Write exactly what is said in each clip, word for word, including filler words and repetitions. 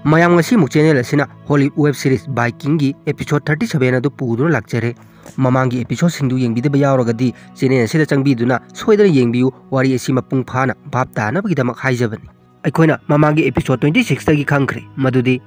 ꯃꯌꯥꯝ, ꯉꯁꯤꯃꯨꯛ ꯆꯦꯅꯦꯜ ꯑꯁꯤꯅ ꯍꯣꯂꯤꯋꯨꯗ ꯋꯦꯕ ꯁꯤꯔꯤꯁ ꯕꯥꯏꯀꯤꯡꯒꯤ ꯑꯦꯄꯤꯁꯣꯗ ꯊꯥꯔꯇꯤ ꯁꯚꯦꯟ ꯑꯗꯨ ꯄꯨꯗꯨꯅ ꯂꯥꯛꯆꯔꯦ꯫ ꯃꯃꯥꯡꯒꯤ ꯑꯦꯄꯤꯁꯣꯗꯁꯤꯡꯗꯨ ꯌꯦꯡꯕꯤꯗꯕ ꯌꯥꯎꯔꯒꯗꯤ ꯆꯦꯅꯦꯜ ꯑꯁꯤꯗ ꯆꯪꯕꯤꯗꯨꯅ ꯁꯣꯏꯗꯅ ꯌꯦꯡꯕꯤꯌꯨ꯫ ꯋꯥꯔꯤ ꯑꯁꯤ ꯃꯄꯨꯡ ꯐꯥꯅ ꯚꯥꯞ ꯇꯥꯅꯕꯒꯤꯗꯃꯛ ꯍꯥꯏꯖꯕꯅꯤ꯫ ꯑꯩꯈꯣꯏꯅ ꯃꯃꯥꯡꯒꯤ ꯑꯦꯄꯤꯁꯣꯗ ꯇ꯭ꯋꯦꯟꯇꯤ ꯁꯤꯛꯁꯇꯒꯤ ꯈꯪꯈ꯭ꯔꯦ ꯃꯗꯨꯗꯤ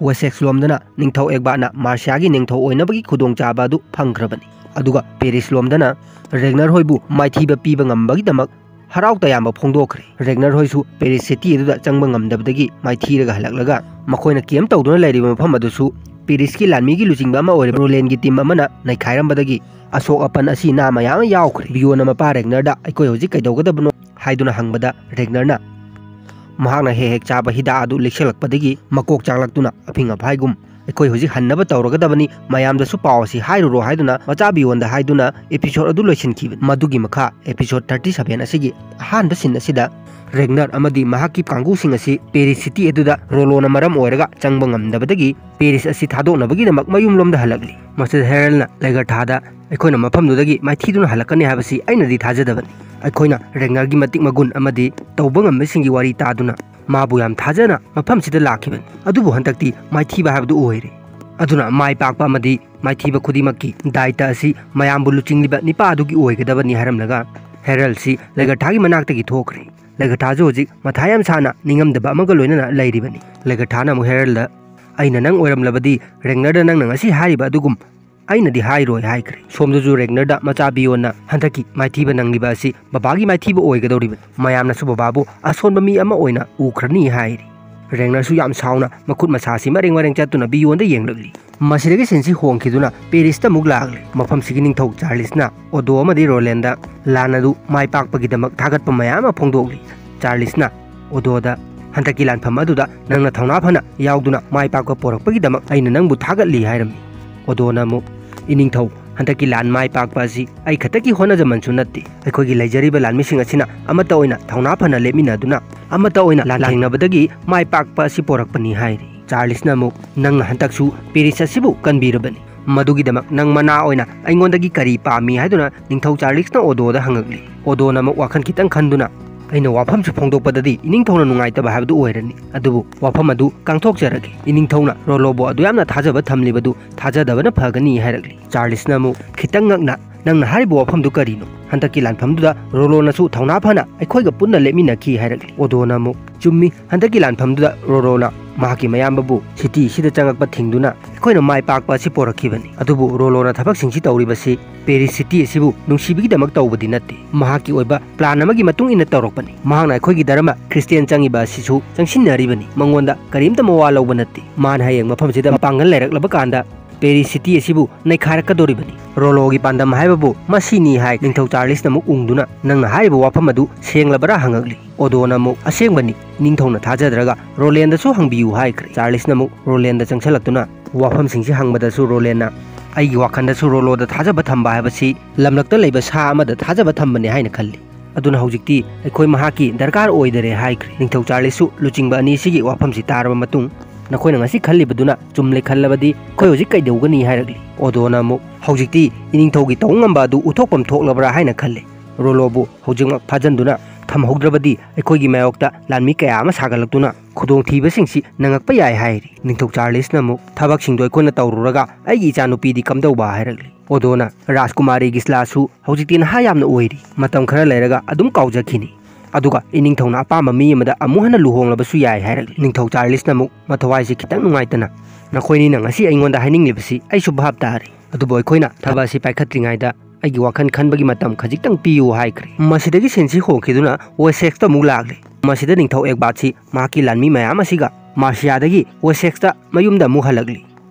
ꯋꯦꯁꯦꯛꯁ ꯂꯣꯝꯗꯅ ꯅꯤꯡꯊꯧ ꯑꯦꯒꯕꯥꯠꯅ ꯃꯥꯔꯁꯤꯌꯥꯒꯤ ꯅꯤꯡꯊꯧ ꯑꯣꯏꯅꯕꯒꯤ ꯈꯨꯗꯣꯡꯆꯥꯕ ꯑꯗꯨ ꯐꯪꯈ꯭ꯔꯕꯅꯤ꯫ ꯑꯗꯨꯒ ꯄꯦꯔꯤꯁ ꯂꯣꯝꯗꯅ ꯔꯦꯒꯅꯔ ꯍꯣꯏꯕꯨ ꯃꯥꯏꯊꯤꯕ ꯄꯤꯕ ꯉꯝꯕꯒꯤꯗꯃꯛ ꯍꯔꯥꯎ ꯇꯌꯥꯝꯕ ꯐꯣꯡꯗꯣꯛꯈ꯭ꯔꯦ꯫ ꯔꯦꯒꯅꯔ ꯍꯣꯏꯁꯨ ꯄꯦꯔꯤꯁ ꯁꯤꯇꯤ ꯑꯗꯨꯗ ꯆꯪꯕ ꯉꯝꯗꯕꯗꯒꯤ ꯃꯥꯏꯊꯤꯔꯒ ꯍꯜꯂꯛꯂꯒ ꯃꯈꯣꯏꯅ ꯀꯦꯝ ꯇꯧꯗꯨꯅ ꯂꯩꯔꯤꯕ ꯃꯐꯝ ꯑꯗꯨꯁꯨ ꯄꯦꯔꯤꯁꯀꯤ ꯂꯥꯟꯃꯤꯒꯤ ꯂꯨꯆꯤꯡꯕ ꯑꯃ ꯑꯣꯏꯔꯤꯕ ꯔꯣꯂꯦꯟꯒꯤ ꯇꯤꯝ ꯑꯃꯅ ꯅꯩꯈꯥꯏꯔꯝꯕꯗꯒꯤ ꯑꯁꯣꯛ ꯑꯄꯟ ꯑꯁꯤ ꯅꯥ ꯃꯌꯥꯝ ꯑꯃ ꯌꯥꯎꯈ꯭ꯔꯦ꯫ ꯕꯤꯌꯣꯟꯅ ꯃꯄꯥ ꯔꯦꯒꯅꯔꯗ "ꯑꯩꯈꯣꯏ ꯍꯧꯖꯤꯛ ꯀꯩꯗꯧꯒꯗꯕꯅꯣ?" ꯍꯥꯏꯗꯨꯅ ꯍꯪꯕꯗ, ꯔꯦꯒꯅꯔꯅ ꯃꯍꯥꯛꯅ ꯍꯦꯛ ꯍꯦꯛ ꯆꯥꯕ ꯍꯤꯗꯥꯛ ꯑꯗꯨ ꯂꯤꯛꯁꯜꯂꯛꯄꯗꯒꯤ ꯃꯀꯣꯛ ꯆꯥꯛꯂꯛꯇꯨꯅ ꯑꯐꯤꯡ ꯑꯐꯥꯏꯒꯨꯝ "ꯑꯩꯈꯣꯏ ꯍꯧꯖꯤꯛ ꯍꯟꯅꯕ ꯇꯧꯔꯒꯗꯕꯅꯤ, ꯃꯌꯥꯝꯗꯁꯨ ꯄꯥꯎ ꯑꯁꯤ ꯍꯥꯏꯔꯨꯔꯣ" ꯍꯥꯏꯗꯨꯅ ꯃꯆꯥ ꯕꯤꯌꯣꯟꯗ ꯍꯥꯏꯗꯨꯅ ꯑꯦꯄꯤꯁꯣꯗ ꯑꯗꯨ ꯂꯣꯏꯁꯤꯟꯈꯤꯕꯅꯤ꯫ ꯃꯗꯨꯒꯤ ꯃꯈꯥ ꯑꯦꯄꯤꯁꯣꯗ ꯊꯥꯔꯇꯤ ꯁꯚꯦꯟ ꯑꯁꯤꯒꯤ ꯑꯍꯥꯟꯕ ꯁꯤꯟ ꯑꯁꯤꯗ ꯔꯦꯒꯅꯔ ꯑꯃꯗꯤ ꯃꯍꯥꯛꯀꯤ ꯀꯥꯡꯕꯨꯁꯤꯡ ꯑꯁꯤ ꯄꯦꯔꯤꯁ ꯁꯤꯇꯤ ꯑꯗꯨꯗ ꯔꯣꯂꯣꯅ ꯃꯔꯝ ꯑꯣꯏꯔꯒ ꯆꯪꯕ ꯉꯝꯗꯕꯗꯒꯤ ꯄꯦꯔꯤꯁ ꯑꯁꯤ ꯊꯥꯗꯣꯛꯅꯕꯒꯤꯗꯃꯛ ꯃꯌꯨꯝꯂꯣꯝꯗ ꯍꯜꯂꯛꯂꯤ꯫ ꯃꯁꯤꯗ ꯍꯦꯔꯜꯅ ꯂꯦꯒꯔꯊꯥꯗ "ꯑꯩꯈꯣꯏꯅ ꯃꯐꯝꯗꯨꯗꯒꯤ ꯃꯥꯏꯊꯤꯗꯨꯅ ꯍꯜꯂꯛꯀꯅꯤ ꯍꯥꯏꯕꯁꯤ ꯑꯩꯅꯗꯤ ꯊꯥꯖꯗꯕꯅꯤ꯫ ꯑꯩꯈꯣꯏꯅ ꯔꯦꯒꯅꯔꯒꯤ ꯃꯇꯤꯛ ꯃꯒꯨꯟ ꯑꯃꯗꯤ ꯇꯧꯕ ꯉꯝꯕꯁꯤꯡꯒꯤ ꯋꯥꯔꯤ ꯇꯥꯗꯨꯅ ꯃꯥꯕꯨ ꯌꯥꯝ ꯊꯥꯖꯅ ꯃꯐꯝꯁꯤꯗ ꯂꯥꯛꯈꯤꯕꯅꯤ꯫ ꯑꯗꯨꯕꯨ ꯍꯟꯗꯛꯇꯤ ꯃꯥꯏꯊꯤꯕ ꯍꯥꯏꯕꯗꯨ ꯑꯣꯏꯔꯦ꯫ ꯑꯗꯨꯅ ꯃꯥꯏ ꯄꯥꯛꯄ ꯑꯃꯗꯤ ꯃꯥꯏꯊꯤꯕ ꯈꯨꯗꯤꯡꯃꯛꯀꯤ ꯗꯥꯏꯇ ꯑꯁꯤ ꯃꯌꯥꯝꯕꯨ ꯂꯨꯆꯤꯡꯂꯤꯕ ꯅꯤꯄꯥ ꯑꯗꯨꯒꯤ ꯑꯣꯏꯒꯗꯕꯅꯤ" ꯍꯥꯏꯔꯝꯂꯒ ꯍꯦꯔꯜꯁꯤ ꯂꯦꯒꯔꯊꯥꯒꯤ ꯃꯅꯥꯛꯇꯒꯤ ꯊꯣꯛꯈ꯭ꯔꯦ꯫ ꯂꯦꯒꯔꯊꯥꯁꯨ ꯍꯧꯖꯤꯛ ꯃꯊꯥ ꯌꯥꯝ ꯁꯥꯅ ꯅꯤꯡꯉꯝꯗꯕ ꯑꯃꯒ ꯂꯣꯏꯅꯅ ꯂꯩꯔꯤꯕꯅꯤ꯫ ꯂꯦꯒꯔꯊꯥꯅ ꯑꯃꯨꯛ ꯍꯦꯔꯜꯗ "ꯑꯩꯅ ꯅꯪ ꯑꯣꯏꯔꯝꯂꯕꯗꯤ ꯔꯦꯒꯅꯔꯗ ꯅꯪꯅ ꯉꯁꯤ ꯍꯥꯏꯔꯤꯕ ꯑꯗꯨꯒꯨꯝ ꯑꯩꯅꯗꯤ ꯍꯥꯏꯔꯣꯏ" ꯍꯥꯏꯈ꯭ꯔꯦ꯫ ꯁꯣꯝꯗꯁꯨ ꯔꯦꯒꯅꯔꯗ ꯃꯆꯥ ꯕꯤꯌꯣꯟꯅ "ꯍꯟꯗꯛꯀꯤ ꯃꯥꯏꯊꯤꯕ ꯅꯪꯂꯤꯕ ꯑꯁꯤ ꯕꯕꯥꯒꯤ ꯃꯥꯏꯊꯤꯕ ꯑꯣꯏꯒꯗꯧꯔꯤꯕꯅꯤ, ꯃꯌꯥꯝꯅꯁꯨ ꯕꯕꯥꯕꯨ ꯑꯁꯣꯟꯕ ꯃꯤ ꯑꯃ ꯑꯣꯏꯅ ꯎꯈ꯭ꯔꯅꯤ" ꯍꯥꯏꯔꯤ꯫ ꯔꯦꯒꯅꯔꯁꯨ ꯌꯥꯝ ꯁꯥꯎꯅ ꯃꯈꯨꯠ ꯃꯁꯥꯁꯤ ꯃꯔꯦꯡ ꯃꯔꯦꯡ ꯆꯠꯇꯨꯅ ꯕꯤꯌꯣꯟꯗ ꯌꯦꯡꯂꯛꯂꯤ꯫ ꯃꯁꯤꯗꯒꯤ ꯁꯤꯟꯁꯤ ꯍꯣꯡꯈꯤꯗꯨꯅ ꯄꯦꯔꯤꯁꯇ ꯑꯃꯨꯛ ꯂꯥꯛꯂꯦ꯫ ꯃꯐꯝꯁꯤꯒꯤ ꯅꯤꯡꯊꯧ ꯆꯥꯔꯂꯤꯁꯅ ꯑꯣꯗꯣ ꯑꯃꯗꯤ ꯔꯣꯂꯦꯟꯗ ꯂꯥꯟ ꯑꯗꯨ ꯃꯥꯏ ꯄꯥꯛꯄꯒꯤꯗꯃꯛ ꯊꯥꯒꯠꯄ ꯃꯌꯥꯝ ꯑꯃ ꯐꯣꯡꯗꯣꯛꯂꯤ꯫ ꯆꯥꯔꯂꯤꯁꯅ ꯑꯣꯗꯣꯗ "ꯍꯟꯗꯛꯀꯤ ꯂꯥꯟꯐꯝ ꯑꯗꯨꯗ ꯅꯪꯅ ꯊꯧꯅꯥ ꯐꯅ ꯌꯥꯎꯗꯨꯅ ꯃꯥꯏ ꯄꯥꯛꯄ ꯄꯣꯔꯛꯄꯒꯤꯗꯃꯛ ꯑꯩꯅ ꯅꯪꯕꯨ ꯊꯥꯒꯠꯂꯤ" ꯍꯥꯏꯔꯝꯃꯤ꯫ ꯑꯣꯗꯣꯅ ꯑꯃꯨꯛ "ꯏꯅꯤꯡꯊꯧ, ꯍꯟꯗꯛꯀꯤ ꯂꯥꯟ ꯃꯥꯏ ꯄꯥꯛꯄ ꯑꯁꯤ ꯑꯩ ꯈꯛꯇꯒꯤ ꯍꯣꯠꯅꯖꯃꯟꯁꯨ ꯅꯠꯇꯦ꯫ ꯑꯩꯈꯣꯏꯒꯤ ꯂꯩꯖꯔꯤꯕ ꯂꯥꯟꯃꯤꯁꯤꯡ ꯑꯁꯤꯅ ꯑꯃꯠꯇ ꯑꯣꯏꯅ ꯊꯧꯅꯥ ꯐꯅ ꯂꯦꯞꯃꯤꯟꯅꯗꯨꯅ ꯑꯃꯠꯇ ꯑꯣꯏꯅ ꯂꯥꯟꯊꯦꯡꯅꯕꯗꯒꯤ ꯃꯥꯏ ꯄꯥꯛꯄ ꯑꯁꯤ ꯄꯣꯔꯛꯄꯅꯤ" ꯍꯥꯏꯔꯤ꯫ ꯆꯥꯔꯂꯤꯁꯅ ꯑꯃꯨꯛ "ꯅꯪꯅ ꯍꯟꯗꯛꯁꯨ ꯄꯦꯔꯤꯁ ꯑꯁꯤꯕꯨ ꯀꯟꯕꯤꯔꯕꯅꯤ꯫ ꯃꯗꯨꯒꯤꯗꯃꯛ ꯅꯪ ꯃꯅꯥ ꯑꯣꯏꯅ ꯑꯩꯉꯣꯟꯗꯒꯤ ꯀꯔꯤ ꯄꯥꯝꯃꯤ?" ꯍꯥꯏꯗꯨꯅ ꯅꯤꯡꯊꯧ ꯆꯥꯔꯂꯤꯁꯅ ꯑꯣꯗꯣꯗ ꯍꯪꯉꯛꯂꯤ꯫ ꯑꯣꯗꯣꯅ ꯑꯃꯨꯛ ꯋꯥꯈꯜ ꯈꯤꯇꯪ ꯈꯟꯗꯨꯅ ꯑꯩꯅ ꯋꯥꯐꯝꯁꯤ ꯐꯣꯡꯗꯣꯛꯄꯗꯗꯤ ꯏꯅꯤꯡꯊꯧꯅ ꯅꯨꯡꯉꯥꯏꯇꯕ ꯍꯥꯏꯕꯗꯨ ꯑꯣꯏꯔꯅꯤ, ꯑꯗꯨꯕꯨ ꯋꯥꯐꯝ ꯑꯗꯨ ꯀꯥꯡꯊꯣꯛꯆꯔꯒꯦ꯫ ꯏꯅꯤꯡꯊꯧꯅ ꯔꯣꯂꯣꯕꯨ ꯑꯗꯨ ꯌꯥꯝꯅ ꯊꯥꯖꯕ ꯊꯝꯂꯤꯕꯗꯨ ꯊꯥꯖꯗꯕꯅ ꯐꯒꯅꯤ ꯍꯥꯏꯔꯛꯂꯤ꯫ ꯆꯥꯔꯂꯤꯁꯅ ꯑꯃꯨꯛ ꯈꯤꯇꯪ ꯉꯛꯅ, "ꯅꯪꯅ ꯍꯥꯏꯔꯤꯕ ꯋꯥꯐꯝꯗꯨ ꯀꯔꯤꯅꯣ? ꯍꯟꯗꯛꯀꯤ ꯂꯥꯟꯐꯝꯗꯨꯗ ꯔꯣꯂꯣꯅꯁꯨ ꯊꯧꯅꯥ ꯐꯅ ꯑꯩꯈꯣꯏꯒ ꯄꯨꯟꯅ ꯂꯦꯞꯃꯤꯟꯅꯈꯤ" ꯍꯥꯏꯔꯛꯂꯤ꯫ ꯑꯣꯗꯣꯅ ꯑꯃꯨꯛ, "ꯆꯨꯝꯃꯤ, ꯍꯟꯗꯛꯀꯤ ꯂꯥꯟꯐꯝꯗꯨꯗ ꯔꯣꯂꯣꯅ ꯃꯍꯥꯛꯀꯤ ꯃꯌꯥꯝꯕꯕꯨ ꯁꯤꯇꯤ ꯑꯁꯤꯗ ꯆꯪꯉꯛꯄ ꯊꯤꯡꯗꯨꯅ ꯑꯩꯈꯣꯏꯅ ꯃꯥꯏ ꯄꯥꯛꯄ ꯑꯁꯤ ꯄꯣꯔꯛꯈꯤꯕꯅꯤ꯫ ꯑꯗꯨꯕꯨ ꯔꯣꯂꯣꯅ ꯊꯕꯛꯁꯤꯡꯁꯤ ꯇꯧꯔꯤꯕꯁꯤ ꯄꯦꯔꯤꯁ ꯁꯤꯇꯤ ꯑꯁꯤꯕꯨ ꯅꯨꯡꯁꯤꯕꯒꯤꯗꯃꯛ ꯇꯧꯕꯗꯤ ꯅꯠꯇꯦ꯫ ꯃꯍꯥꯛꯀꯤ ꯑꯣꯏꯕ ꯄ꯭ꯂꯥꯟ ꯑꯃꯒꯤ ꯃꯇꯨꯡ ꯏꯟꯅ ꯇꯧꯔꯛꯄꯅꯤ꯫ ꯃꯍꯥꯛꯅ ꯑꯩꯈꯣꯏꯒꯤ ꯙꯔꯃ ꯈ꯭ꯔꯤꯁꯇꯤꯌꯥꯟ ꯆꯪꯉꯤꯕ ꯑꯁꯤꯁꯨ ꯆꯪꯁꯤꯟꯅꯔꯤꯕꯅꯤ꯫ ꯃꯉꯣꯟꯗ ꯀꯔꯤꯝꯇ ꯃꯋꯥ ꯂꯧꯕ ꯅꯠꯇꯦ꯫ ꯃꯥꯅ ꯍꯌꯦꯡ ꯃꯐꯝꯁꯤꯗ ꯃꯄꯥꯡꯒꯜ ꯂꯩꯔꯛꯂꯕ ꯀꯥꯟꯗ ꯄꯦꯔꯤꯁ ꯁꯤꯇꯤ ꯑꯁꯤꯕꯨ ꯅꯩꯈꯥꯏꯔꯛꯀꯗꯧꯔꯤꯕꯅꯤ꯫ ꯔꯣꯂꯣꯒꯤ ꯄꯥꯟꯗꯝ ꯍꯥꯏꯕꯕꯨ ꯃꯁꯤꯅꯤ" ꯍꯥꯏ꯫ ꯅꯤꯡꯊꯧ ꯆꯥꯔꯂꯤꯁꯅ ꯑꯃꯨꯛ ꯎꯪꯗꯨꯅ, "ꯅꯪꯅ ꯍꯥꯏꯔꯤꯕ ꯋꯥꯐꯝ ꯑꯗꯨ ꯁꯦꯡꯂꯕꯔꯥ?" ꯍꯪꯉꯛꯂꯤ꯫ ꯑꯣꯗꯣꯅ ꯑꯃꯨꯛ, "ꯑꯁꯦꯡꯕꯅꯤ, ꯅꯤꯡꯊꯧꯅ ꯊꯥꯖꯗ꯭ꯔꯒ ꯔꯣꯂꯦꯟꯗꯁꯨ ꯍꯪꯕꯤꯌꯨ" ꯍꯥꯏꯈ꯭ꯔꯦ꯫ ꯆꯥꯔꯂꯤꯁꯅ ꯑꯃꯨꯛ ꯔꯣꯂꯦꯟꯗ ꯆꯪꯁꯤꯜꯂꯛꯇꯨꯅ, ꯋꯥꯐꯝꯁꯤꯡꯁꯤ ꯍꯪꯕꯗꯁꯨ ꯔꯣꯂꯦꯟꯅ, "ꯑꯩꯒꯤ ꯋꯥꯈꯜꯗꯁꯨ ꯔꯣꯂꯣꯗ ꯊꯥꯖꯕ ꯊꯝꯕ ꯍꯥꯏꯕꯁꯤ ꯂꯝꯂꯛꯇ ꯂꯩꯕ ꯁꯥ ꯑꯃꯗ ꯊꯥꯖꯕ ꯊꯝꯕꯅꯤ ꯍꯥꯏꯅ ꯈꯜꯂꯤ꯫ ꯑꯗꯨꯅ ꯍꯧꯖꯤꯛꯇꯤ ꯑꯩꯈꯣꯏ ꯃꯍꯥꯛꯀꯤ ꯗꯔꯀꯥꯔ ꯑꯣꯏꯗꯔꯦ" ꯍꯥꯏꯈ꯭ꯔꯦ꯫ ꯅꯤꯡꯊꯧ ꯆꯥꯔꯂꯤꯁꯁꯨ ꯂꯨꯆꯤꯡꯕ ꯑꯅꯤꯁꯤꯒꯤ ꯋꯥꯐꯝꯁꯤ ꯇꯥꯔꯕ ꯃꯇꯨꯡ, "ꯅꯈꯣꯏꯅ ꯉꯁꯤ ꯈꯜꯂꯤꯕꯗꯨꯅ ꯆꯨꯝꯂꯦ ꯈꯜꯂꯕꯗꯤ ꯑꯩꯈꯣꯏ ꯍꯧꯖꯤꯛ ꯀꯩꯗꯧꯒꯅꯤ?" ꯍꯥꯏꯔꯛꯂꯤ꯫ ꯑꯣꯗꯣꯅ ꯑꯃꯨꯛ, "ꯍꯧꯖꯤꯛꯇꯤ ꯏꯅꯤꯡꯊꯧꯒꯤ ꯇꯧ ꯉꯝꯕ ꯑꯗꯨ ꯎꯠꯊꯣꯛꯐꯝ ꯊꯣꯛꯂꯕ꯭ꯔꯥ ꯍꯥꯏꯅ ꯈꯜꯂꯤ꯫ ꯔꯣꯂꯣꯕꯨ ꯍꯧꯖꯤꯛꯃꯛ ꯐꯥꯖꯤꯟꯗꯨꯅ ꯊꯝꯍꯧꯗ꯭ꯔꯕꯗꯤ ꯑꯩꯈꯣꯏꯒꯤ ꯃꯥꯌꯣꯛꯇ ꯂꯥꯟꯃꯤ ꯀꯌꯥ ꯑꯃ ꯁꯥꯒꯠꯂꯛꯇꯨꯅ ꯈꯨꯗꯣꯡꯊꯤꯕꯁꯤꯡꯁꯤ ꯅꯪꯉꯛꯄ ꯌꯥꯏ" ꯍꯥꯏꯔꯤ꯫ ꯅꯤꯡꯊꯧ ꯆꯥꯔꯂꯤꯁꯅ ꯑꯃꯨꯛ, "ꯊꯕꯛꯁꯤꯡꯗꯣ ꯑꯩꯈꯣꯏꯅ ꯇꯧꯔꯨꯔꯒ ꯑꯩꯒꯤ ꯏꯆꯥꯅꯨꯄꯤꯗꯤ ꯀꯝꯗꯧꯕ?" ꯍꯥꯏꯔꯛꯂꯤ꯫ ꯑꯣꯗꯣꯅ, "ꯔꯥꯖꯀꯨꯃꯥꯔꯤ ꯒꯤꯁꯂꯥꯁꯨ ꯍꯧꯖꯤꯛꯇꯤ ꯅꯍꯥ ꯌꯥꯝꯅ ꯑꯣꯏꯔꯤ, ꯃꯇꯝ ꯈꯔ ꯂꯩꯔꯒ ꯑꯗꯨꯝ ꯀꯥꯎꯖꯈꯤꯅꯤ꯫ ꯑꯗꯨꯒ ꯏꯅꯤꯡꯊꯧꯅ ꯑꯄꯥꯝꯕ ꯃꯤ ꯑꯃꯗ ꯑꯃꯨꯛ ꯍꯟꯅ ꯂꯨꯍꯣꯡꯂꯕꯁꯨ ꯌꯥꯏ" ꯍꯥꯏꯔꯛꯂꯤ꯫ ꯅꯤꯡꯊꯧ ꯆꯥꯔꯂꯤꯁꯅ ꯑꯃꯨꯛ, "ꯃꯊꯧꯋꯥꯏꯁꯤ ꯈꯤꯇꯪ ꯅꯨꯡꯉꯥꯏꯇꯅ ꯅꯈꯣꯏꯅꯤꯅ ꯉꯁꯤ ꯑꯩꯉꯣꯟꯗ ꯍꯥꯏꯅꯤꯡꯂꯤꯕꯁꯤ ꯑꯩꯁꯨ ꯚꯥꯞ ꯇꯥꯔꯦ꯫ ꯑꯗꯨꯕꯨ ꯑꯩꯈꯣꯏꯅ ꯊꯕꯛ ꯑꯁꯤ ꯄꯥꯏꯈꯠꯇ꯭ꯔꯤꯉꯩꯗ ꯑꯩꯒꯤ ꯋꯥꯈꯜ ꯈꯟꯕꯒꯤ ꯃꯇꯝ ꯈꯖꯤꯛꯇꯪ ꯄꯤꯌꯨ" ꯍꯥꯏꯈ꯭ꯔꯦ꯫ ꯃꯁꯤꯗꯒꯤ ꯁꯤꯟꯁꯤ ꯍꯣꯡꯈꯤꯗꯨꯅ ꯋꯦꯁꯦꯛꯁꯇ ꯑꯃꯨꯛ ꯂꯥꯛꯂꯦ꯫ ꯃꯁꯤꯗ ꯅꯤꯡꯊꯧ ꯑꯦꯛꯕꯥꯠꯁꯤ ꯃꯍꯥꯛꯀꯤ ꯂꯥꯟꯃꯤ ꯃꯌꯥꯝ ꯑꯁꯤꯒ ꯃꯥꯔꯁꯤꯌꯥꯗꯒꯤ ꯋꯦꯁꯦꯛꯁꯇ ꯃꯌꯨꯝꯗ ꯑꯃꯨꯛ ꯍꯜꯂꯛꯂꯤ꯫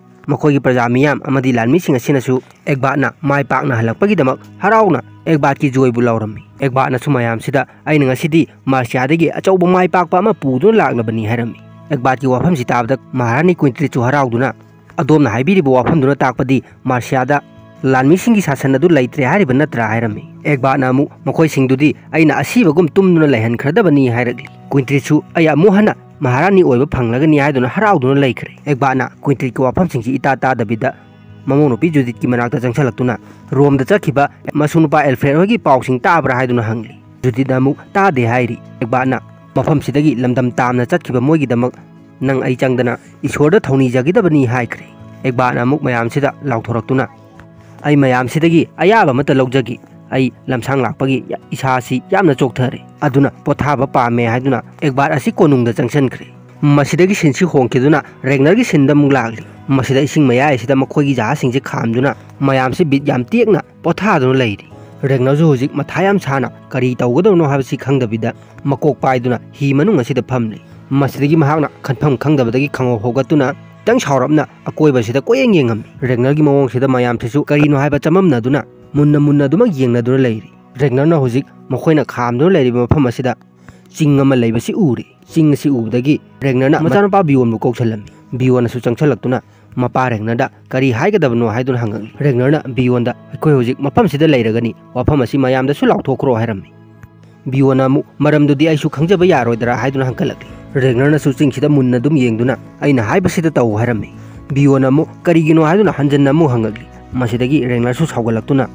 ꯃꯈꯣꯏꯒꯤ ꯄ꯭ꯔꯖꯥ ꯃꯤꯌꯥꯝ ꯑꯃꯗꯤ ꯂꯥꯟꯃꯤꯁꯤꯡ ꯑꯁꯤꯅꯁꯨ ꯑꯦꯛꯕꯥꯠꯅ ꯃꯥꯏ ꯄꯥꯛꯅ ꯍꯜꯂꯛꯄꯒꯤꯗꯃꯛ ꯍꯔꯥꯎꯅ ꯑꯦꯛꯕꯥꯠꯀꯤ ꯖꯣꯏꯕꯨ ꯂꯥꯎꯔꯝꯃꯤ꯫ ꯑꯦꯛꯕꯥꯠꯅꯁꯨ ꯃꯌꯥꯝꯁꯤꯗ, "ꯑꯩꯅ ꯉꯁꯤꯗꯤ ꯃꯥꯔꯁꯤꯌꯥꯗꯒꯤ ꯑꯆꯧꯕ ꯃꯥꯏ ꯄꯥꯛꯄ ꯑꯃ ꯄꯨꯗꯨꯅ ꯂꯥꯛꯂꯕꯅꯤ" ꯍꯥꯏꯔꯝꯃꯤ꯫ ꯑꯦꯛꯕꯥꯠꯀꯤ ꯋꯥꯐꯝꯁꯤ ꯇꯥꯕꯗ ꯃꯍꯥꯔꯥꯅꯤ ꯀ꯭ꯋꯤꯟꯇ꯭ꯔꯤꯠꯁꯨ ꯍꯔꯥꯎꯗꯨꯅ, "ꯑꯗꯣꯝꯅ ꯍꯥꯏꯕꯤꯔꯤꯕ ꯋꯥꯐꯝꯗꯨꯅ ꯇꯥꯛꯄꯗꯤ ꯃꯥꯔꯁꯤꯌꯥꯗ ꯂꯥꯟꯃꯤꯁꯤꯡꯒꯤ ꯁꯥꯁꯟ ꯑꯗꯨ ꯂꯩꯇ꯭ꯔꯦ ꯍꯥꯏꯔꯤꯕ ꯅꯠꯇ꯭ꯔꯥ?" ꯍꯥꯏꯔꯝꯃꯤ꯫ ꯑꯦꯛꯕꯥꯠꯅ ꯑꯃꯨꯛ, "ꯃꯈꯣꯏꯁꯤꯡꯗꯨꯗꯤ ꯑꯩꯅ ꯑꯁꯤꯕꯒꯨꯝ ꯇꯨꯝꯗꯨꯅ ꯂꯩꯍꯟꯈ꯭ꯔꯗꯕꯅꯤ" ꯍꯥꯏꯔꯛꯂꯤ꯫ ꯀ꯭ꯋꯤꯟꯇ꯭ꯔꯤꯠꯁꯨ, "ꯑꯩ ꯑꯃꯨꯛ ꯍꯟꯅ ꯃꯍꯥꯔꯥꯅꯤ ꯑꯣꯏꯕ ꯐꯪꯂꯒꯅꯤ" ꯍꯥꯏꯗꯨꯅ ꯍꯔꯥꯎꯗꯨꯅ ꯂꯩꯈ꯭ꯔꯦ꯫ ꯑꯦꯛꯕꯥꯠꯅ ꯀ꯭ꯋꯤꯟꯇ꯭ꯔꯤꯠꯀꯤ ꯋꯥꯐꯝꯁꯤꯡꯁꯤ ꯏꯇꯥ ꯇꯥꯗꯕꯤꯗ ꯃꯃꯧ ꯅꯨꯄꯤ ꯖꯨꯗꯤꯠꯀꯤ ꯃꯅꯥꯛꯇ ꯆꯪꯁꯤꯜꯂꯛꯇꯨꯅ, "ꯔꯣꯝꯗ ꯆꯠꯈꯤꯕ ꯃꯁꯨ ꯅꯨꯄꯥ ꯑꯦꯜꯐ꯭ꯔꯦꯗ ꯍꯣꯏꯒꯤ ꯄꯥꯎꯁꯤꯡ ꯇꯥꯕ꯭ꯔꯥ?" ꯍꯥꯏꯗꯨꯅ ꯍꯪꯂꯤ꯫ ꯖꯨꯗꯤꯠꯅ ꯑꯃꯨꯛ ꯇꯥꯗꯦ ꯍꯥꯏꯔꯤ꯫ ꯑꯦꯛꯕꯥꯔꯠꯅ ꯃꯐꯝꯁꯤꯗꯒꯤ ꯂꯝꯗꯝ ꯇꯥꯝꯅ ꯆꯠꯈꯤꯕ ꯃꯣꯏꯒꯤꯗꯃꯛ ꯅꯪ ꯑꯩ ꯆꯪꯗꯅ ꯏꯁꯣꯔꯗ ꯊꯧꯅꯤꯖꯒꯗꯕꯅꯤ ꯍꯥꯏꯈ꯭ꯔꯦ꯫ ꯑꯦꯛꯕꯥꯔꯠꯅ ꯑꯃꯨꯛ ꯃꯌꯥꯝꯁꯤꯗ ꯂꯥꯎꯊꯣꯔꯛꯇꯨꯅ, "ꯑꯩ ꯃꯌꯥꯝꯁꯤꯗꯒꯤ ꯑꯌꯥꯕ ꯑꯃꯠꯇ ꯂꯧꯖꯒꯦ꯫ ꯑꯩ ꯂꯝꯁꯥꯡ ꯂꯥꯛꯄꯒꯤ ꯏꯁꯥ ꯑꯁꯤ ꯌꯥꯝꯅ ꯆꯣꯛꯊꯔꯦ, ꯑꯗꯨꯅ ꯄꯣꯊꯥꯕ ꯄꯥꯝꯃꯦ" ꯍꯥꯏꯗꯨꯅ ꯑꯦꯛꯕꯥꯔꯠ ꯑꯁꯤ ꯀꯣꯅꯨꯡꯗ ꯆꯪꯁꯤꯟꯈ꯭ꯔꯦ꯫ ꯃꯁꯤꯗꯒꯤ ꯁꯤꯟꯁꯤ ꯍꯣꯡꯈꯤꯗꯨꯅ ꯔꯦꯒꯅꯔꯒꯤ ꯁꯤꯟꯗ ꯑꯃꯨꯛ ꯂꯥꯛꯂꯤ꯫ ꯃꯁꯤꯗ ꯏꯁꯤꯡ ꯃꯌꯥꯏ ꯑꯁꯤꯗ ꯃꯈꯣꯏꯒꯤ ꯖꯍꯥꯖꯁꯤꯡꯁꯦ ꯈꯥꯝꯗꯨꯅ ꯃꯌꯥꯝꯁꯤ ꯕꯤꯠ ꯌꯥꯝ ꯇꯦꯛꯅ ꯄꯣꯊꯥꯗꯨꯅ ꯂꯩꯔꯤ꯫ ꯔꯦꯒꯅꯔꯁꯨ ꯍꯧꯖꯤꯛ ꯃꯊꯥ ꯌꯥꯝ ꯁꯥꯅ ꯀꯔꯤ ꯇꯧꯒꯗꯕꯅꯣ ꯍꯥꯏꯕꯁꯤ ꯈꯪꯗꯕꯤꯗ ꯃꯀꯣꯛ ꯄꯥꯏꯗꯨꯅ ꯍꯤ ꯃꯅꯨꯡ ꯑꯁꯤꯗ ꯐꯝꯂꯤ꯫ ꯃꯁꯤꯗꯒꯤ ꯃꯍꯥꯛꯅ ꯈꯟꯐꯝ ꯈꯪꯗꯕꯗꯒꯤ ꯈꯪꯍꯧ ꯍꯧꯒꯠꯇꯨꯅ ꯈꯤꯇꯪ ꯁꯥꯎꯔꯞꯅ ꯑꯀꯣꯏꯕꯁꯤꯗ ꯀꯣꯏꯌꯦꯡ ꯌꯦꯡꯉꯝꯃꯤ꯫ ꯔꯦꯒꯅꯔꯒꯤ ꯃꯑꯣꯡꯁꯤꯗ ꯃꯌꯥꯝꯁꯤꯁꯨ ꯀꯔꯤꯅꯣ ꯍꯥꯏꯕ ꯆꯃꯝꯅꯗꯨꯅ ꯃꯨꯟꯅ ꯃꯨꯟꯅ ꯑꯗꯨꯃꯛ ꯌꯦꯡꯅꯗꯨꯅ ꯂꯩꯔꯤ꯫ ꯔꯦꯒꯅꯔꯅ ꯍꯧꯖꯤꯛ ꯃꯈꯣꯏꯅ ꯈꯥꯝꯗꯨꯅ ꯂꯩꯔꯤꯕ ꯃꯐꯝ ꯑꯁꯤꯗ ꯆꯤꯡ ꯑꯃ ꯂꯩꯕꯁꯤ ꯎꯔꯦ꯫ ꯆꯤꯡ ꯑꯁꯤ ꯎꯕꯗꯒꯤ ꯔꯦꯒꯅꯔꯅ ꯃꯆꯥꯅꯨꯄꯥ ꯕꯤꯌꯣꯟꯕꯨ ꯀꯧꯁꯜꯂꯝꯃꯤ꯫ ꯕꯤꯌꯣꯟꯅꯁꯨ ꯆꯪꯁꯜꯂꯛꯇꯨꯅ ꯃꯄꯥ ꯔꯦꯒꯅꯔꯗ ꯀꯔꯤ ꯍꯥꯏꯒꯗꯕꯅꯣ ꯍꯥꯏꯗꯨꯅ ꯍꯪꯉꯛꯂꯤ꯫ ꯔꯦꯒꯅꯔꯅ ꯕꯤꯌꯣꯟꯗ, "ꯑꯩꯈꯣꯏ ꯍꯧꯖꯤꯛ ꯃꯐꯝꯁꯤꯗ ꯂꯩꯔꯒꯅꯤ, ꯋꯥꯐꯝ ꯑꯁꯤ ꯃꯌꯥꯝꯗꯁꯨ ꯂꯥꯎꯊꯣꯛꯈ꯭ꯔꯣ" ꯍꯥꯏꯔꯝꯃꯤ꯫ ꯕꯤꯌꯣꯟꯅ ꯑꯃꯨꯛ, "ꯃꯔꯝꯗꯨꯗꯤ ꯑꯩꯁꯨ ꯈꯪꯖꯕ ꯌꯥꯔꯣꯏꯗ꯭ꯔꯥ?" ꯍꯥꯏꯗꯨꯅ ꯍꯪꯒꯠꯂꯛꯂꯤ꯫ ꯔꯦꯒꯅꯔꯅꯁꯨ ꯆꯤꯡꯁꯤꯗ ꯃꯨꯟꯅ ꯑꯗꯨꯝ ꯌꯦꯡꯗꯨꯅ, "ꯑꯩꯅ ꯍꯥꯏꯕꯁꯤꯗ ꯇꯧ" ꯍꯥꯏꯔꯝꯃꯤ꯫ ꯕꯤꯌꯣꯟꯅ ꯑꯃꯨꯛ, "ꯀꯔꯤꯒꯤꯅꯣ?" ꯍꯥꯏꯗꯨꯅ ꯍꯟꯖꯟꯅ ꯑꯃꯨꯛ ꯍꯪꯉꯛꯂꯤ꯫ ꯃꯁꯤꯗꯒꯤ ꯔꯦꯒꯅꯔꯁꯨ ꯁꯥꯎꯒꯠꯂꯛꯇꯨꯅ,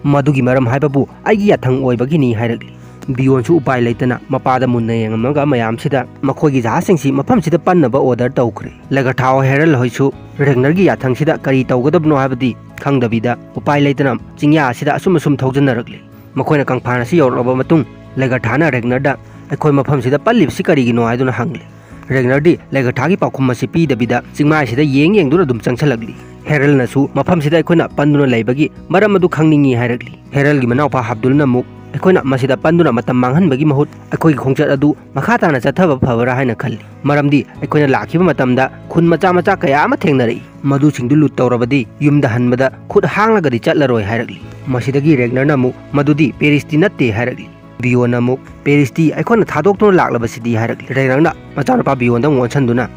"ꯃꯗꯨꯒꯤ ꯃꯔꯝ ꯍꯥꯏꯕꯕꯨ ꯑꯩꯒꯤ ꯌꯥꯊꯪ ꯑꯣꯏꯕꯒꯤꯅꯤ" ꯍꯥꯏꯔꯛꯂꯤ꯫ ꯕꯤꯌꯣꯟꯁꯨ ꯎꯄꯥꯏ ꯂꯩꯇꯅ ꯃꯄꯥꯗ ꯃꯨꯟꯅ ꯌꯦꯡꯉꯝꯃꯒ ꯃꯌꯥꯝꯁꯤꯗ ꯃꯈꯣꯏꯒꯤ ꯖꯍꯥꯖꯁꯤꯡꯁꯤ ꯃꯐꯝꯁꯤꯗ ꯄꯟꯅꯕ ꯑꯣꯔꯗꯔ ꯇꯧꯈ꯭ꯔꯦ꯫ ꯂꯦꯒꯔꯊꯥ ꯍꯣꯏ ꯍꯦꯔꯜ ꯍꯣꯏꯁꯨ ꯔꯦꯒꯅꯔꯒꯤ ꯌꯥꯊꯪꯁꯤꯗ ꯀꯔꯤ ꯇꯧꯒꯗꯕꯅꯣ ꯍꯥꯏꯕꯗꯤ ꯈꯪꯗꯕꯤꯗ ꯎꯄꯥꯏ ꯂꯩꯇꯅ ꯆꯤꯡꯌꯥ ꯑꯁꯤꯗ ꯑꯁꯨꯝ ꯑꯁꯨꯝ ꯊꯧꯖꯟꯅꯔꯛꯂꯤ꯫ ꯃꯈꯣꯏꯅ ꯀꯪꯐꯥꯟ ꯑꯁꯤ ꯌꯧꯔꯛꯂꯕ ꯃꯇꯨꯡ ꯂꯦꯒꯔꯊꯥꯅ ꯔꯦꯒꯅꯔꯗ, "ꯑꯩꯈꯣꯏ ꯃꯐꯝꯁꯤꯗ ꯄꯜꯂꯤꯕꯁꯤ ꯀꯔꯤꯒꯤꯅꯣ?" ꯍꯥꯏꯗꯨꯅ ꯍꯪꯂꯤ꯫ ꯔꯦꯒꯅꯔꯗꯤ ꯂꯦꯒꯔꯊꯥꯒꯤ ꯄꯥꯎꯈꯨꯝ ꯑꯁꯤ ꯄꯤꯗꯕꯤꯗ ꯆꯤꯡꯃꯥꯏꯁꯤꯗ ꯌꯦꯡ ꯌꯦꯡꯗꯨꯅ ꯑꯗꯨꯝ ꯆꯪꯁꯤꯜꯂꯛꯂꯤ꯫ ꯍꯦꯔꯜꯅꯁꯨ, "ꯃꯐꯝꯁꯤꯗ ꯑꯩꯈꯣꯏꯅ ꯄꯟꯗꯨꯅ ꯂꯩꯕꯒꯤ ꯃꯔꯝ ꯑꯗꯨ ꯈꯪꯅꯤꯡꯏ" ꯍꯥꯏꯔꯛꯂꯤ꯫ ꯍꯦꯔꯜꯒꯤ ꯃꯅꯥꯎꯄꯥ ꯍꯥꯕꯗꯨꯜꯅ ꯑꯃꯨꯛ, "ꯑꯩꯈꯣꯏꯅ ꯃꯁꯤꯗ ꯄꯟꯗꯨꯅ ꯃꯇꯝ ꯃꯥꯡꯍꯟꯕꯒꯤ ꯃꯍꯨꯠ ꯑꯩꯈꯣꯏꯒꯤ ꯈꯣꯡꯆꯠ ꯑꯗꯨ ꯃꯈꯥ ꯇꯥꯅ ꯆꯠꯊꯕ ꯐꯕ꯭ꯔꯥ ꯍꯥꯏꯅ ꯈꯜꯂꯤ, ꯃꯔꯝꯗꯤ ꯑꯩꯈꯣꯏꯅ ꯂꯥꯛꯈꯤꯕ ꯃꯇꯝꯗ ꯈꯨꯟ ꯃꯆꯥ ꯃꯆꯥ ꯀꯌꯥ ꯑꯃ ꯊꯦꯡꯅꯔꯛꯏ, ꯃꯗꯨꯁꯤꯡꯗꯨ ꯂꯨꯠ ꯇꯧꯔꯕꯗꯤ ꯌꯨꯝꯗ ꯍꯟꯕꯗ ꯈꯨꯠ ꯍꯥꯡꯂꯒꯗꯤ ꯆꯠꯂꯔꯣꯏ" ꯍꯥꯏꯔꯛꯂꯤ꯫ ꯃꯁꯤꯗꯒꯤ ꯔꯦꯒꯅꯔꯅ ꯑꯃꯨꯛ, "ꯃꯗꯨꯗꯤ ꯄꯦꯔꯤꯁꯇꯤ ꯅꯠꯇꯦ" ꯍꯥꯏꯔꯛꯂꯤ꯫ ꯕꯤꯌꯣꯟꯅ ꯑꯃꯨꯛ, "ꯄꯦꯔꯤꯁꯇꯤ ꯑꯩꯈꯣꯏꯅ ꯊꯥꯗꯣꯛꯇꯨꯅ ꯂꯥꯛꯂꯕꯁꯤꯗꯤ" ꯍꯥꯏꯔꯛꯂꯤ꯫ ꯔꯦꯒꯅꯔꯅ ꯃꯆꯥꯅꯨꯄꯥ ꯕꯤꯌꯣꯟꯗ ꯑꯃꯨꯛ ꯑꯣꯟꯁꯤꯟꯗꯨꯅ,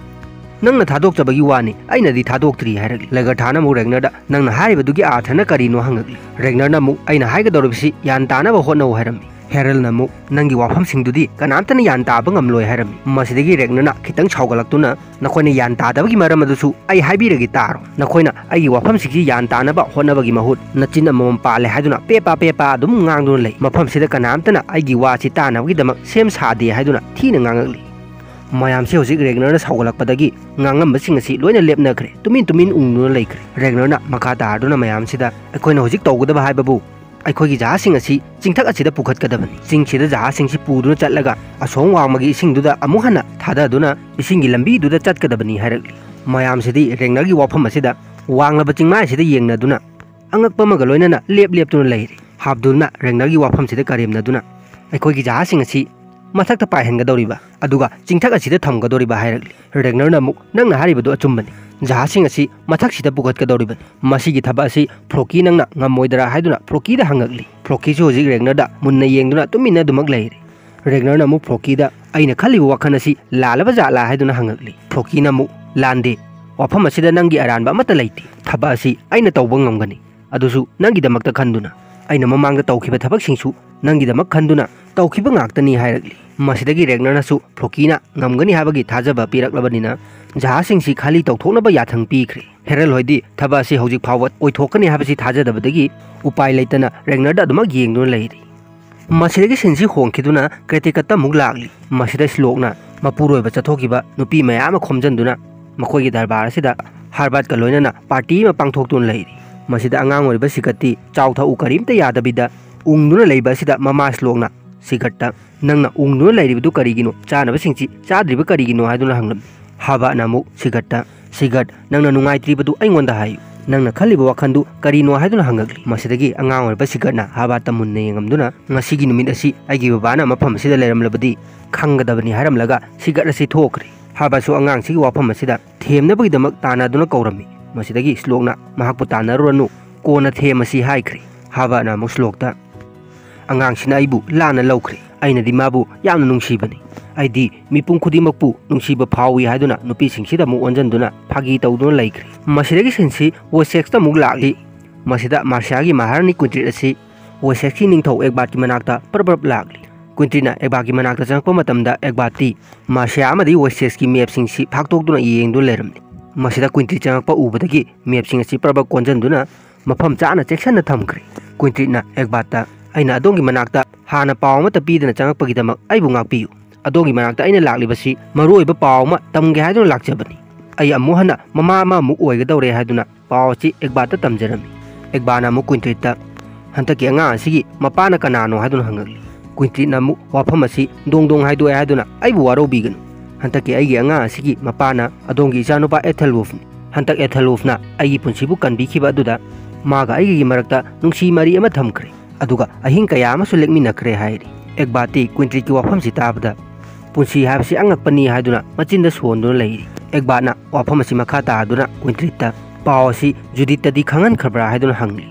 "ꯅꯪꯅ ꯊꯥꯗꯣꯛꯆꯕꯒꯤ ꯋꯥꯅꯤ, ꯑꯩꯅꯗꯤ ꯊꯥꯗꯣꯛꯇ꯭ꯔꯤ" ꯍꯥꯏꯔꯛꯂꯤ꯫ ꯂꯦꯒꯔꯊꯥꯅ ꯑꯃꯨꯛ ꯔꯦꯒꯅꯔꯗ, "ꯅꯪꯅ ꯍꯥꯏꯔꯤꯕꯗꯨꯒꯤ ꯑꯥꯔꯊꯅ ꯀꯔꯤꯅꯣ?" ꯍꯪꯉꯛꯂꯤ꯫ ꯔꯦꯒꯅꯔꯅ ꯑꯃꯨꯛ, "ꯑꯩꯅ ꯍꯥꯏꯒꯗꯧꯔꯤꯕꯁꯤ ꯒ꯭ꯌꯥꯟ ꯇꯥꯅꯕ ꯍꯣꯠꯅꯧ" ꯍꯥꯏꯔꯝꯃꯤ꯫ ꯍꯦꯔꯜꯅ ꯑꯃꯨꯛ, "ꯅꯪꯒꯤ ꯋꯥꯐꯝꯁꯤꯡꯗꯨꯗꯤ ꯀꯅꯥꯝꯇꯅ ꯒ꯭ꯌꯥꯟ ꯇꯥꯕ ꯉꯝꯂꯣꯏ" ꯍꯥꯏꯔꯝꯃꯤ꯫ ꯃꯁꯤꯗꯒꯤ ꯔꯦꯒꯅꯔꯅ ꯈꯤꯇꯪ ꯁꯥꯎꯒꯠꯂꯛꯇꯨꯅ, "ꯅꯈꯣꯏꯅ ꯒ꯭ꯌꯥꯟ ꯇꯥꯗꯕꯒꯤ ꯃꯔꯝ ꯑꯗꯨꯁꯨ ꯑꯩ ꯍꯥꯏꯕꯤꯔꯒꯦ, ꯇꯥꯔꯣ꯫ ꯅꯈꯣꯏꯅ ꯑꯩꯒꯤ ꯋꯥꯐꯝꯁꯤꯡꯁꯤ ꯒ꯭ꯌꯥꯟ ꯇꯥꯅꯕ ꯍꯣꯠꯅꯕꯒꯤ ꯃꯍꯨꯠ ꯅꯆꯤꯟ ꯑꯃꯃꯝ ꯄꯥꯜꯂꯦ ꯍꯥꯏꯗꯨꯅ ꯄꯦꯄꯥ ꯄꯦꯄꯥ ꯑꯗꯨꯝ ꯉꯥꯡꯗꯨꯅ ꯂꯩ꯫ ꯃꯐꯝꯁꯤꯗ ꯀꯅꯥꯝꯇꯅ ꯑꯩꯒꯤ ꯋꯥꯁꯤ ꯇꯥꯅꯕꯒꯤꯗꯃꯛ ꯁꯦꯝ ꯁꯥꯗꯦ" ꯍꯥꯏꯗꯨꯅ ꯊꯤꯅ ꯉꯥꯡꯉꯛꯂꯤ꯫ ꯃꯌꯥꯝꯁꯤ ꯍꯧꯖꯤꯛ ꯔꯦꯒꯅꯔꯅ ꯁꯥꯎꯒꯠꯂꯛꯄꯗꯒꯤ ꯉꯥꯡꯂꯝꯕꯁꯤꯡ ꯑꯁꯤ ꯂꯣꯏꯅ ꯂꯦꯞꯅꯈ꯭ꯔꯦ꯫ ꯇꯨꯃꯤꯟ ꯇꯨꯃꯤꯟ ꯎꯪꯗꯨꯅ ꯂꯩꯈ꯭ꯔꯦ꯫ ꯔꯦꯒꯅꯔꯅ ꯃꯈꯥ ꯇꯥꯔꯗꯨꯅ ꯃꯌꯥꯝꯁꯤꯗ, "ꯑꯩꯈꯣꯏꯅ ꯍꯧꯖꯤꯛ ꯇꯧꯒꯗꯕ ꯍꯥꯏꯕꯕꯨ ꯑꯩꯈꯣꯏꯒꯤ ꯖꯍꯥꯖꯁꯤꯡ ꯑꯁꯤ ꯆꯤꯡꯊꯛ ꯑꯁꯤꯗ ꯄꯨꯈꯠꯀꯗꯕꯅꯤ꯫ ꯆꯤꯡꯁꯤꯗ ꯖꯍꯥꯖꯁꯤꯡꯁꯤ ꯄꯨꯗꯨꯅ ꯆꯠꯂꯒ ꯑꯁꯣꯝ ꯋꯥꯡꯃꯒꯤ ꯏꯁꯤꯡꯗꯨꯗ ꯑꯃꯨꯛ ꯍꯟꯅ ꯊꯥꯗꯗꯨꯅ ꯏꯁꯤꯡꯒꯤ ꯂꯝꯕꯤꯗꯨꯗ ꯆꯠꯀꯗꯕꯅꯤ" ꯍꯥꯏꯔꯛꯂꯤ꯫ ꯃꯌꯥꯝꯁꯤꯗꯤ ꯔꯦꯒꯅꯔꯒꯤ ꯋꯥꯐꯝ ꯑꯁꯤꯗ ꯋꯥꯡꯂꯕ ꯆꯤꯡꯃꯥꯏ ꯑꯁꯤꯗ ꯌꯦꯡꯅꯗꯨꯅ ꯑꯉꯛꯄ ꯑꯃꯒ ꯂꯣꯏꯅꯅ ꯂꯦꯞ ꯂꯦꯞꯇꯨꯅ ꯂꯩꯔꯤ꯫ ꯍꯥꯕꯗꯨꯜꯅ ꯔꯦꯒꯅꯔꯒꯤ ꯋꯥꯐꯝꯁꯤꯗ ꯀꯔꯦꯝꯅꯗꯨꯅ, "ꯑꯩꯈꯣꯏꯒꯤ ꯖꯍꯥꯖꯁꯤꯡ ꯑꯁꯤ ꯃꯊꯛꯇ ꯄꯥꯏꯍꯟꯒꯗꯧꯔꯤꯕ, ꯑꯗꯨꯒ ꯆꯤꯡꯊꯛ ꯑꯁꯤꯗ ꯊꯝꯒꯗꯧꯔꯤꯕ" ꯍꯥꯏꯔꯛꯂꯤ꯫ ꯔꯦꯒꯅꯔꯅ ꯑꯃꯨꯛ, "ꯅꯪꯅ ꯍꯥꯏꯔꯤꯕꯗꯨ ꯑꯆꯨꯝꯕꯅꯤ꯫ ꯖꯍꯥꯖꯁꯤꯡ ꯑꯁꯤ ꯃꯊꯛꯁꯤꯗ ꯄꯨꯈꯠꯀꯗꯧꯔꯤꯕꯅꯤ꯫ ꯃꯁꯤꯒꯤ ꯊꯕꯛ ꯑꯁꯤ ꯐ꯭ꯂꯣꯀꯤ ꯅꯪꯅ ꯉꯝꯃꯣꯏꯗꯔꯥ?" ꯍꯥꯏꯗꯨꯅ ꯐ꯭ꯂꯣꯀꯤꯗ ꯍꯪꯉꯛꯂꯤ꯫ ꯐ꯭ꯂꯣꯀꯤꯁꯨ ꯍꯧꯖꯤꯛ ꯔꯦꯒꯅꯔꯗ ꯃꯨꯟꯅ ꯌꯦꯡꯗꯨꯅ ꯇꯨꯃꯤꯟꯅ ꯑꯗꯨꯃꯛ ꯂꯩꯔꯤ꯫ ꯔꯦꯒꯅꯔꯅ ꯑꯃꯨꯛ ꯐ꯭ꯂꯣꯀꯤꯗ, "ꯑꯩꯅ ꯈꯜꯂꯤꯕ ꯋꯥꯈꯜ ꯑꯁꯤ ꯂꯥꯜꯂꯕ ꯖꯥꯠꯂꯥ?" ꯍꯥꯏꯗꯨꯅ ꯍꯪꯉꯛꯂꯤ꯫ ꯐ꯭ꯂꯣꯀꯤꯅ ꯑꯃꯨꯛ, "ꯂꯥꯟꯗꯦ꯫ ꯋꯥꯐꯝ ꯑꯁꯤꯗ ꯅꯪꯒꯤ ꯑꯔꯥꯟꯕ ꯑꯃꯠꯇ ꯂꯩꯇꯦ꯫ ꯊꯕꯛ ꯑꯁꯤ ꯑꯩꯅ ꯇꯧꯕ ꯉꯝꯒꯅꯤ꯫ ꯑꯗꯨꯁꯨ ꯅꯪꯒꯤꯗꯃꯛꯇ ꯈꯟꯗꯨꯅ꯫ ꯑꯩꯅ ꯃꯃꯥꯡꯗ ꯇꯧꯈꯤꯕ ꯊꯕꯛꯁꯤꯡꯁꯨ ꯅꯪꯒꯤꯗꯃꯛ ꯈꯟꯗꯨꯅ ꯇꯧꯈꯤꯕ ꯉꯥꯛꯇꯅꯤ" ꯍꯥꯏꯔꯛꯂꯤ꯫ ꯃꯁꯤꯗꯒꯤ ꯔꯦꯒꯅꯔꯅꯁꯨ ꯐ꯭ꯂꯣꯀꯤꯅ ꯉꯝꯒꯅꯤ ꯍꯥꯏꯕꯒꯤ ꯊꯥꯖꯕ ꯄꯤꯔꯛꯂꯕꯅꯤꯅ ꯖꯍꯥꯖꯁꯤꯡꯁꯤ ꯈꯥꯂꯤ ꯇꯧꯊꯣꯛꯅꯕ ꯌꯥꯊꯪ ꯄꯤꯈ꯭ꯔꯦ꯫ ꯍꯦꯔꯜ ꯍꯣꯏꯗꯤ ꯊꯕꯛ ꯑꯁꯤ ꯍꯧꯖꯤꯛ ꯐꯥꯎꯕ ꯑꯣꯏꯊꯣꯛꯀꯅꯤ ꯍꯥꯏꯕꯁꯤ ꯊꯥꯖꯗꯕꯗꯒꯤ ꯎꯄꯥꯏ ꯂꯩꯇꯅ ꯔꯦꯒꯅꯔꯗ ꯑꯗꯨꯃꯛ ꯌꯦꯡꯗꯨꯅ ꯂꯩꯔꯤ꯫ ꯃꯁꯤꯗꯒꯤ ꯁꯤꯟꯁꯤ ꯍꯣꯡꯈꯤꯗꯨꯅ ꯀ꯭ꯔꯦꯇꯤꯀꯠꯇ ꯑꯃꯨꯛ ꯂꯥꯛꯂꯤ꯫ ꯃꯁꯤꯗ ꯁ꯭ꯂꯣꯛꯅ ꯃꯄꯨꯔꯣꯏꯕ ꯆꯠꯊꯣꯛꯈꯤꯕ ꯅꯨꯄꯤ ꯃꯌꯥꯝ ꯑꯃ ꯈꯣꯝꯖꯤꯟꯗꯨꯅ ꯃꯈꯣꯏꯒꯤ ꯗꯔꯕꯥꯔ ꯑꯁꯤꯗ ꯍꯥꯔꯕꯥꯔꯠꯀ ꯂꯣꯏꯅꯅ ꯄꯥꯔꯇꯤ ꯑꯃ ꯄꯥꯡꯊꯣꯛꯇꯨꯅ ꯂꯩꯔꯤ꯫ ꯃꯁꯤꯗ ꯑꯉꯥꯡ ꯑꯣꯏꯔꯤꯕ ꯁꯤꯒꯠꯇꯤ ꯆꯥꯎ ꯊꯛꯎ ꯀꯔꯤꯝꯇ ꯌꯥꯗꯕꯤꯗ ꯎꯪꯗꯨꯅ ꯂꯩꯕ ꯑꯁꯤꯗ ꯃꯃꯥ ꯁ꯭ꯂꯣꯛꯅ ꯁꯤꯒꯠꯇ, "ꯅꯪꯅ ꯎꯪꯗꯨꯅ ꯂꯩꯔꯤꯕꯗꯨ ꯀꯔꯤꯒꯤꯅꯣ? ꯆꯥꯅꯕꯁꯤꯡꯁꯤ ꯆꯥꯗ꯭ꯔꯤꯕ ꯀꯔꯤꯒꯤꯅꯣ?" ꯍꯥꯏꯗꯨꯅ ꯍꯪꯂꯝꯃꯤ꯫ ꯍꯥꯕꯥꯠꯅ ꯑꯃꯨꯛ ꯁꯤꯒꯠꯇ, "ꯁꯤꯒꯠ, ꯅꯪꯅ ꯅꯨꯡꯉꯥꯏꯇ꯭ꯔꯤꯕꯗꯨ ꯑꯩꯉꯣꯟꯗ ꯍꯥꯏꯌꯨ꯫ ꯅꯪꯅ ꯈꯜꯂꯤꯕ ꯋꯥꯈꯜꯗꯨ ꯀꯔꯤꯅꯣ?" ꯍꯥꯏꯗꯨꯅ ꯍꯪꯂꯛꯂꯤ꯫ ꯃꯁꯤꯗꯒꯤ ꯑꯉꯥꯡ ꯑꯣꯏꯔꯤꯕ ꯁꯤꯒꯠꯅ ꯍꯥꯕꯥꯠꯇ ꯃꯨꯟꯅ ꯌꯦꯡꯉꯝꯗꯨꯅ, "ꯉꯁꯤꯒꯤ ꯅꯨꯃꯤꯠ ꯑꯁꯤ ꯑꯩꯒꯤ ꯕꯕꯥꯅ ꯃꯐꯝ ꯑꯁꯤꯗ ꯂꯩꯔꯝꯂꯕꯗꯤ ꯈꯪꯒꯗꯕꯅꯤ" ꯍꯥꯏꯔꯝꯂꯒ ꯁꯤꯒꯠ ꯑꯁꯤ ꯊꯣꯛꯈ꯭ꯔꯦ꯫ ꯍꯥꯕꯥꯠꯁꯨ ꯑꯉꯥꯡꯁꯤꯒꯤ ꯋꯥꯐꯝ ꯑꯁꯤꯗ ꯊꯦꯝꯅꯕꯒꯤꯗꯃꯛ ꯇꯥꯟꯅꯗꯨꯅ ꯀꯧꯔꯝꯃꯤ꯫ ꯃꯁꯤꯗꯒꯤ ꯁ꯭ꯂꯣꯛꯅ ꯃꯍꯥꯛꯄꯨ ꯇꯥꯟꯅꯔꯨꯔꯅꯨ, ꯀꯣꯟꯅ ꯊꯦꯝꯃꯁꯤ ꯍꯥꯏꯈ꯭ꯔꯦ꯫ ꯍꯥꯕꯥꯠꯅ ꯑꯃꯨꯛ ꯁ꯭ꯂꯣꯛꯇ, "ꯑꯉꯥꯡꯁꯤꯅ ꯑꯩꯕꯨ ꯂꯥꯟꯅ ꯂꯧꯈ꯭ꯔꯦ꯫ ꯑꯩꯅꯗꯤ ꯃꯥꯕꯨ ꯌꯥꯝꯅ ꯅꯨꯡꯁꯤꯕꯅꯤ꯫ ꯑꯩꯗꯤ ꯃꯤꯄꯨꯝ ꯈꯨꯗꯤꯡꯃꯛꯄꯨ ꯅꯨꯡꯁꯤꯕ ꯐꯥꯎꯏ" ꯍꯥꯏꯗꯨꯅ ꯅꯨꯄꯤꯁꯤꯡꯁꯤꯗ ꯑꯃꯨꯛ ꯑꯣꯟꯁꯤꯟꯗꯨꯅ ꯐꯥꯒꯤ ꯇꯧꯗꯨꯅ ꯂꯩꯈ꯭ꯔꯦ꯫ ꯃꯁꯤꯗꯒꯤ ꯁꯤꯟꯁꯤ ꯋꯦꯁꯦꯛꯁꯇ ꯑꯃꯨꯛ ꯂꯥꯛꯂꯤ꯫ ꯃꯁꯤꯗ ꯃꯥꯔꯁꯤꯌꯥꯒꯤ ꯃꯍꯥꯔꯥꯅꯤ ꯀꯨꯟꯇ꯭ꯔꯦꯠ ꯑꯁꯤ ꯋꯦꯁꯦꯛꯁꯀꯤ ꯅꯤꯡꯊꯧ ꯑꯦꯛꯕꯥꯠꯀꯤ ꯃꯅꯥꯛꯇ ꯄ꯭ꯔꯞ ꯄ꯭ꯔꯞ ꯂꯥꯛꯂꯤ꯫ ꯀ꯭ꯋꯤꯟꯇ꯭ꯔꯤꯠꯅ ꯑꯦꯛꯕꯥꯠꯀꯤ ꯃꯅꯥꯛꯇ ꯆꯪꯉꯛꯄ ꯃꯇꯝꯗ ꯑꯦꯛꯕꯥꯠꯇꯤ ꯃꯥꯔꯁꯤꯌꯥ ꯑꯃꯗꯤ ꯋꯦꯁꯦꯛꯁꯀꯤ ꯃꯦꯞꯁꯤꯡꯁꯤ ꯐꯥꯛꯇꯣꯛꯇꯨꯅ ꯌꯦꯡꯗꯨꯅ ꯂꯩꯔꯝꯂꯤ꯫ ꯃꯁꯤꯗ ꯀ꯭ꯋꯤꯟꯇ꯭ꯔꯤꯠ ꯆꯪꯉꯛꯄ ꯎꯕꯗꯒꯤ ꯃꯦꯞꯁꯤꯡ ꯑꯁꯤ ꯄ꯭ꯔꯞ ꯄ꯭ꯔꯞ ꯀꯣꯟꯁꯤꯟꯗꯨꯅ ꯃꯐꯝ ꯆꯥꯅ ꯆꯦꯛꯁꯤꯟꯅ ꯊꯝꯈ꯭ꯔꯦ꯫ ꯀ꯭ꯋꯤꯟꯇ꯭ꯔꯤꯠꯅ ꯑꯦꯛꯕꯥꯠꯇ, "ꯑꯩꯅ ꯑꯗꯣꯝꯒꯤ ꯃꯅꯥꯛꯇ ꯍꯥꯟꯅ ꯄꯥꯎ ꯑꯃꯠꯇ ꯄꯤꯗꯅ ꯆꯪꯉꯛꯄꯒꯤꯗꯃꯛ ꯑꯩꯕꯨ ꯉꯥꯛꯄꯤꯌꯨ꯫ ꯑꯗꯣꯝꯒꯤ ꯃꯅꯥꯛꯇ ꯑꯩꯅ ꯂꯥꯛꯂꯤꯕꯁꯤ ꯃꯔꯨꯑꯣꯏꯕ ꯄꯥꯎ ꯑꯃ ꯇꯝꯒꯦ ꯍꯥꯏꯗꯨꯅ ꯂꯥꯛꯆꯕꯅꯤ꯫ ꯑꯩ ꯑꯃꯨꯛ ꯍꯟꯅ ꯃꯃꯥ ꯑꯃꯃꯨꯛ ꯑꯣꯏꯒꯗꯧꯔꯦ" ꯍꯥꯏꯗꯨꯅ ꯄꯥꯎ ꯑꯁꯤ ꯑꯦꯛꯕꯥꯠꯇ ꯇꯝꯖꯔꯝꯃꯤ꯫ ꯑꯦꯛꯕꯥꯠꯅ ꯑꯃꯨꯛ ꯀ꯭ꯋꯤꯟꯇ꯭ꯔꯤꯠꯇ, "ꯍꯟꯗꯛꯀꯤ ꯑꯉꯥꯡ ꯑꯁꯤꯒꯤ ꯃꯄꯥꯅ ꯀꯅꯥꯅꯣ?" ꯍꯥꯏꯗꯨꯅ ꯍꯪꯉꯛꯂꯤ꯫ ꯀ꯭ꯋꯤꯟꯇ꯭ꯔꯤꯠꯅ ꯑꯃꯨꯛ ꯋꯥꯐꯝ ꯑꯁꯤ ꯗꯣꯡ ꯗꯣꯡ ꯍꯥꯏꯗꯣꯛꯑꯦ ꯍꯥꯏꯗꯨꯅ, "ꯑꯩꯕꯨ ꯋꯥꯔꯧꯕꯤꯒꯅꯨ꯫ ꯍꯟꯗꯛꯀꯤ ꯑꯩꯒꯤ ꯑꯉꯥꯡ ꯑꯁꯤꯒꯤ ꯃꯄꯥꯅ ꯑꯗꯣꯝꯒꯤ ꯏꯆꯥꯅꯨꯄꯥ ꯑꯦꯊꯦꯜꯋꯨꯐꯅꯤ꯫ ꯍꯟꯗꯛ ꯑꯦꯊꯦꯜꯋꯨꯐꯅ ꯑꯩꯒꯤ ꯄꯨꯟꯁꯤꯕꯨ ꯀꯟꯕꯤꯈꯤꯕ ꯑꯗꯨꯗ ꯃꯥꯒ ꯑꯩꯒꯒꯤ ꯃꯔꯛꯇ ꯅꯨꯡꯁꯤ ꯃꯔꯤ ꯑꯃ ꯊꯝꯈ꯭ꯔꯦ꯫ ꯑꯗꯨꯒ ꯑꯍꯤꯡ ꯀꯌꯥ ꯑꯃꯁꯨ ꯂꯦꯛꯃꯤꯟꯅꯈ꯭ꯔꯦ" ꯍꯥꯏꯔꯤ꯫ ꯑꯦꯛꯕꯥꯠꯇꯤ ꯀ꯭ꯋꯤꯟꯇ꯭ꯔꯤꯠꯀꯤ ꯋꯥꯐꯝꯁꯤ ꯇꯥꯕꯗ, "ꯄꯨꯟꯁꯤ ꯍꯥꯏꯕꯁꯤ ꯑꯉꯛꯄꯅꯤ" ꯍꯥꯏꯗꯨꯅ ꯃꯆꯤꯟꯗ ꯁꯣꯟꯗꯨꯅ ꯂꯩꯔꯤ꯫ ꯑꯦꯛꯕꯥꯠꯅ ꯋꯥꯐꯝ ꯑꯁꯤ ꯃꯈꯥ ꯇꯥꯗꯨꯅ ꯀ꯭ꯋꯤꯟꯇ꯭ꯔꯤꯠꯇ, "ꯄꯥꯎ ꯑꯁꯤ ꯖꯨꯗꯤꯠꯇꯗꯤ ꯈꯪꯍꯟꯈ꯭ꯔꯕ꯭ꯔꯥ?" ꯍꯥꯏꯗꯨꯅ ꯍꯪꯂꯤ꯫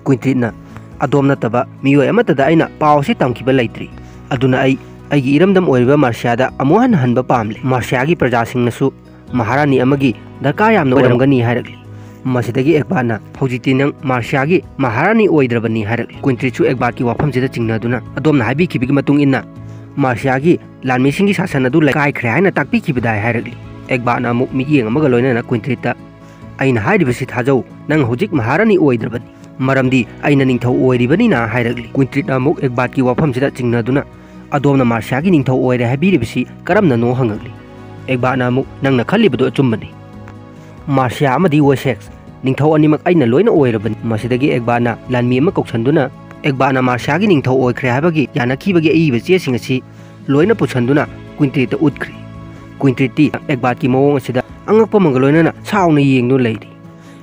ꯀ꯭ꯋꯤꯟꯇ꯭ꯔꯤꯠꯅ, "ꯑꯗꯣꯝ ꯅꯠꯇꯕ ꯃꯤꯑꯣꯏ ꯑꯃꯠꯇꯗ ꯑꯩꯅ ꯄꯥꯎ ꯑꯁꯤ ꯇꯝꯈꯤꯕ ꯂꯩꯇ꯭ꯔꯤ꯫ ꯑꯗꯨꯅ ꯑꯩ ꯑꯩꯒꯤ ꯏꯔꯝꯗꯝ ꯑꯣꯏꯔꯤꯕ ꯃꯥꯔꯁꯤꯌꯥꯗ ꯑꯃꯨꯛ ꯍꯟꯅ ꯍꯟꯕ ꯄꯥꯝꯂꯦ꯫ ꯃꯥꯔꯁꯤꯌꯥꯒꯤ ꯄ꯭ꯔꯖꯥꯁꯤꯡꯅꯁꯨ ꯃꯍꯥꯔꯥꯅꯤ ꯑꯃꯒꯤ ꯗꯔꯀꯥꯔ ꯌꯥꯝꯅ ꯑꯣꯏꯔꯝꯒꯅꯤ" ꯍꯥꯏꯔꯛꯂꯤ꯫ ꯃꯁꯤꯗꯒꯤ ꯑꯦꯛꯕꯥꯠꯅ, "ꯍꯧꯖꯤꯛꯇꯤ ꯅꯪ ꯃꯥꯔꯁꯤꯌꯥꯒꯤ ꯃꯍꯥꯔꯥꯅꯤ ꯑꯣꯏꯗ꯭ꯔꯕꯅꯤ" ꯍꯥꯏꯔꯛꯂꯤ꯫ ꯀ꯭ꯋꯤꯟꯇ꯭ꯔꯤꯠꯁꯨ ꯑꯦꯛꯕꯥꯠꯀꯤ ꯋꯥꯐꯝꯁꯤꯗ ꯆꯤꯡꯅꯗꯨꯅ, "ꯑꯗꯣꯝꯅ ꯍꯥꯏꯕꯤꯈꯤꯕꯒꯤ ꯃꯇꯨꯡ ꯏꯟꯅ ꯃꯥꯔꯁꯤꯌꯥꯒꯤ ꯂꯥꯟꯃꯤꯁꯤꯡꯒꯤ ꯁꯥꯁꯟ ꯑꯗꯨ ꯂꯩꯀꯥꯏꯈ꯭ꯔꯦ ꯍꯥꯏꯅ ꯇꯥꯛꯄꯤꯈꯤꯕꯗꯥꯏ" ꯍꯥꯏꯔꯛꯂꯤ꯫ ꯑꯦꯛꯕꯥꯠꯅ ꯑꯃꯨꯛ ꯃꯤꯠꯌꯦꯡ ꯑꯃꯒ ꯂꯣꯏꯅꯅ ꯀ꯭ꯋꯤꯟꯇ꯭ꯔꯤꯠꯇ, "ꯑꯩꯅ ꯍꯥꯏꯔꯤꯕꯁꯤ ꯊꯥꯖꯧ, ꯅꯪ ꯍꯧꯖꯤꯛ ꯃꯍꯥꯔꯥꯅꯤ ꯑꯣꯏꯗ꯭ꯔꯕꯅꯤ, ꯃꯔꯝꯗꯤ ꯑꯩꯅ ꯅꯤꯡꯊꯧ ꯑꯣꯏꯔꯤꯕꯅꯤꯅ" ꯍꯥꯏꯔꯛꯂꯤ꯫ ꯀ꯭ꯋꯤꯟꯇ꯭ꯔꯤꯠꯅ ꯑꯃꯨꯛ ꯑꯦꯛꯕꯥꯠꯀꯤ ꯋꯥꯐꯝꯁꯤꯗ ꯆꯤꯡꯅꯗꯨꯅ, "ꯑꯗꯣꯝꯅ ꯃꯥꯔꯁꯤꯌꯥꯒꯤ ꯅꯤꯡꯊꯧ ꯑꯣꯏꯔꯦ ꯍꯥꯏꯕꯤꯔꯤꯕꯁꯤ ꯀꯔꯝꯅꯅꯣ?" ꯍꯪꯉꯛꯂꯤ꯫ ꯑꯦꯛꯕꯥꯠꯅ ꯑꯃꯨꯛ, "ꯅꯪꯅ ꯈꯜꯂꯤꯕꯗꯨ ꯑꯆꯨꯝꯕꯅꯤ꯫ ꯃꯥꯔꯁꯤꯌꯥ ꯑꯃꯗꯤ ꯋꯦꯁꯦꯛꯁ ꯅꯤꯡꯊꯧ ꯑꯅꯤꯃꯛ ꯑꯩꯅ ꯂꯣꯏꯅ ꯑꯣꯏꯔꯕꯅꯤ꯫" ꯃꯁꯤꯗꯒꯤ ꯑꯦꯛꯕꯥꯠꯅ ꯂꯥꯟꯃꯤ ꯑꯃ ꯀꯧꯁꯟꯗꯨꯅ, ꯑꯦꯛꯕꯥꯠꯅ ꯃꯥꯔꯁꯤꯌꯥꯒꯤ ꯅꯤꯡꯊꯧ ꯑꯣꯏꯈ꯭ꯔꯦ ꯍꯥꯏꯕꯒꯤ ꯌꯥꯅꯈꯤꯕꯒꯤ ꯑꯏꯕ ꯆꯦꯁꯤꯡ ꯑꯁꯤ ꯂꯣꯏꯅ ꯄꯨꯁꯟꯗꯨꯅ ꯀ꯭ꯋꯤꯟꯇ꯭ꯔꯤꯠꯇ ꯎꯠꯈ꯭ꯔꯤ꯫ ꯀ꯭ꯋꯤꯟꯇ꯭ꯔꯤꯠꯇꯤ ꯑꯦꯛꯕꯥꯠꯀꯤ ꯃꯑꯣꯡ ꯑꯁꯤꯗ ꯑꯉꯛꯄ ꯑꯃꯒ ꯂꯣꯏꯅꯅ ꯁꯥꯎꯅ ꯌꯦꯡꯗꯨꯅ ꯂꯩꯔꯤ꯫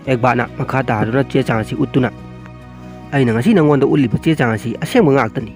ꯑꯦꯛꯕꯥꯠꯅ ꯃꯈꯥ ꯇꯥꯗꯨꯅ ꯆꯦ ꯆꯥꯡ ꯑꯁꯤ ꯎꯠꯇꯨꯅ, "ꯑꯩꯅ ꯉꯁꯤ ꯅꯉꯣꯟꯗ ꯎꯠꯂꯤꯕ ꯆꯦ ꯆꯥꯡ ꯑꯁꯤ ꯑꯁꯦꯡꯕ ꯉꯥꯛꯇꯅꯤ,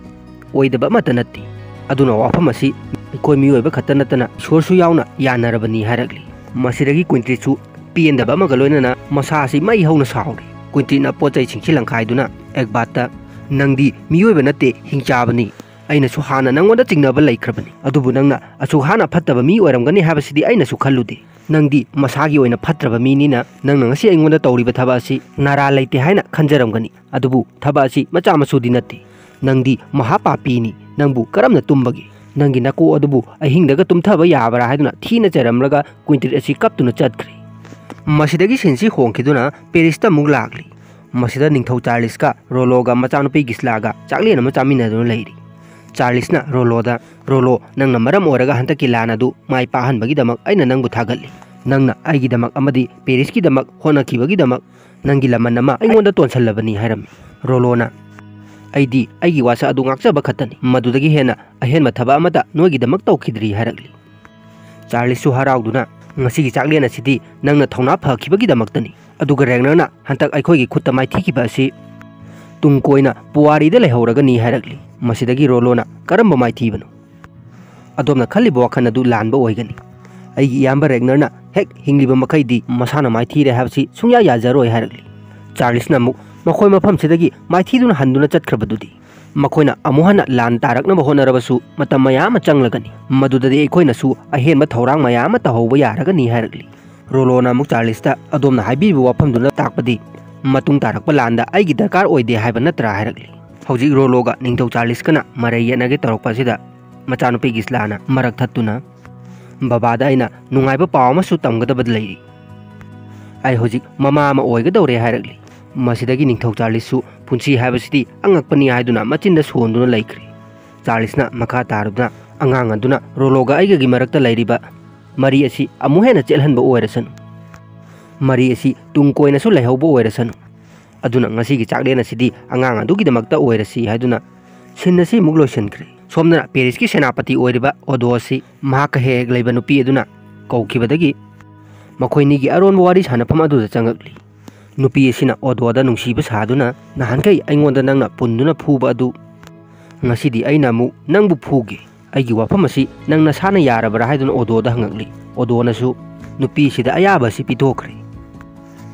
ꯑꯣꯏꯗꯕ ꯑꯃꯠꯇ ꯅꯠꯇꯦ꯫ ꯑꯗꯨꯅ ꯋꯥꯐꯝ ꯑꯁꯤ ꯑꯩꯈꯣꯏ ꯃꯤꯑꯣꯏꯕ ꯈꯛꯇ ꯅꯠꯇꯅ ꯏꯁꯣꯔꯁꯨ ꯌꯥꯎꯅ ꯌꯥꯅꯔꯕꯅꯤ" ꯍꯥꯏꯔꯛꯂꯤ꯫ ꯃꯁꯤꯗꯒꯤ ꯀ꯭ꯋꯤꯟꯇ꯭ꯔꯤꯠꯁꯨ ꯄꯦꯟꯗꯕ ꯑꯃꯒ ꯂꯣꯏꯅꯅ ꯃꯁꯥ ꯑꯁꯤ ꯃꯩ ꯍꯧꯅ ꯁꯥꯎꯔꯤ꯫ ꯀ꯭ꯋꯤꯟꯇ꯭ꯔꯤꯠꯅ ꯄꯣꯠ ꯆꯩꯁꯤꯡꯁꯤ ꯂꯪꯈꯥꯏꯗꯨꯅ ꯑꯦꯛꯕꯥꯠꯇ, "ꯅꯪꯗꯤ ꯃꯤꯑꯣꯏꯕ ꯅꯠꯇꯦ, ꯍꯤꯡꯆꯥꯕꯅꯤ꯫ ꯑꯩꯅꯁꯨ ꯍꯥꯟꯅ ꯅꯪꯉꯣꯟꯗ ꯆꯤꯡꯅꯕ ꯂꯩꯈ꯭ꯔꯕꯅꯤ, ꯑꯗꯨꯕꯨ ꯅꯪꯅ ꯑꯁꯨꯛ ꯍꯥꯟꯅ ꯐꯠꯇꯕ ꯃꯤ ꯑꯣꯏꯔꯝꯒꯅꯤ ꯍꯥꯏꯕꯁꯤꯗꯤ ꯑꯩꯅꯁꯨ ꯈꯜꯂꯨꯗꯦ꯫ ꯅꯪꯗꯤ ꯃꯁꯥꯒꯤ ꯑꯣꯏꯅ ꯐꯠꯇ꯭ꯔꯕ ꯃꯤꯅꯤꯅ ꯅꯪꯅ ꯉꯁꯤ ꯑꯩꯉꯣꯟꯗ ꯇꯧꯔꯤꯕ ꯊꯕꯛ ꯑꯁꯤ ꯅꯔꯥ ꯂꯩꯇꯦ ꯍꯥꯏꯅ ꯈꯟꯖꯔꯝꯒꯅꯤ꯫ ꯑꯗꯨꯕꯨ ꯊꯕꯛ ꯑꯁꯤ ꯃꯆꯥ ꯃꯁꯨꯗꯤ ꯅꯠꯇꯦ꯫ ꯅꯪꯗꯤ ꯃꯍꯥꯄꯥꯄꯤꯅꯤ꯫ ꯅꯪꯕꯨ ꯀꯔꯝꯅ ꯇꯨꯝꯕꯒꯦ? ꯅꯪꯒꯤ ꯅꯀꯣꯛ ꯑꯗꯨꯕꯨ ꯑꯍꯤꯡꯗꯒ ꯇꯨꯝꯊꯕ ꯌꯥꯕ꯭ꯔꯥ ꯍꯥꯏꯗꯨꯅ ꯊꯤꯅ ꯆꯩꯔꯝꯂꯒ ꯀ꯭ꯋꯤꯟꯇꯤꯠ ꯑꯁꯤ ꯀꯞꯇꯨꯅ ꯆꯠꯈ꯭ꯔꯦ꯫ ꯃꯁꯤꯗꯒꯤ ꯁꯤꯟꯁꯤ ꯍꯣꯡꯈꯤꯗꯨꯅ ꯄꯦꯔꯤꯁꯇ ꯑꯃꯨꯛ ꯂꯥꯛꯂꯤ꯫ ꯃꯁꯤꯗ ꯅꯤꯡꯊꯧ ꯆꯥꯔꯂꯤꯁꯀ ꯔꯣꯂꯣꯒ ꯃꯆꯥꯅꯨꯄꯤ ꯒꯤꯁꯂꯥꯒ ꯆꯥꯛꯂꯦꯟ ꯑꯃ ꯆꯥꯃꯤꯟꯅꯗꯨꯅ ꯂꯩꯔꯤ꯫ ꯆꯥꯔꯂꯤꯁꯅ ꯔꯣꯂꯣꯗ, "ꯔꯣꯂꯣ, ꯅꯪꯅ ꯃꯔꯝ ꯑꯣꯏꯔꯒ ꯍꯟꯗꯛꯀꯤ ꯂꯥꯟ ꯑꯗꯨ ꯃꯥꯏ ꯄꯥꯛꯍꯟꯕꯒꯤꯗꯃꯛ ꯑꯩꯅ ꯅꯪꯕꯨ ꯊꯥꯒꯠꯂꯤ꯫ ꯅꯪꯅ ꯑꯩꯒꯤꯗꯃꯛ ꯑꯃꯗꯤ ꯄꯦꯔꯤꯁꯀꯤꯗꯃꯛ ꯍꯣꯠꯅꯈꯤꯕꯒꯤꯗꯃꯛ ꯅꯪꯒꯤ ꯂꯃꯟ ꯑꯃ ꯑꯩꯉꯣꯟꯗ ꯇꯣꯟꯁꯜꯂꯕꯅꯤ" ꯍꯥꯏꯔꯝꯃꯤ꯫ ꯔꯣꯂꯣꯅ, "ꯑꯩꯗꯤ ꯑꯩꯒꯤ ꯋꯥꯁꯛ ꯑꯗꯨ ꯉꯥꯛꯆꯕ ꯈꯛꯇꯅꯤ꯫ ꯃꯗꯨꯗꯒꯤ ꯍꯦꯟꯅ ꯑꯍꯦꯟꯕ ꯊꯕꯛ ꯑꯃꯠꯇ ꯅꯣꯏꯒꯤꯗꯃꯛ ꯇꯧꯈꯤꯗ꯭ꯔꯤ" ꯍꯥꯏꯔꯛꯂꯤ꯫ ꯆꯥꯔꯂꯤꯁꯁꯨ ꯍꯔꯥꯎꯗꯨꯅ, "ꯉꯁꯤꯒꯤ ꯆꯥꯛꯂꯦꯟ ꯑꯁꯤꯗꯤ ꯅꯪꯅ ꯊꯧꯅꯥ ꯐꯈꯤꯕꯒꯤꯗꯃꯛꯇꯅꯤ꯫ ꯑꯗꯨꯒ ꯔꯦꯒꯅꯔꯅ ꯍꯟꯗꯛ ꯑꯩꯈꯣꯏꯒꯤ ꯈꯨꯠꯇ ꯃꯥꯏꯊꯤꯈꯤꯕ ꯑꯁꯤ ꯇꯨꯡ ꯀꯣꯏꯅ ꯄꯨꯋꯥꯔꯤꯗ ꯂꯩꯍꯧꯔꯒꯅꯤ" ꯍꯥꯏꯔꯛꯂꯤ꯫ ꯃꯁꯤꯗꯒꯤ ꯔꯣꯂꯣꯅ, "ꯀꯔꯝꯕ ꯃꯥꯏꯊꯤꯕꯅꯣ? ꯑꯗꯣꯝꯅ ꯈꯜꯂꯤꯕ ꯋꯥꯈꯜ ꯑꯗꯨ ꯂꯥꯟꯕ ꯑꯣꯏꯒꯅꯤ꯫ ꯑꯩꯒꯤ ꯏꯌꯥꯝꯕ ꯔꯦꯒꯅꯔꯅ ꯍꯦꯛ ꯍꯤꯡꯂꯤꯕ ꯃꯈꯩꯗꯤ ꯃꯁꯥꯅ ꯃꯥꯏꯊꯤꯔꯦ ꯍꯥꯏꯕꯁꯤ ꯁꯨꯡꯌꯥ ꯌꯥꯖꯔꯣꯏ" ꯍꯥꯏꯔꯛꯂꯤ꯫ ꯆꯥꯔꯂꯤꯁꯅ ꯑꯃꯨꯛ, "ꯃꯈꯣꯏ ꯃꯐꯝꯁꯤꯗꯒꯤ ꯃꯥꯏꯊꯤꯗꯨꯅ ꯍꯟꯗꯨꯅ ꯆꯠꯈ꯭ꯔꯕꯗꯨꯗꯤ? ꯃꯈꯣꯏꯅ ꯑꯃꯨꯛ ꯍꯟꯅ ꯂꯥꯟ ꯇꯥꯔꯛꯅꯕ ꯍꯣꯠꯅꯔꯕꯁꯨ ꯃꯇꯝ ꯃꯌꯥꯝ ꯑꯃ ꯆꯪꯂꯒꯅꯤ꯫ ꯃꯗꯨꯗꯗꯤ ꯑꯩꯈꯣꯏꯅꯁꯨ ꯑꯍꯦꯟꯕ ꯊꯧꯔꯥꯡ ꯃꯌꯥꯝ ꯑꯃ ꯇꯧꯍꯧꯕ ꯌꯥꯔꯒꯅꯤ" ꯍꯥꯏꯔꯛꯂꯤ꯫ ꯔꯣꯂꯣꯅ ꯑꯃꯨꯛ ꯆꯥꯔꯂꯤꯁꯇ, "ꯑꯗꯣꯝꯅ ꯍꯥꯏꯕꯤꯔꯤꯕ ꯋꯥꯐꯝꯗꯨꯅ ꯇꯥꯛꯄꯗꯤ ꯃꯇꯨꯡ ꯇꯥꯔꯛꯄ ꯂꯥꯟꯗ ꯑꯩꯒꯤ ꯗꯔꯀꯥꯔ ꯑꯣꯏꯗꯦ ꯍꯥꯏꯕ ꯅꯠꯇ꯭ꯔꯥ?" ꯍꯥꯏꯔꯛꯂꯤ꯫ ꯍꯧꯖꯤꯛ ꯔꯣꯂꯣꯒ ꯅꯤꯡꯊꯧ ꯆꯥꯔꯂꯤꯁꯀꯅ ꯃꯔꯩ ꯌꯦꯠꯅꯒꯦ ꯇꯧꯔꯛꯄ ꯑꯁꯤꯗ ꯃꯆꯥꯅꯨꯄꯤ ꯒꯤꯁꯂꯥꯅ ꯃꯔꯛ ꯊꯠꯇꯨꯅ, "ꯕꯕꯥꯗ ꯑꯩꯅ ꯅꯨꯡꯉꯥꯏꯕ ꯄꯥꯎ ꯑꯃꯁꯨ ꯇꯝꯒꯗꯕ ꯂꯩꯔꯤ꯫ ꯑꯩ ꯍꯧꯖꯤꯛ ꯃꯃꯥ ꯑꯃ ꯑꯣꯏꯒꯗꯧꯔꯦ" ꯍꯥꯏꯔꯛꯂꯤ꯫ ꯃꯁꯤꯗꯒꯤ ꯅꯤꯡꯊꯧ ꯆꯥꯔꯂꯤꯁꯁꯨ ꯄꯨꯟꯁꯤ ꯍꯥꯏꯕꯁꯤꯗꯤ ꯑꯉꯛꯄꯅꯤ ꯍꯥꯏꯗꯨꯅ ꯃꯆꯤꯟꯗ ꯁꯣꯟꯗꯨꯅ ꯂꯩꯈ꯭ꯔꯦ꯫ ꯆꯥꯔꯂꯤꯁꯅ ꯃꯈꯥ ꯇꯥꯔꯗꯨꯅ, "ꯑꯉꯥꯡ ꯑꯗꯨꯅ ꯔꯣꯂꯣꯒ ꯑꯩꯒꯒꯤ ꯃꯔꯛꯇ ꯂꯩꯔꯤꯕ ꯃꯔꯤ ꯑꯁꯤ ꯑꯃꯨꯛ ꯍꯦꯟꯅ ꯆꯦꯠꯍꯟꯕ ꯑꯣꯏꯔꯁꯅꯨ꯫ ꯃꯔꯤ ꯑꯁꯤ ꯇꯨꯡ ꯀꯣꯏꯅꯁꯨ ꯂꯩꯍꯧꯕ ꯑꯣꯏꯔꯁꯅꯨ꯫ ꯑꯗꯨꯅ ꯉꯁꯤꯒꯤ ꯆꯥꯛꯂꯦꯟ ꯑꯁꯤꯗꯤ ꯑꯉꯥꯡ ꯑꯗꯨꯒꯤꯗꯃꯛꯇ ꯑꯣꯏꯔꯁꯤ" ꯍꯥꯏꯗꯨꯅ ꯁꯤꯟ ꯑꯁꯤ ꯑꯃꯨꯛ ꯂꯣꯏꯁꯤꯟꯈ꯭ꯔꯦ꯫ ꯁꯣꯝꯗꯅ ꯄꯦꯔꯤꯁꯀꯤ ꯁꯦꯅꯥꯄꯇꯤ ꯑꯣꯏꯔꯤꯕ ꯑꯣꯗꯣ ꯑꯁꯤ ꯃꯍꯥꯛꯀ ꯍꯦꯛ ꯍꯦꯛ ꯂꯩꯕ ꯅꯨꯄꯤ ꯑꯗꯨꯅ ꯀꯧꯈꯤꯕꯗꯒꯤ ꯃꯈꯣꯏꯅꯤꯒꯤ ꯑꯔꯣꯟꯕ ꯋꯥꯔꯤ ꯁꯥꯟꯅꯐꯝ ꯑꯗꯨꯗ ꯆꯪꯉꯛꯂꯤ꯫ ꯅꯨꯄꯤ ꯑꯁꯤꯅ ꯑꯣꯗꯣꯗ ꯅꯨꯡꯁꯤꯕ ꯁꯥꯗꯨꯅ, "ꯅꯍꯥꯟꯈꯩ ꯑꯩꯉꯣꯟꯗ ꯅꯪꯅ ꯄꯨꯟꯗꯨꯅ ꯐꯨꯕ ꯑꯗꯨ ꯉꯁꯤꯗꯤ ꯑꯩꯅ ꯑꯃꯨꯛ ꯅꯪꯕꯨ ꯐꯨꯒꯦ꯫ ꯑꯩꯒꯤ ꯋꯥꯐꯝ ꯑꯁꯤ ꯅꯪ ꯅꯁꯥꯅ ꯌꯥꯔꯕ꯭ꯔꯥ?" ꯍꯥꯏꯗꯨꯅ ꯑꯣꯗꯣꯗ ꯍꯪꯉꯛꯂꯤ꯫ ꯑꯣꯗꯣꯅꯁꯨ ꯅꯨꯄꯤꯁꯤꯗ ꯑꯌꯥꯕ ꯑꯁꯤ ꯄꯤꯊꯣꯛꯈ꯭ꯔꯦ꯫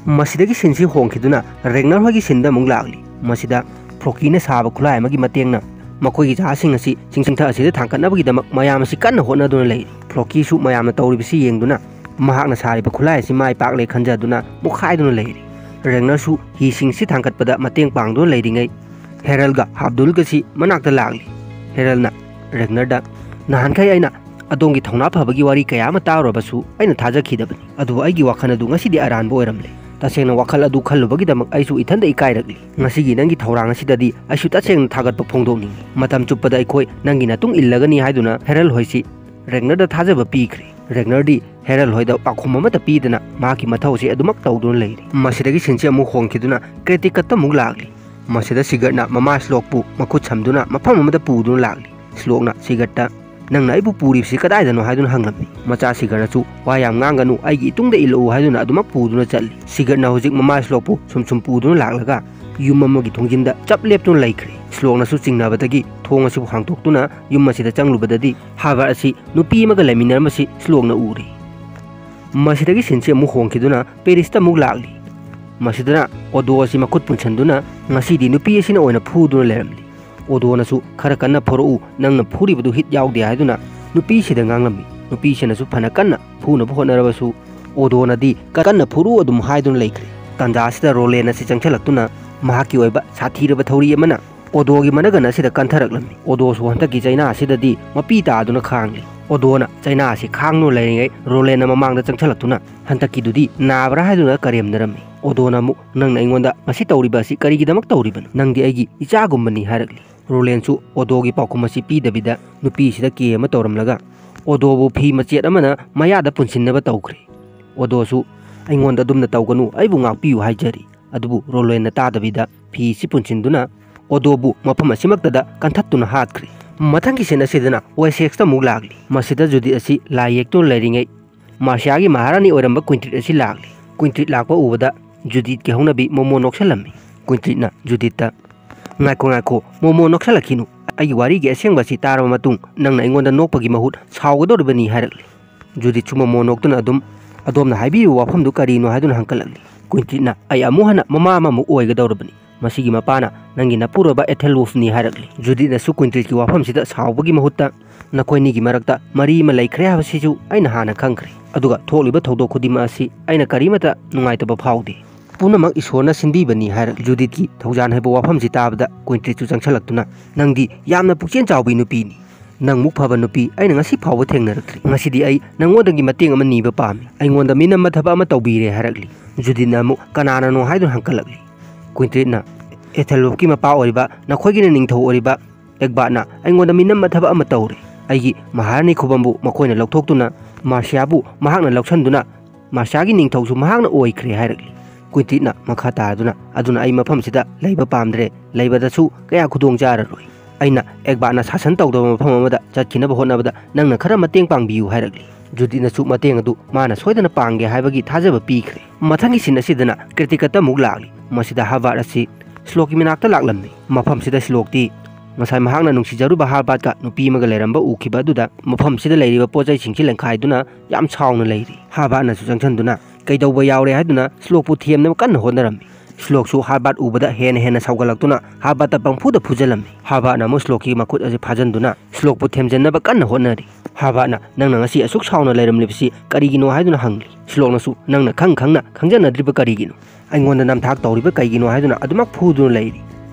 ꯃꯁꯤꯗꯒꯤ ꯁꯤꯟꯁꯤ ꯍꯣꯡꯈꯤꯗꯨꯅ ꯔꯦꯒꯅꯔ ꯍꯣꯏꯒꯤ ꯁꯤꯟꯗ ꯑꯃꯨꯛ ꯂꯥꯛꯂꯤ꯫ ꯃꯁꯤꯗ ꯐ꯭ꯂꯣꯀꯤꯅ ꯁꯥꯕ ꯈꯨꯠꯂꯥꯏ ꯑꯃꯒꯤ ꯃꯇꯦꯡꯅ ꯃꯈꯣꯏꯒꯤ ꯖꯍꯥꯖꯁꯤꯡ ꯑꯁꯤ ꯆꯤꯡꯊꯛ ꯑꯁꯤꯗ ꯊꯥꯡꯒꯠꯅꯕꯒꯤꯗꯃꯛ ꯃꯌꯥꯝ ꯑꯁꯤ ꯀꯟꯅ ꯍꯣꯠꯅꯗꯨꯅ ꯂꯩꯔꯤ꯫ ꯐ꯭ꯂꯣꯀꯤꯁꯨ ꯃꯌꯥꯝꯅ ꯇꯧꯔꯤꯕꯁꯤ ꯌꯦꯡꯗꯨꯅ, ꯃꯍꯥꯛꯅ ꯁꯥꯔꯤꯕ ꯈꯨꯠꯂꯥꯏ ꯑꯁꯤ ꯃꯥꯏ ꯄꯥꯛꯂꯦ ꯈꯟꯖꯗꯨꯅ ꯃꯨꯛꯈꯥꯏꯗꯨꯅ ꯂꯩꯔꯤ꯫ ꯔꯦꯒꯅꯔꯁꯨ ꯍꯤꯁꯤꯡꯁꯤ ꯊꯥꯡꯒꯠꯄꯗ ꯃꯇꯦꯡ ꯄꯥꯡꯗꯨꯅ ꯂꯩꯔꯤꯉꯩ, ꯍꯦꯔꯜꯒ ꯍꯥꯕꯗꯨꯜꯒꯁꯤ ꯃꯅꯥꯛꯇ ꯂꯥꯛꯂꯤ꯫ ꯍꯦꯔꯜꯅ ꯔꯦꯒꯅꯔꯗ, "ꯅꯍꯥꯟꯈꯩ ꯑꯩꯅ ꯑꯗꯣꯝꯒꯤ ꯊꯧꯅꯥ ꯐꯕꯒꯤ ꯋꯥꯔꯤ ꯀꯌꯥ ꯑꯃ ꯇꯥꯔꯨꯔꯕꯁꯨ ꯑꯩꯅ ꯊꯥꯖꯈꯤꯗꯕꯅꯤ, ꯑꯗꯨꯕꯨ ꯑꯩꯒꯤ ꯋꯥꯈꯜ ꯑꯗꯨ ꯉꯁꯤꯗꯤ ꯑꯔꯥꯟꯕ ꯑꯣꯏꯔꯝꯂꯦ꯫ ꯇꯁꯦꯡꯅ ꯋꯥꯈꯜ ꯑꯗꯨ ꯈꯜꯂꯨꯕꯒꯤꯗꯃꯛ ꯑꯩꯁꯨ ꯏꯊꯟꯗ ꯏꯀꯥꯏꯔꯛꯂꯤ꯫ ꯉꯁꯤꯒꯤ ꯅꯪꯒꯤ ꯊꯧꯔꯥꯡ ꯑꯁꯤꯗꯗꯤ ꯑꯩꯁꯨ ꯇꯁꯦꯡꯅ ꯊꯥꯒꯠꯄ ꯐꯣꯡꯗꯣꯛꯅꯤꯡꯏ꯫ ꯃꯇꯝ ꯆꯨꯞꯄꯗ ꯑꯩꯈꯣꯏ ꯅꯪꯒꯤ ꯃꯇꯨꯡ ꯏꯜꯂꯒꯅꯤ" ꯍꯥꯏꯗꯨꯅ ꯍꯦꯔꯜ ꯍꯣꯏꯁꯤ ꯔꯦꯒꯅꯔꯗ ꯊꯥꯖꯕ ꯄꯤꯈ꯭ꯔꯦ꯫ ꯔꯦꯒꯅꯔꯗꯤ ꯍꯦꯔꯜ ꯍꯣꯏꯗ ꯄꯥꯎꯈꯨꯝ ꯑꯃꯠꯇ ꯄꯤꯗꯅ ꯃꯍꯥꯛꯀꯤ ꯃꯊꯧ ꯑꯁꯤ ꯑꯗꯨꯃꯛ ꯇꯧꯗꯨꯅ ꯂꯩꯔꯤ꯫ ꯃꯁꯤꯗꯒꯤ ꯁꯤꯟꯁꯤ ꯑꯃꯨꯛ ꯍꯣꯡꯈꯤꯗꯨꯅ ꯀ꯭ꯔꯦꯇꯤꯀꯠꯇ ꯑꯃꯨꯛ ꯂꯥꯛꯂꯤ꯫ ꯃꯁꯤꯗ ꯁꯤꯒꯔꯠꯅ ꯃꯃꯥ ꯁ꯭ꯂꯣꯛꯄꯨ ꯃꯈꯨꯠ ꯁꯝꯗꯨꯅ ꯃꯐꯝ ꯑꯃꯗ ꯄꯨꯗꯨꯅ ꯂꯥꯛꯂꯤ꯫ ꯁ꯭ꯂꯣꯛꯅ ꯁꯤꯒꯔꯠꯇ, "ꯅꯪꯅ ꯑꯩꯕꯨ ꯄꯨꯔꯤꯕꯁꯤ ꯀꯗꯥꯏꯗꯅꯣ?" ꯍꯥꯏꯗꯨꯅ ꯍꯪꯂꯝꯃꯤ꯫ ꯃꯆꯥ ꯁꯤꯒꯔꯠꯅꯁꯨ, "ꯋꯥ ꯌꯥꯝ ꯉꯥꯡꯒꯅꯨ, ꯑꯩꯒꯤ ꯏꯇꯨꯡꯗ ꯏꯜꯂꯛꯎ" ꯍꯥꯏꯗꯨꯅ ꯑꯗꯨꯃꯛ ꯄꯨꯗꯨꯅ ꯆꯠꯂꯤ꯫ ꯁꯤꯒꯔꯠꯅ ꯍꯧꯖꯤꯛ ꯃꯃꯥ ꯁ꯭ꯂꯣꯛꯄꯨ ꯁꯨꯝ ꯁꯨꯝ ꯄꯨꯗꯨꯅ ꯂꯥꯛꯂꯒ ꯌꯨꯝ ꯑꯃꯒꯤ ꯊꯣꯡꯖꯤꯟꯗ ꯆꯞ ꯂꯦꯞꯇꯨꯅ ꯂꯩꯈ꯭ꯔꯦ꯫ ꯁ꯭ꯂꯣꯛꯅꯁꯨ ꯆꯤꯡꯅꯕꯗꯒꯤ ꯊꯣꯡ ꯑꯁꯤꯕꯨ ꯍꯥꯡꯗꯣꯛꯇꯨꯅ ꯌꯨꯝ ꯑꯁꯤꯗ ꯆꯪꯂꯨꯕꯗꯗꯤ ꯍꯥꯕꯔ ꯑꯁꯤ ꯅꯨꯄꯤ ꯑꯃꯒ ꯂꯩꯃꯤꯟꯅꯔꯝꯕꯁꯤ ꯁ꯭ꯂꯣꯛꯅ ꯎꯔꯦ꯫ ꯃꯁꯤꯗꯒꯤ ꯁꯤꯟꯁꯤ ꯑꯃꯨꯛ ꯍꯣꯡꯈꯤꯗꯨꯅ ꯄꯦꯔꯤꯁꯇ ꯑꯃꯨꯛ ꯂꯥꯛꯂꯤ꯫ ꯃꯁꯤꯗꯅ ꯑꯣꯗꯣ ꯑꯁꯤ ꯃꯈꯨꯠ ꯄꯨꯟꯁꯤꯟꯗꯨꯅ ꯉꯁꯤꯗꯤ ꯅꯨꯄꯤ ꯑꯁꯤꯅ ꯑꯣꯏꯅ ꯐꯨꯗꯨꯅ ꯂꯩꯔꯝꯂꯤ꯫ ꯑꯣꯗꯣꯅꯁꯨ, "ꯈꯔ ꯀꯟꯅ ꯐꯨꯔꯛꯎ, ꯅꯪꯅ ꯐꯨꯔꯤꯕꯗꯨ ꯍꯤꯠ ꯌꯥꯎꯗꯦ" ꯍꯥꯏꯗꯨꯅ ꯅꯨꯄꯤꯁꯤꯗ ꯉꯥꯡꯂꯝꯃꯤ꯫ ꯅꯨꯄꯤꯁꯤꯅꯁꯨ ꯐꯅ ꯀꯟꯅ ꯐꯨꯅꯕ ꯍꯣꯠꯅꯔꯕꯁꯨ ꯑꯣꯗꯣꯅꯗꯤ ꯀꯟꯅ ꯐꯨꯔꯛꯎ ꯑꯗꯨꯝ ꯍꯥꯏꯗꯨꯅ ꯂꯩꯈ꯭ꯔꯦ꯫ ꯇꯥꯟꯖꯥ ꯑꯁꯤꯗ ꯔꯣꯂꯦꯟ ꯑꯁꯤ ꯆꯪꯁꯤꯜꯂꯛꯇꯨꯅ ꯃꯍꯥꯛꯀꯤ ꯑꯣꯏꯕ ꯁꯥꯊꯤꯔꯕ ꯊꯧꯔꯤ ꯑꯃꯅ ꯑꯣꯗꯣꯒꯤ ꯃꯅꯒꯟ ꯑꯁꯤꯗ ꯀꯟꯊꯔꯛꯂꯝꯃꯤ꯫ ꯑꯣꯗꯣꯁꯨ ꯍꯟꯗꯛꯀꯤ ꯆꯩꯅꯥ ꯑꯁꯤꯗꯗꯤ ꯃꯄꯤ ꯇꯥꯗꯨꯅ ꯈꯥꯡꯂꯤ꯫ ꯑꯣꯗꯣꯅ ꯆꯩꯅꯥ ꯑꯁꯤ ꯈꯥꯡꯗꯨꯅ ꯂꯩꯔꯤꯉꯩ ꯔꯣꯂꯦꯟꯅ ꯃꯃꯥꯡꯗ ꯆꯪꯁꯤꯜꯂꯛꯇꯨꯅ ꯍꯟꯗꯛꯀꯤꯗꯨꯗꯤ ꯅꯥꯕ꯭ꯔꯥ ꯍꯥꯏꯗꯨꯅ ꯀꯔꯦꯝꯅꯔꯝꯃꯤ꯫ ꯑꯣꯗꯣꯅ ꯑꯃꯨꯛ, "ꯅꯪꯅ ꯑꯩꯉꯣꯟꯗ ꯃꯁꯤ ꯇꯧꯔꯤꯕ ꯑꯁꯤ ꯀꯔꯤꯒꯤꯗꯃꯛ ꯇꯧꯔꯤꯕꯅꯣ? ꯅꯪꯗꯤ ꯑꯩꯒꯤ ꯏꯆꯥꯒꯨꯝꯕꯅꯤ" ꯍꯥꯏꯔꯛꯂꯤ꯫ ꯔꯣꯂꯦꯟꯁꯨ ꯑꯣꯗꯣꯒꯤ ꯄꯥꯎꯈꯨꯝ ꯑꯁꯤ ꯄꯤꯗꯕꯤꯗ ꯅꯨꯄꯤꯁꯤꯗ ꯀꯦ ꯑꯃ ꯇꯧꯔꯝꯂꯒ ꯑꯣꯗꯣꯕꯨ ꯐꯤ ꯃꯆꯦꯠ ꯑꯃꯅ ꯃꯌꯥꯗ ꯄꯨꯟꯁꯤꯟꯅꯕ ꯇꯧꯈ꯭ꯔꯦ꯫ ꯑꯣꯗꯣꯁꯨ, "ꯑꯩꯉꯣꯟꯗ ꯑꯗꯨꯝꯅ ꯇꯧꯒꯅꯨ, ꯑꯩꯕꯨ ꯉꯥꯛꯄꯤꯌꯨ" ꯍꯥꯏꯖꯔꯤ꯫ ꯑꯗꯨꯕꯨ ꯔꯣꯂꯦꯟꯅ ꯇꯥꯗꯕꯤꯗ ꯐꯤꯁꯤ ꯄꯨꯟꯁꯤꯟꯗꯨꯅ ꯑꯣꯗꯣꯕꯨ ꯃꯐꯝ ꯑꯁꯤꯃꯛꯇꯗ ꯀꯟꯊꯠꯇꯨꯅ ꯍꯥꯠꯈ꯭ꯔꯦ꯫ ꯃꯊꯪꯒꯤ ꯁꯤꯟ ꯑꯁꯤꯗꯅ ꯋꯦꯁꯦꯛꯁꯇ ꯑꯃꯨꯛ ꯂꯥꯛꯂꯤ꯫ ꯃꯁꯤꯗ ꯖꯨꯗꯤꯠ ꯑꯁꯤ ꯂꯥꯏ ꯌꯦꯛꯇꯨꯅ ꯂꯩꯔꯤꯉꯩ ꯃꯥꯔꯁꯤꯌꯥꯒꯤ ꯃꯍꯥꯔꯥꯅꯤ ꯑꯣꯏꯔꯝꯕ ꯀ꯭ꯋꯤꯟꯇ꯭ꯔꯤꯠ ꯑꯁꯤ ꯂꯥꯛꯂꯤ꯫ ꯀ꯭ꯋꯤꯟꯇ꯭ꯔꯤꯠ ꯂꯥꯛꯄ ꯎꯕꯗ ꯖꯨꯗꯤꯠꯀꯤ ꯍꯧꯅꯕꯤ ꯃꯣꯃꯣ ꯅꯣꯛꯁꯜꯂꯝꯃꯤ꯫ ꯀ꯭ꯋꯤꯟꯇ꯭ꯔꯤꯠꯅ ꯖꯨꯗꯤꯠꯇ, "ꯉꯥꯏꯈꯣ, ꯉꯥꯏꯈꯣ, ꯃꯣꯃꯣ ꯅꯣꯛꯁꯜꯂꯛꯈꯤꯅꯨ꯫ ꯑꯩꯒꯤ ꯋꯥꯔꯤꯒꯤ ꯑꯁꯦꯡꯕ ꯑꯁꯤ ꯇꯥꯔꯕ ꯃꯇꯨꯡ ꯅꯪꯅ ꯑꯩꯉꯣꯟꯗ ꯅꯣꯛꯄꯒꯤ ꯃꯍꯨꯠ ꯁꯥꯎꯒꯗꯧꯔꯤꯕꯅꯤ" ꯍꯥꯏꯔꯛꯂꯤ꯫ ꯖꯨꯗꯤꯠꯁꯨ ꯃꯣꯃꯣ ꯅꯣꯛꯇꯨꯅ ꯑꯗꯨꯝ, "ꯑꯗꯣꯝꯅ ꯍꯥꯏꯕꯤꯔꯤꯕ ꯋꯥꯐꯝꯗꯨ ꯀꯔꯤꯅꯣ?" ꯍꯥꯏꯗꯨꯅ ꯍꯪꯀꯠꯂꯛꯂꯤ꯫ ꯀ꯭ꯋꯤꯟꯇ꯭ꯔꯤꯠꯅ, "ꯑꯩ ꯑꯃꯨꯛ ꯍꯟꯅ ꯃꯃꯥ ꯑꯃꯃꯨꯛ ꯑꯣꯏꯒꯗꯧꯔꯕꯅꯤ꯫ ꯃꯁꯤꯒꯤ ꯃꯄꯥꯅ ꯅꯪꯒꯤ ꯅꯄꯨꯔꯣꯏꯕ ꯑꯦꯊꯦꯜꯋꯨꯐꯅꯤ" ꯍꯥꯏꯔꯛꯂꯤ꯫ ꯖꯨꯗꯤꯠꯅꯁꯨ ꯀ꯭ꯋꯤꯟꯇ꯭ꯔꯤꯠꯀꯤ ꯋꯥꯐꯝꯁꯤꯗ ꯁꯥꯎꯕꯒꯤ ꯃꯍꯨꯠꯇ, ꯅꯈꯣꯏꯅꯤꯒꯤ ꯃꯔꯛꯇ ꯃꯔꯤ ꯑꯃ ꯂꯩꯈ꯭ꯔꯦ ꯍꯥꯏꯕꯁꯤꯁꯨ ꯑꯩꯅ ꯍꯥꯟꯅ ꯈꯪꯈ꯭ꯔꯦ꯫ ꯑꯗꯨꯒ ꯊꯣꯛꯂꯤꯕ ꯊꯧꯗꯣꯛ ꯈꯨꯗꯤꯡꯃꯛ ꯑꯁꯤ ꯑꯩꯅ ꯀꯔꯤꯃꯠꯇ ꯅꯨꯡꯉꯥꯏꯇꯕ ꯐꯥꯎꯗꯦ꯫ ꯄꯨꯝꯅꯃꯛ ꯏꯁꯣꯔꯅ ꯁꯤꯟꯕꯤꯕꯅꯤ ꯍꯥꯏꯔꯛꯂꯤ꯫ ꯖꯨꯗꯤꯠꯀꯤ ꯊꯧꯖꯥꯟ ꯍꯥꯏꯕ ꯋꯥꯐꯝꯁꯤ ꯇꯥꯕꯗ ꯀꯨꯏꯟꯇ꯭ꯔꯤꯠꯁꯨ ꯆꯪꯁꯤꯜꯂꯛꯇꯨꯅ, "ꯅꯪꯗꯤ ꯌꯥꯝꯅ ꯄꯨꯛꯆꯦꯜ ꯆꯥꯎꯕꯤ ꯅꯨꯄꯤꯅꯤ꯫ ꯅꯪꯃꯨꯛ ꯐꯕ ꯅꯨꯄꯤ ꯑꯩꯅ ꯉꯁꯤ ꯐꯥꯎꯕ ꯊꯦꯡꯅꯔꯛꯇ꯭ꯔꯤ꯫ ꯉꯁꯤꯗꯤ ꯑꯩ ꯅꯪꯉꯣꯟꯗꯒꯤ ꯃꯇꯦꯡ ꯑꯃ ꯅꯤꯕ ꯄꯥꯝꯃꯤ꯫ ꯑꯩꯉꯣꯟꯗ ꯃꯤꯅꯝꯕ ꯊꯕꯛ ꯑꯃ ꯇꯧꯕꯤꯔꯦ" ꯍꯥꯏꯔꯛꯂꯤ꯫ ꯖꯨꯗꯤꯠꯅ ꯑꯃꯨꯛ "ꯀꯅꯥꯅꯅꯣ?" ꯍꯥꯏꯗꯨꯅ ꯍꯪꯀꯠꯂꯛꯂꯤ꯫ ꯀꯨꯏꯟꯇ꯭ꯔꯤꯠꯅ, "ꯑꯦꯊꯦꯜꯋꯨꯐꯀꯤ ꯃꯄꯥ ꯑꯣꯏꯔꯤꯕ ꯅꯈꯣꯏꯒꯤꯅ ꯅꯤꯡꯊꯧ ꯑꯣꯏꯔꯤꯕ ꯑꯦꯒꯕꯥꯠꯅ ꯑꯩꯉꯣꯟꯗ ꯃꯤꯅꯝꯕ ꯊꯕꯛ ꯑꯃ ꯇꯧꯔꯦ꯫ ꯑꯩꯒꯤ ꯃꯍꯥꯔꯥꯅꯤ ꯈꯨꯕꯝꯕꯨ ꯃꯈꯣꯏꯅ ꯂꯧꯊꯣꯛꯇꯨꯅ ꯃꯥꯔꯁꯤꯌꯥꯕꯨ ꯃꯍꯥꯛꯅ ꯂꯧꯁꯤꯟꯗꯨꯅ ꯃꯥꯔꯁꯤꯌꯥꯒꯤ ꯅꯤꯡꯊꯧꯁꯨ ꯃꯍꯥꯛꯅ ꯑꯣꯏꯈ꯭ꯔꯦ" ꯍꯥꯏꯔꯛꯂꯤ꯫ ꯀꯨꯏꯟꯇ꯭ꯔꯤꯠꯅ ꯃꯈꯥ ꯇꯥꯔꯗꯨꯅ, "ꯑꯗꯨꯅ ꯑꯩ ꯃꯐꯝꯁꯤꯗ ꯂꯩꯕ ꯄꯥꯝꯗ꯭ꯔꯦ꯫ ꯂꯩꯕꯗꯁꯨ ꯀꯌꯥ ꯈꯨꯗꯣꯡ ꯆꯥꯔꯔꯣꯏ꯫ ꯑꯩꯅ ꯑꯦꯒꯕꯥꯠꯅ ꯁꯥꯁꯟ ꯇꯧꯗꯕ ꯃꯐꯝ ꯑꯃꯗ ꯆꯠꯈꯤꯅꯕ ꯍꯣꯠꯅꯕꯗ ꯅꯪꯅ ꯈꯔ ꯃꯇꯦꯡ ꯄꯥꯡꯕꯤꯌꯨ" ꯍꯥꯏꯔꯛꯂꯤ꯫ ꯖꯨꯗꯤꯠꯅꯁꯨ ꯃꯇꯦꯡ ꯑꯗꯨ ꯃꯥꯅ ꯁꯣꯏꯗꯅ ꯄꯥꯡꯒꯦ ꯍꯥꯏꯕꯒꯤ ꯊꯥꯖꯕ ꯄꯤꯈ꯭ꯔꯦ꯫ ꯃꯊꯪꯒꯤ ꯁꯤꯟ ꯑꯁꯤꯗꯅ ꯀ꯭ꯔꯤꯇꯤꯀꯠꯇ ꯑꯃꯨꯛ ꯂꯥꯛꯂꯤ꯫ ꯃꯁꯤꯗ ꯍꯥꯔꯕꯥꯔꯠ ꯑꯁꯤ ꯁ꯭ꯂꯣꯛꯀꯤ ꯃꯅꯥꯛꯇ ꯂꯥꯛꯂꯝꯃꯤ꯫ ꯃꯐꯝꯁꯤꯗ ꯁ꯭ꯂꯣꯛꯇꯤ ꯉꯁꯥꯏ ꯃꯍꯥꯛꯅ ꯅꯨꯡꯁꯤꯖꯔꯨꯕ ꯍꯥꯔꯕꯥꯔꯠꯀ ꯅꯨꯄꯤ ꯑꯃꯒ ꯂꯩꯔꯝꯕ ꯎꯈꯤꯕ ꯑꯗꯨꯗ ꯃꯐꯝꯁꯤꯗ ꯂꯩꯔꯤꯕ ꯄꯣꯠ ꯆꯩꯁꯤꯡꯁꯤ ꯂꯦꯟꯈꯥꯏꯗꯨꯅ ꯌꯥꯝ ꯁꯥꯎꯅ ꯂꯩꯔꯤ꯫ ꯍꯥꯔꯕꯥꯔꯠꯅꯁꯨ ꯆꯪꯁꯤꯟꯗꯨꯅ ꯀꯩꯗꯧꯕ ꯌꯥꯎꯔꯦ ꯍꯥꯏꯗꯨꯅ ꯁ꯭ꯂꯣꯛꯄꯨ ꯊꯦꯝꯅꯕ ꯀꯟꯅ ꯍꯣꯠꯅꯔꯝꯃꯤ꯫ ꯁ꯭ꯂꯣꯛꯁꯨ ꯍꯥꯔꯕꯥꯔꯠ ꯎꯕꯗ ꯍꯦꯟꯅ ꯍꯦꯟꯅ ꯁꯥꯎꯒꯠꯂꯛꯇꯨꯅ ꯍꯥꯔꯕꯥꯔꯠꯇ ꯄꯪꯐꯨꯗ ꯐꯨꯖꯜꯂꯝꯃꯤ꯫ ꯍꯥꯔꯕꯥꯔꯠꯅ ꯑꯃꯨꯛ ꯁ꯭ꯂꯣꯛꯀꯤ ꯃꯈꯨꯠ ꯑꯁꯤ ꯐꯥꯖꯟꯗꯨꯅ ꯁ꯭ꯂꯣꯛꯄꯨ ꯊꯦꯝꯖꯤꯟꯅꯕ ꯀꯟꯅ ꯍꯣꯠꯅꯔꯤ꯫ ꯍꯥꯔꯕꯥꯔꯠꯅ, "ꯅꯪꯅ ꯉꯁꯤ ꯑꯁꯨꯛ ꯁꯥꯎꯅ ꯂꯩꯔꯝꯂꯤꯕꯁꯤ ꯀꯔꯤꯒꯤꯅꯣ?" ꯍꯥꯏꯗꯨꯅ ꯍꯪꯂꯤ꯫ ꯁ꯭ꯂꯣꯛꯅꯁꯨ, "ꯅꯪꯅ ꯈꯪ ꯈꯪꯅ ꯈꯪꯖꯅꯗ꯭ꯔꯤꯕ ꯀꯔꯤꯒꯤꯅꯣ? ꯑꯩꯉꯣꯟꯗ ꯅꯝꯊꯥꯛ ꯇꯧꯔꯤꯕ ꯀꯩꯒꯤꯅꯣ?" ꯍꯥꯏꯗꯨꯅ ꯑꯗꯨꯃꯛ ꯐꯨꯗꯨꯅ ꯂꯩꯔꯤ꯫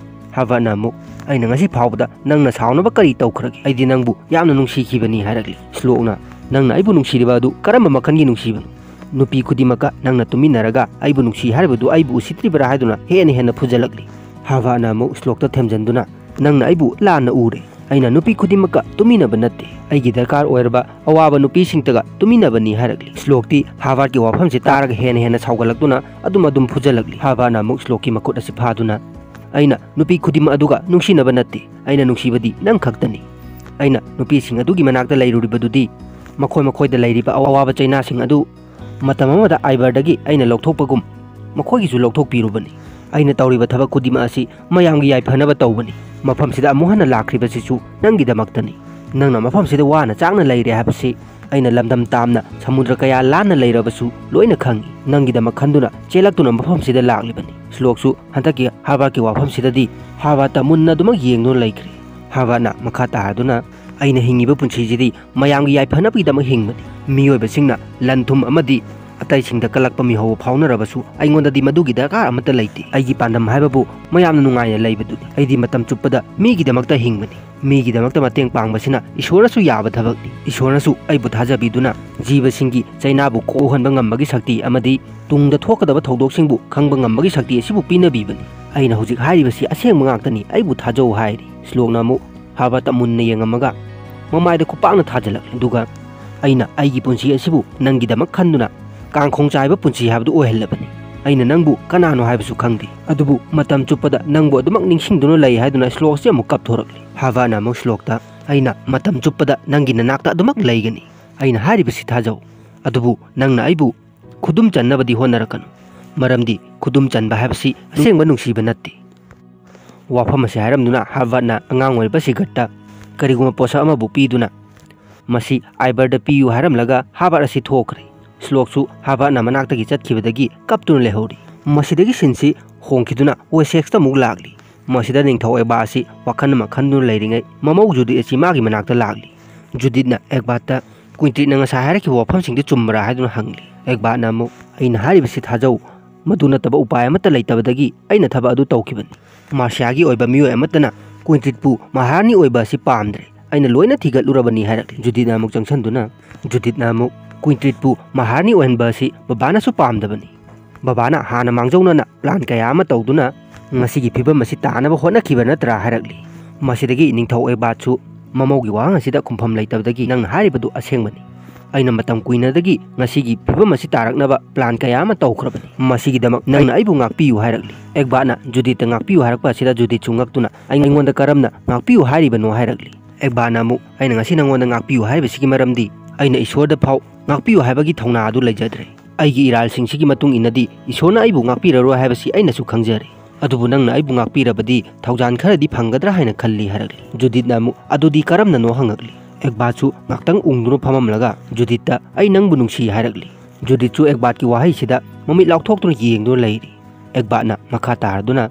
ꯍꯥꯔꯕꯥꯔꯠꯅ ꯑꯃꯨꯛ, "ꯑꯩꯅ ꯉꯁꯤ ꯐꯥꯎꯕꯗ ꯅꯪꯅ ꯁꯥꯎꯅꯕ ꯀꯔꯤ ꯇꯧꯈ꯭ꯔꯒꯦ? ꯑꯩꯗꯤ ꯅꯪꯕꯨ ꯌꯥꯝꯅ ꯅꯨꯡꯁꯤꯈꯤꯕꯅꯤ" ꯍꯥꯏꯔꯛꯂꯤ꯫ ꯁ꯭ꯂꯣꯛꯅ, "ꯅꯪꯅ ꯑꯩꯕꯨ ꯅꯨꯡꯁꯤꯔꯤꯕ ꯑꯗꯨ ꯀꯔꯝꯕ ꯃꯈꯜꯒꯤ ꯅꯨꯡꯁꯤꯕꯅꯣ? ꯅꯨꯄꯤ ꯈꯨꯗꯤꯡꯃꯛꯀ ꯅꯪꯅ ꯇꯨꯃꯤꯟꯅꯔꯒ ꯑꯩꯕꯨ ꯅꯨꯡꯁꯤ ꯍꯥꯏꯔꯤꯕꯗꯨ ꯑꯩꯕꯨ ꯎꯁꯤꯠꯇ꯭ꯔꯤꯕꯔꯥ?" ꯍꯥꯏꯗꯨꯅ ꯍꯦꯟꯅ ꯍꯦꯟꯅ ꯐꯨꯖꯜꯂꯛꯂꯤ꯫ ꯍꯥꯔꯕꯥꯔꯠꯅ ꯑꯃꯨꯛ ꯁ꯭ꯂꯣꯛꯇ ꯊꯦꯝꯖꯤꯟꯗꯨꯅ, "ꯅꯪꯅ ꯑꯩꯕꯨ ꯂꯥꯟꯅ ꯎꯔꯦ꯫ ꯑꯩꯅ ꯅꯨꯄꯤ ꯈꯨꯗꯤꯡꯃꯛꯀ ꯇꯨꯃꯤꯟꯅꯕ ꯅꯠꯇꯦ꯫ ꯑꯩꯒꯤ ꯗꯔꯀꯥꯔ ꯑꯣꯏꯔꯕ ꯑꯋꯥꯕ ꯅꯨꯄꯤꯁꯤꯡꯇꯒ ꯇꯨꯃꯤꯟꯅꯕꯅꯤ" ꯍꯥꯏꯔꯛꯂꯤ꯫ ꯁ꯭ꯂꯣꯛꯇꯤ ꯍꯥꯔꯕꯥꯔꯠꯀꯤ ꯋꯥꯐꯝꯁꯤ ꯇꯥꯔꯒ ꯍꯦꯟꯅ ꯍꯦꯟꯅ ꯁꯥꯎꯒꯠꯂꯛꯇꯨꯅ ꯑꯗꯨꯝ ꯑꯗꯨꯝ ꯐꯨꯖꯜꯂꯛꯂꯤ꯫ ꯍꯥꯔꯕꯥꯔꯠꯅ ꯑꯃꯨꯛ ꯁ꯭ꯂꯣꯛꯀꯤ ꯃꯈꯨꯠ ꯑꯁꯤ ꯐꯥꯗꯨꯅ, "ꯑꯩꯅ ꯅꯨꯄꯤ ꯈꯨꯗꯤꯡꯃꯛ ꯑꯗꯨꯒ ꯅꯨꯡꯁꯤꯅꯕ ꯅꯠꯇꯦ꯫ ꯑꯩꯅ ꯅꯨꯡꯁꯤꯕꯗꯤ ꯅꯪ ꯈꯛꯇꯅꯤ꯫ ꯑꯩꯅ ꯅꯨꯄꯤꯁꯤꯡ ꯑꯗꯨꯒꯤ ꯃꯅꯥꯛꯇ ꯂꯩꯔꯨꯔꯤꯕꯗꯨꯗꯤ ꯃꯈꯣꯏ ꯃꯈꯣꯏꯗ ꯂꯩꯔꯤꯕ ꯑꯋꯥꯕ ꯆꯩꯅꯥꯁꯤꯡ ꯑꯗꯨ ꯃꯇꯝ ꯑꯃꯗ ꯑꯥꯏꯕꯔꯗꯒꯤ ꯑꯩꯅ ꯂꯧꯊꯣꯛꯄꯒꯨꯝ ꯃꯈꯣꯏꯒꯤꯁꯨ ꯂꯧꯊꯣꯛꯄꯤꯔꯨꯕꯅꯤ꯫ ꯑꯩꯅ ꯇꯧꯔꯤꯕ ꯊꯕꯛ ꯈꯨꯗꯤꯡꯃꯛ ꯑꯁꯤ ꯃꯌꯥꯝꯒꯤ ꯌꯥꯏꯐꯅꯕ ꯇꯧꯕꯅꯤ꯫ ꯃꯐꯝꯁꯤꯗ ꯑꯃꯨꯛ ꯍꯟꯅ ꯂꯥꯛꯈ꯭ꯔꯤꯕꯁꯤꯁꯨ ꯅꯪꯒꯤꯗꯃꯛꯇꯅꯤ꯫ ꯅꯪꯅ ꯃꯐꯝꯁꯤꯗ ꯋꯥꯅ ꯆꯥꯛꯅ ꯂꯩꯔꯦ ꯍꯥꯏꯕꯁꯤ ꯑꯩꯅ ꯂꯝꯗꯝ ꯇꯥꯝꯅ ꯁꯃꯨꯗ꯭ꯔ ꯀꯌꯥ ꯂꯥꯟꯅ ꯂꯩꯔꯕꯁꯨ ꯂꯣꯏꯅ ꯈꯪꯏ꯫ ꯅꯪꯒꯤꯗꯃꯛ ꯈꯟꯗꯨꯅ ꯆꯦꯜꯂꯛꯇꯨꯅ ꯃꯐꯝꯁꯤꯗ ꯂꯥꯛꯂꯤꯕꯅꯤ꯫" ꯁ꯭ꯂꯣꯛꯁꯨ ꯍꯟꯗꯛꯀꯤ ꯍꯥꯔꯕꯥꯔꯠꯀꯤ ꯋꯥꯐꯝꯁꯤꯗꯗꯤ ꯍꯥꯔꯕꯥꯔꯠꯇ ꯃꯨꯟꯅ ꯑꯗꯨꯃꯛ ꯌꯦꯡꯗꯨꯅ ꯂꯩꯈ꯭ꯔꯦ꯫ ꯍꯥꯔꯕꯥꯔꯠꯅ ꯃꯈꯥ ꯇꯥꯔꯗꯨꯅ, ꯑꯩꯅ ꯍꯤꯡꯉꯤꯕ ꯄꯨꯟꯁꯤꯁꯤꯗꯤ ꯃꯌꯥꯝꯒꯤ ꯌꯥꯏꯐꯅꯕꯒꯤꯗꯃꯛ ꯍꯤꯡꯕꯅꯤ꯫ ꯃꯤꯑꯣꯏꯕꯁꯤꯡꯅ ꯂꯟ ꯊꯨꯝ ꯑꯃꯗꯤ ꯑꯇꯩꯁꯤꯡꯗ ꯀꯜꯂꯛꯄ ꯃꯤꯍꯧꯕ ꯐꯥꯎꯅꯔꯕꯁꯨ ꯑꯩꯉꯣꯟꯗꯗꯤ ꯃꯗꯨꯒꯤ ꯗꯔꯀꯥꯔ ꯑꯃꯠꯇ ꯂꯩꯇꯦ꯫ ꯑꯩꯒꯤ ꯄꯥꯟꯗꯝ ꯍꯥꯏꯕꯕꯨ ꯃꯌꯥꯝꯅ ꯅꯨꯡꯉꯥꯏꯅ ꯂꯩꯕꯗꯨꯅꯤ꯫ ꯑꯩꯗꯤ ꯃꯇꯝ ꯆꯨꯞꯄꯗ ꯃꯤꯒꯤꯗꯃꯛꯇ ꯍꯤꯡꯕꯅꯤ꯫ ꯃꯤꯒꯤꯗꯃꯛꯇ ꯃꯇꯦꯡ ꯄꯥꯡꯕꯁꯤꯅ ꯏꯁꯣꯔꯅꯁꯨ ꯌꯥꯕ ꯊꯕꯛꯅꯤ꯫ ꯏꯁꯣꯔꯅꯁꯨ ꯑꯩꯕꯨ ꯊꯥꯖꯕꯤꯗꯨꯅ ꯖꯤꯕꯁꯤꯡꯒꯤ ꯆꯩꯅꯥꯕꯨ ꯀꯣꯛꯍꯟꯕ ꯉꯝꯕꯒꯤ ꯁꯛꯇꯤ ꯑꯃꯗꯤ ꯇꯨꯡꯗ ꯊꯣꯛꯀꯗꯕ ꯊꯧꯗꯣꯛꯁꯤꯡꯕꯨ ꯈꯪꯕ ꯉꯝꯕꯒꯤ ꯁꯛꯇꯤ ꯑꯁꯤꯕꯨ ꯄꯤꯅꯕꯤꯕꯅꯤ꯫ ꯑꯩꯅ ꯍꯧꯖꯤꯛ ꯍꯥꯏꯔꯤꯕꯁꯤ ꯑꯁꯦꯡꯕ ꯉꯥꯛꯇꯅꯤ, ꯑꯩꯕꯨ ꯊꯥꯖꯧ ꯍꯥꯏꯔꯤ꯫ ꯁ꯭ꯂꯣꯛꯅ ꯑꯃꯨꯛ ꯍꯥꯔꯕꯔꯠꯇ ꯃꯨꯟꯅ ꯌꯦꯡꯉꯝꯃꯒ ꯃꯃꯥꯏꯗ ꯈꯨꯄꯥꯛꯅ ꯊꯥꯖꯤꯜꯂꯛꯂꯦ꯫ ꯑꯗꯨꯒ ꯑꯩꯅ ꯑꯩꯒꯤ ꯄꯨꯟꯁꯤ ꯑꯁꯤꯕꯨ ꯅꯪꯒꯤꯗꯃꯛ ꯈꯟꯗꯨꯅ ꯀꯥꯡꯈꯣꯡ ꯆꯥꯏꯕ ꯄꯨꯟꯁꯤ ꯍꯥꯏꯕꯗꯨ ꯑꯣꯏꯍꯜꯂꯕꯅꯤ꯫ ꯑꯩꯅ ꯅꯪꯕꯨ ꯀꯅꯥꯅꯣ ꯍꯥꯏꯕꯁꯨ ꯈꯪꯗꯦ꯫ ꯑꯗꯨꯕꯨ ꯃꯇꯝ ꯆꯨꯞꯄꯗ ꯅꯪꯕꯨ ꯑꯗꯨꯃꯛ ꯅꯤꯡꯁꯤꯡꯗꯨꯅ ꯂꯩ ꯍꯥꯏꯗꯨꯅ ꯁ꯭ꯂꯣꯛꯁꯤ ꯑꯃꯨꯛ ꯀꯞꯊꯣꯔꯛꯂꯤ꯫ ꯍꯥꯔꯕꯔꯠꯅ ꯑꯃꯨꯛ ꯁ꯭ꯂꯣꯛꯇ, "ꯑꯩꯅ ꯃꯇꯝ ꯆꯨꯞꯄꯗ ꯅꯪꯒꯤ ꯅꯅꯥꯛꯇ ꯑꯗꯨꯃꯛ ꯂꯩꯒꯅꯤ꯫ ꯑꯩꯅ ꯍꯥꯏꯔꯤꯕꯁꯤ ꯊꯥꯖꯧ꯫ ꯑꯗꯨꯕꯨ ꯅꯪꯅ ꯑꯩꯕꯨ ꯈꯨꯗꯨꯝ ꯆꯟꯅꯕꯗꯤ ꯍꯣꯠꯅꯔꯛꯀꯅꯨ꯫ ꯃꯔꯝꯗꯤ ꯈꯨꯗꯨꯝ ꯆꯟꯕ ꯍꯥꯏꯕꯁꯤ ꯑꯁꯦꯡꯕ ꯅꯨꯡꯁꯤꯕ ꯅꯠꯇꯦ꯫" ꯋꯥꯐꯝ ꯑꯁꯤ ꯍꯥꯏꯔꯝꯗꯨꯅ ꯍꯥꯔꯕꯔꯠꯅ ꯑꯉꯥꯡ ꯑꯣꯏꯔꯤꯕ ꯁꯤꯒꯔꯠꯇ ꯀꯔꯤꯒꯨꯝꯕ ꯄꯣꯠꯁꯛ ꯑꯃꯕꯨ ꯄꯤꯗꯨꯅ, "ꯃꯁꯤ ꯑꯥꯏꯕꯔꯗ ꯄꯤꯌꯨ" ꯍꯥꯏꯔꯝꯂꯒ ꯍꯥꯔꯕꯔꯠ ꯑꯁꯤ ꯊꯣꯛꯈ꯭ꯔꯦ꯫ ꯁ꯭ꯂꯣꯛꯁꯨ ꯍꯥꯔꯕꯔꯠꯅ ꯃꯅꯥꯛꯇꯒꯤ ꯆꯠꯈꯤꯕꯗꯒꯤ ꯀꯞꯇꯨꯅ ꯂꯩꯍꯧꯔꯤ꯫ ꯃꯁꯤꯗꯒꯤ ꯁꯤꯟꯁꯤ ꯍꯣꯡꯈꯤꯗꯨꯅ ꯋꯦꯁꯦꯛꯁꯇ ꯑꯃꯨꯛ ꯂꯥꯛꯂꯤ꯫ ꯃꯁꯤꯗ ꯅꯤꯡꯊꯧ ꯑꯦꯒꯕꯥꯔꯠ ꯑꯁꯤ ꯋꯥꯈꯜ ꯑꯃ ꯈꯟꯗꯨꯅ ꯂꯩꯔꯤꯉꯩ ꯃꯃꯧ ꯖꯨꯗꯤꯠ ꯑꯁꯤ ꯃꯥꯒꯤ ꯃꯅꯥꯛꯇ ꯂꯥꯛꯂꯤ꯫ ꯖꯨꯗꯤꯠꯅ ꯑꯦꯒꯕꯥꯔꯠꯇ, "ꯀ꯭ꯋꯤꯟꯇ꯭ꯔꯤꯠꯅ ꯉꯁꯥꯏ ꯍꯥꯏꯔꯛꯈꯤꯕ ꯋꯥꯐꯝꯁꯤꯡꯗꯨ ꯆꯨꯝꯕ꯭ꯔꯥ?" ꯍꯥꯏꯗꯨꯅ ꯍꯪꯂꯤ꯫ ꯑꯦꯒꯕꯥꯔꯠꯅ ꯑꯃꯨꯛ, "ꯑꯩꯅ ꯍꯥꯏꯔꯤꯕꯁꯤ ꯊꯥꯖꯧ꯫ ꯃꯗꯨ ꯅꯠꯇꯕ ꯎꯄꯥꯏ ꯑꯃꯠꯇ ꯂꯩꯇꯕꯗꯒꯤ ꯑꯩꯅ ꯊꯕꯛ ꯑꯗꯨ ꯇꯧꯈꯤꯕꯅꯤ꯫ ꯃꯥꯔꯁꯤꯌꯥꯒꯤ ꯑꯣꯏꯕ ꯃꯤꯑꯣꯏ ꯑꯃꯠꯇꯅ ꯀ꯭ꯋꯤꯟꯇ꯭ꯔꯤꯠꯄꯨ ꯃꯍꯥꯔꯥꯅꯤ ꯑꯣꯏꯕ ꯑꯁꯤ ꯄꯥꯝꯗ꯭ꯔꯦ꯫ ꯑꯩꯅ ꯂꯣꯏꯅ ꯊꯤꯒꯠꯂꯨꯔꯕꯅꯤ" ꯍꯥꯏꯔꯛꯂꯤ꯫ ꯖꯨꯗꯤꯠꯅ ꯑꯃꯨꯛ ꯆꯪꯁꯤꯟꯗꯨꯅ, ꯖꯨꯗꯤꯠꯅ ꯑꯃꯨꯛ, "ꯀ꯭ꯋꯤꯟꯇ꯭ꯔꯤꯠꯄꯨ ꯃꯍꯥꯔꯥꯅꯤ ꯑꯣꯏꯍꯟꯕ ꯑꯁꯤ ꯕꯕꯥꯅꯁꯨ ꯄꯥꯝꯗꯕꯅꯤ꯫ ꯕꯕꯥꯅ ꯍꯥꯟꯅ ꯃꯥꯡꯖꯧꯅꯅ ꯄ꯭ꯂꯥꯟ ꯀꯌꯥ ꯑꯃ ꯇꯧꯗꯨꯅ ꯉꯁꯤꯒꯤ ꯐꯤꯕꯝ ꯑꯁꯤ ꯇꯥꯅꯕ ꯍꯣꯠꯅꯈꯤꯕ ꯅꯠꯇ꯭ꯔꯥ?" ꯍꯥꯏꯔꯛꯂꯤ꯫ ꯃꯁꯤꯗꯒꯤ ꯅꯤꯡꯊꯧ ꯑꯦꯒꯕꯥꯔꯠꯁꯨ, "ꯃꯃꯧꯒꯤ ꯋꯥꯍꯪ ꯑꯁꯤꯗ ꯈꯨꯝꯐꯝ ꯂꯩꯇꯕꯗꯒꯤ ꯅꯪꯅ ꯍꯥꯏꯔꯤꯕꯗꯨ ꯑꯁꯦꯡꯕꯅꯤ꯫ ꯑꯩꯅ ꯃꯇꯝ ꯀꯨꯏꯅꯗꯒꯤ ꯉꯁꯤꯒꯤ ꯐꯤꯕꯝ ꯑꯁꯤ ꯇꯥꯔꯛꯅꯕ ꯄ꯭ꯂꯥꯟ ꯀꯌꯥ ꯑꯃ ꯇꯧꯈ꯭ꯔꯕꯅꯤ꯫ ꯃꯁꯤꯒꯤꯗꯃꯛ ꯅꯪꯅ ꯑꯩꯕꯨ ꯉꯥꯛꯄꯤꯌꯨ" ꯍꯥꯏꯔꯛꯂꯤ꯫ ꯑꯦꯒꯕꯥꯔꯠꯅ ꯖꯨꯗꯤꯠꯇ ꯉꯥꯛꯄꯤꯌꯨ ꯍꯥꯏꯔꯛꯄ ꯑꯁꯤꯗ ꯖꯨꯗꯤꯠꯁꯨ ꯉꯛꯇꯨꯅ, "ꯑꯩꯉꯣꯟꯗ ꯀꯔꯝꯅ ꯉꯥꯛꯄꯤꯌꯨ ꯍꯥꯏꯔꯤꯕꯅꯣ?" ꯍꯥꯏꯔꯛꯂꯤ꯫ ꯑꯦꯒꯕꯥꯔꯠꯅ ꯑꯃꯨꯛ, "ꯑꯩꯅ ꯉꯁꯤ ꯅꯪꯉꯣꯟꯗ ꯉꯥꯛꯄꯤꯌꯨ ꯍꯥꯏꯔꯤꯕꯁꯤꯒꯤ ꯃꯔꯝꯗꯤ ꯑꯩꯅ ꯏꯁꯣꯔꯗ ꯐꯥꯎ ꯉꯥꯛꯄꯤꯌꯨ ꯍꯥꯏꯕꯒꯤ ꯊꯧꯅꯥ ꯑꯗꯨ ꯂꯩꯖꯗ꯭ꯔꯦ꯫ ꯑꯩꯒꯤ ꯏꯔꯥꯜꯁꯤꯡꯁꯤꯒꯤ ꯃꯇꯨꯡ ꯏꯟꯅꯗꯤ ꯏꯁꯣꯔꯅ ꯑꯩꯕꯨ ꯉꯥꯛꯄꯤꯔꯔꯣꯏ ꯍꯥꯏꯕꯁꯤ ꯑꯩꯅꯁꯨ ꯈꯪꯖꯔꯦ꯫ ꯑꯗꯨꯕꯨ ꯅꯪꯅ ꯑꯩꯕꯨ ꯉꯥꯛꯄꯤꯔꯕꯗꯤ ꯊꯧꯖꯥꯜ ꯈꯔꯗꯤ ꯐꯪꯒꯗ꯭ꯔꯥ ꯍꯥꯏꯅ ꯈꯜꯂꯤ" ꯍꯥꯏꯔꯛꯂꯤ꯫ ꯖꯨꯗꯤꯠꯅ ꯑꯃꯨꯛ, "ꯑꯗꯨꯗꯤ ꯀꯔꯝꯅꯅꯣ?" ꯍꯪꯉꯛꯂꯤ꯫ ꯑꯦꯒꯕꯥꯔꯠꯁꯨ ꯉꯥꯛꯇꯪ ꯎꯪꯗꯨꯅ ꯐꯝꯃꯝꯂꯒ ꯖꯨꯗꯤꯠꯇ, "ꯑꯩ ꯅꯪꯕꯨ ꯅꯨꯡꯁꯤ" ꯍꯥꯏꯔꯛꯂꯤ꯫ ꯖꯨꯗꯤꯠꯁꯨ ꯑꯦꯒꯕꯥꯔꯠꯀꯤ ꯋꯥꯍꯩꯁꯤꯗ ꯃꯃꯤꯠ ꯂꯥꯎꯊꯣꯛꯇꯨꯅ ꯌꯦꯡꯗꯨꯅ ꯂꯩꯔꯤ꯫ ꯑꯦꯒꯕꯥꯔꯠꯅ ꯃꯈꯥ ꯇꯥꯔꯗꯨꯅ,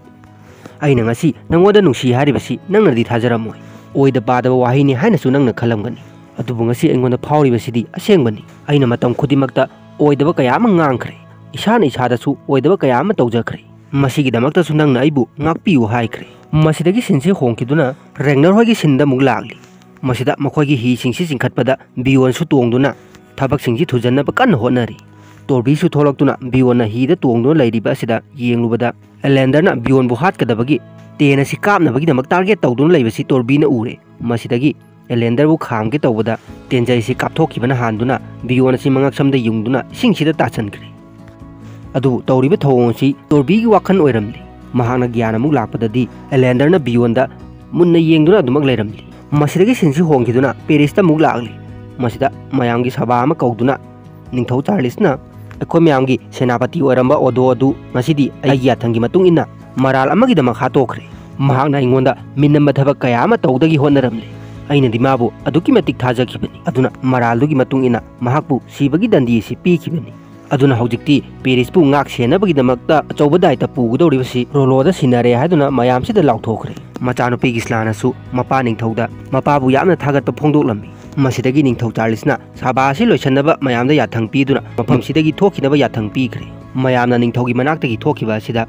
"ꯑꯩꯅ ꯉꯁꯤ ꯅꯪꯉꯣꯟꯗ ꯅꯨꯡꯁꯤ ꯍꯥꯏꯔꯤꯕꯁꯤ ꯅꯪꯅꯗꯤ ꯊꯥꯖꯔꯝꯃꯣꯏ꯫ ꯑꯣꯏꯗ ꯄꯥꯗꯕ ꯋꯥꯍꯩꯅꯤ ꯍꯥꯏꯅꯁꯨ ꯅꯪꯅ ꯈꯜꯂꯝꯒꯅꯤ꯫ ꯑꯗꯨꯕꯨ ꯉꯁꯤ ꯑꯩꯉꯣꯟꯗ ꯐꯥꯎꯔꯤꯕꯁꯤꯗꯤ ꯑꯁꯦꯡꯕꯅꯤ꯫ ꯑꯩꯅ ꯃꯇꯝ ꯈꯨꯗꯤꯡꯃꯛꯇ ꯑꯣꯏꯗꯕ ꯀꯌꯥ ꯑꯃ ꯉꯥꯡꯈ꯭ꯔꯦ꯫ ꯏꯁꯥꯅ ꯏꯁꯥꯗꯁꯨ ꯑꯣꯏꯗꯕ ꯀꯌꯥ ꯑꯃ ꯇꯧꯖꯈ꯭ꯔꯦ꯫ ꯃꯁꯤꯒꯤꯗꯃꯛꯇꯁꯨ ꯅꯪꯅ ꯑꯩꯕꯨ ꯉꯥꯛꯄꯤꯌꯨ ꯍꯥꯏꯈ꯭ꯔꯦ꯫ ꯃꯁꯤꯗꯒꯤ ꯁꯤꯟꯁꯤ ꯍꯣꯡꯈꯤꯗꯨꯅ ꯔꯦꯒꯅꯔ ꯍꯣꯏꯒꯤ ꯁꯤꯟꯗ ꯑꯃꯨꯛ ꯂꯥꯛꯂꯤ꯫ ꯃꯁꯤꯗ ꯃꯈꯣꯏꯒꯤ ꯍꯤꯁꯤꯡꯁꯤ ꯆꯤꯡꯈꯠꯄꯗ ꯕꯤꯌꯣꯟꯁꯨ ꯇꯣꯡꯗꯨꯅ ꯊꯕꯛꯁꯤꯡꯁꯤ ꯊꯨꯖꯟꯅꯕ ꯀꯟꯅ ꯍꯣꯠꯅꯔꯤ꯫ ꯇꯣꯔꯕꯤꯁꯨ ꯊꯣꯛꯂꯛꯇꯨꯅ ꯕꯤꯌꯣꯟꯅ ꯍꯤꯗ ꯇꯣꯡꯗꯨꯅ ꯂꯩꯔꯤꯕ ꯑꯁꯤꯗ ꯌꯦꯡꯂꯨꯕꯗ ꯑꯦꯂꯦꯟꯗꯔꯅ ꯕꯤꯌꯣꯟꯕꯨ ꯍꯥꯠꯀꯗꯕꯒꯤ ꯇꯦꯟ ꯑꯁꯤ ꯀꯥꯞꯅꯕꯒꯤꯗꯃꯛ ꯇꯥꯔꯒꯦꯠ ꯇꯧꯗꯨꯅ ꯂꯩꯕꯁꯤ ꯇꯣꯔꯕꯤꯅ ꯎꯔꯦ꯫ ꯃꯁꯤꯗꯒꯤ ꯑꯦꯂꯦꯟꯗꯔꯕꯨ ꯈꯥꯝꯒꯦ ꯇꯧꯕꯗ ꯇꯦꯟꯖꯩꯁꯤ ꯀꯥꯞꯊꯣꯛꯈꯤꯕꯅ ꯍꯥꯟꯗꯨꯅ ꯕꯤꯌꯣꯟ ꯑꯁꯤ ꯃꯉꯛꯁꯝꯗ ꯌꯨꯡꯗꯨꯅ ꯏꯁꯤꯡꯁꯤꯗ ꯇꯥꯁꯤꯟꯈ꯭ꯔꯦ꯫ ꯑꯗꯨꯕꯨ ꯇꯧꯔꯤꯕ ꯊꯧꯑꯣꯡ ꯑꯁꯤ ꯇꯣꯔꯕꯤꯒꯤ ꯋꯥꯈꯜ ꯑꯣꯏꯔꯝꯂꯤ꯫ ꯃꯍꯥꯛꯅ ꯒ꯭ꯌꯥꯟ ꯑꯃꯨꯛ ꯂꯥꯛꯄꯗꯗꯤ ꯑꯦꯂꯦꯟꯗꯔꯅ ꯕꯤꯌꯣꯟꯗ ꯃꯨꯟꯅ ꯌꯦꯡꯗꯨꯅ ꯑꯗꯨꯃꯛ ꯂꯩꯔꯝꯂꯤ꯫ ꯃꯁꯤꯗꯒꯤ ꯁꯤꯟꯁꯤ ꯍꯣꯡꯈꯤꯗꯨꯅ ꯄꯦꯔꯤꯁꯇ ꯑꯃꯨꯛ ꯂꯥꯛꯂꯤ꯫ ꯃꯁꯤꯗ ꯃꯌꯥꯝꯒꯤ ꯁꯚꯥ ꯑꯃ ꯀꯧꯗꯨꯅ ꯅꯤꯡꯊꯧ ꯆꯥꯔꯂꯤꯁꯅ ꯑꯩꯈꯣꯏ ꯃꯌꯥꯝꯒꯤ ꯁꯦꯅꯥꯄꯇꯤ ꯑꯣꯏꯔꯝꯕ ꯑꯣꯗꯣ ꯑꯗꯨ ꯉꯁꯤꯗꯤ ꯑꯩꯒꯤ ꯌꯥꯊꯪꯒꯤ ꯃꯇꯨꯡ ꯏꯟꯅ ꯃꯔꯥꯜ ꯑꯃꯒꯤꯗꯃꯛ ꯍꯥꯠꯇꯣꯛꯈ꯭ꯔꯦ꯫ ꯃꯍꯥꯛꯅ ꯑꯩꯉꯣꯟꯗ ꯃꯤꯅꯝꯕ ꯊꯕꯛ ꯀꯌꯥ ꯑꯃ ꯇꯧꯗꯒꯤ ꯍꯣꯠꯅꯔꯝꯂꯦ꯫ ꯑꯩꯅꯗꯤ ꯃꯥꯕꯨ ꯑꯗꯨꯛꯀꯤ ꯃꯇꯤꯛ ꯊꯥꯖꯈꯤꯕꯅꯤ꯫ ꯑꯗꯨꯅ ꯃꯔꯥꯜꯗꯨꯒꯤ ꯃꯇꯨꯡ ꯏꯟꯅ ꯃꯍꯥꯛꯄꯨ ꯁꯤꯕꯒꯤ ꯗꯟꯗꯤ ꯑꯁꯤ ꯄꯤꯈꯤꯕꯅꯤ꯫ ꯑꯗꯨꯅ ꯍꯧꯖꯤꯛꯇꯤ ꯄꯦꯔꯤꯁꯄꯨ ꯉꯥꯛ ꯁꯦꯟꯅꯕꯒꯤꯗꯃꯛꯇ ꯑꯆꯧꯕ ꯗꯥꯏꯇ ꯄꯨꯒꯗꯧꯔꯤꯕꯁꯤ ꯔꯣꯂꯣꯗ ꯁꯤꯟꯅꯔꯦ ꯍꯥꯏꯗꯨꯅ ꯃꯌꯥꯝꯁꯤꯗ ꯂꯥꯎꯊꯣꯛꯈ꯭ꯔꯦ꯫ ꯃꯆꯥꯅꯨꯄꯤ ꯒꯤꯁꯂꯥꯅꯁꯨ ꯃꯄꯥ ꯅꯤꯡꯊꯧꯗ ꯃꯄꯥꯕꯨ ꯌꯥꯝꯅ ꯊꯥꯒꯠꯄ ꯐꯣꯡꯗꯣꯛꯂꯝꯃꯤ꯫ ꯃꯁꯤꯗꯒꯤ ꯅꯤꯡꯊꯧ ꯆꯥꯔꯂꯤꯁꯅ ꯁꯚꯥ ꯑꯁꯤ ꯂꯣꯏꯁꯤꯟꯅꯕ ꯃꯌꯥꯝꯗ ꯌꯥꯊꯪ ꯄꯤꯗꯨꯅ ꯃꯐꯝꯁꯤꯗꯒꯤ ꯊꯣꯛꯈꯤꯅꯕ ꯌꯥꯊꯪ ꯄꯤꯈ꯭ꯔꯦ꯫ ꯃꯌꯥꯝꯅ ꯅꯤꯡꯊꯧꯒꯤ ꯃꯅꯥꯛꯇꯒꯤ ꯊꯣꯛꯈꯤꯕ ꯑꯁꯤꯗ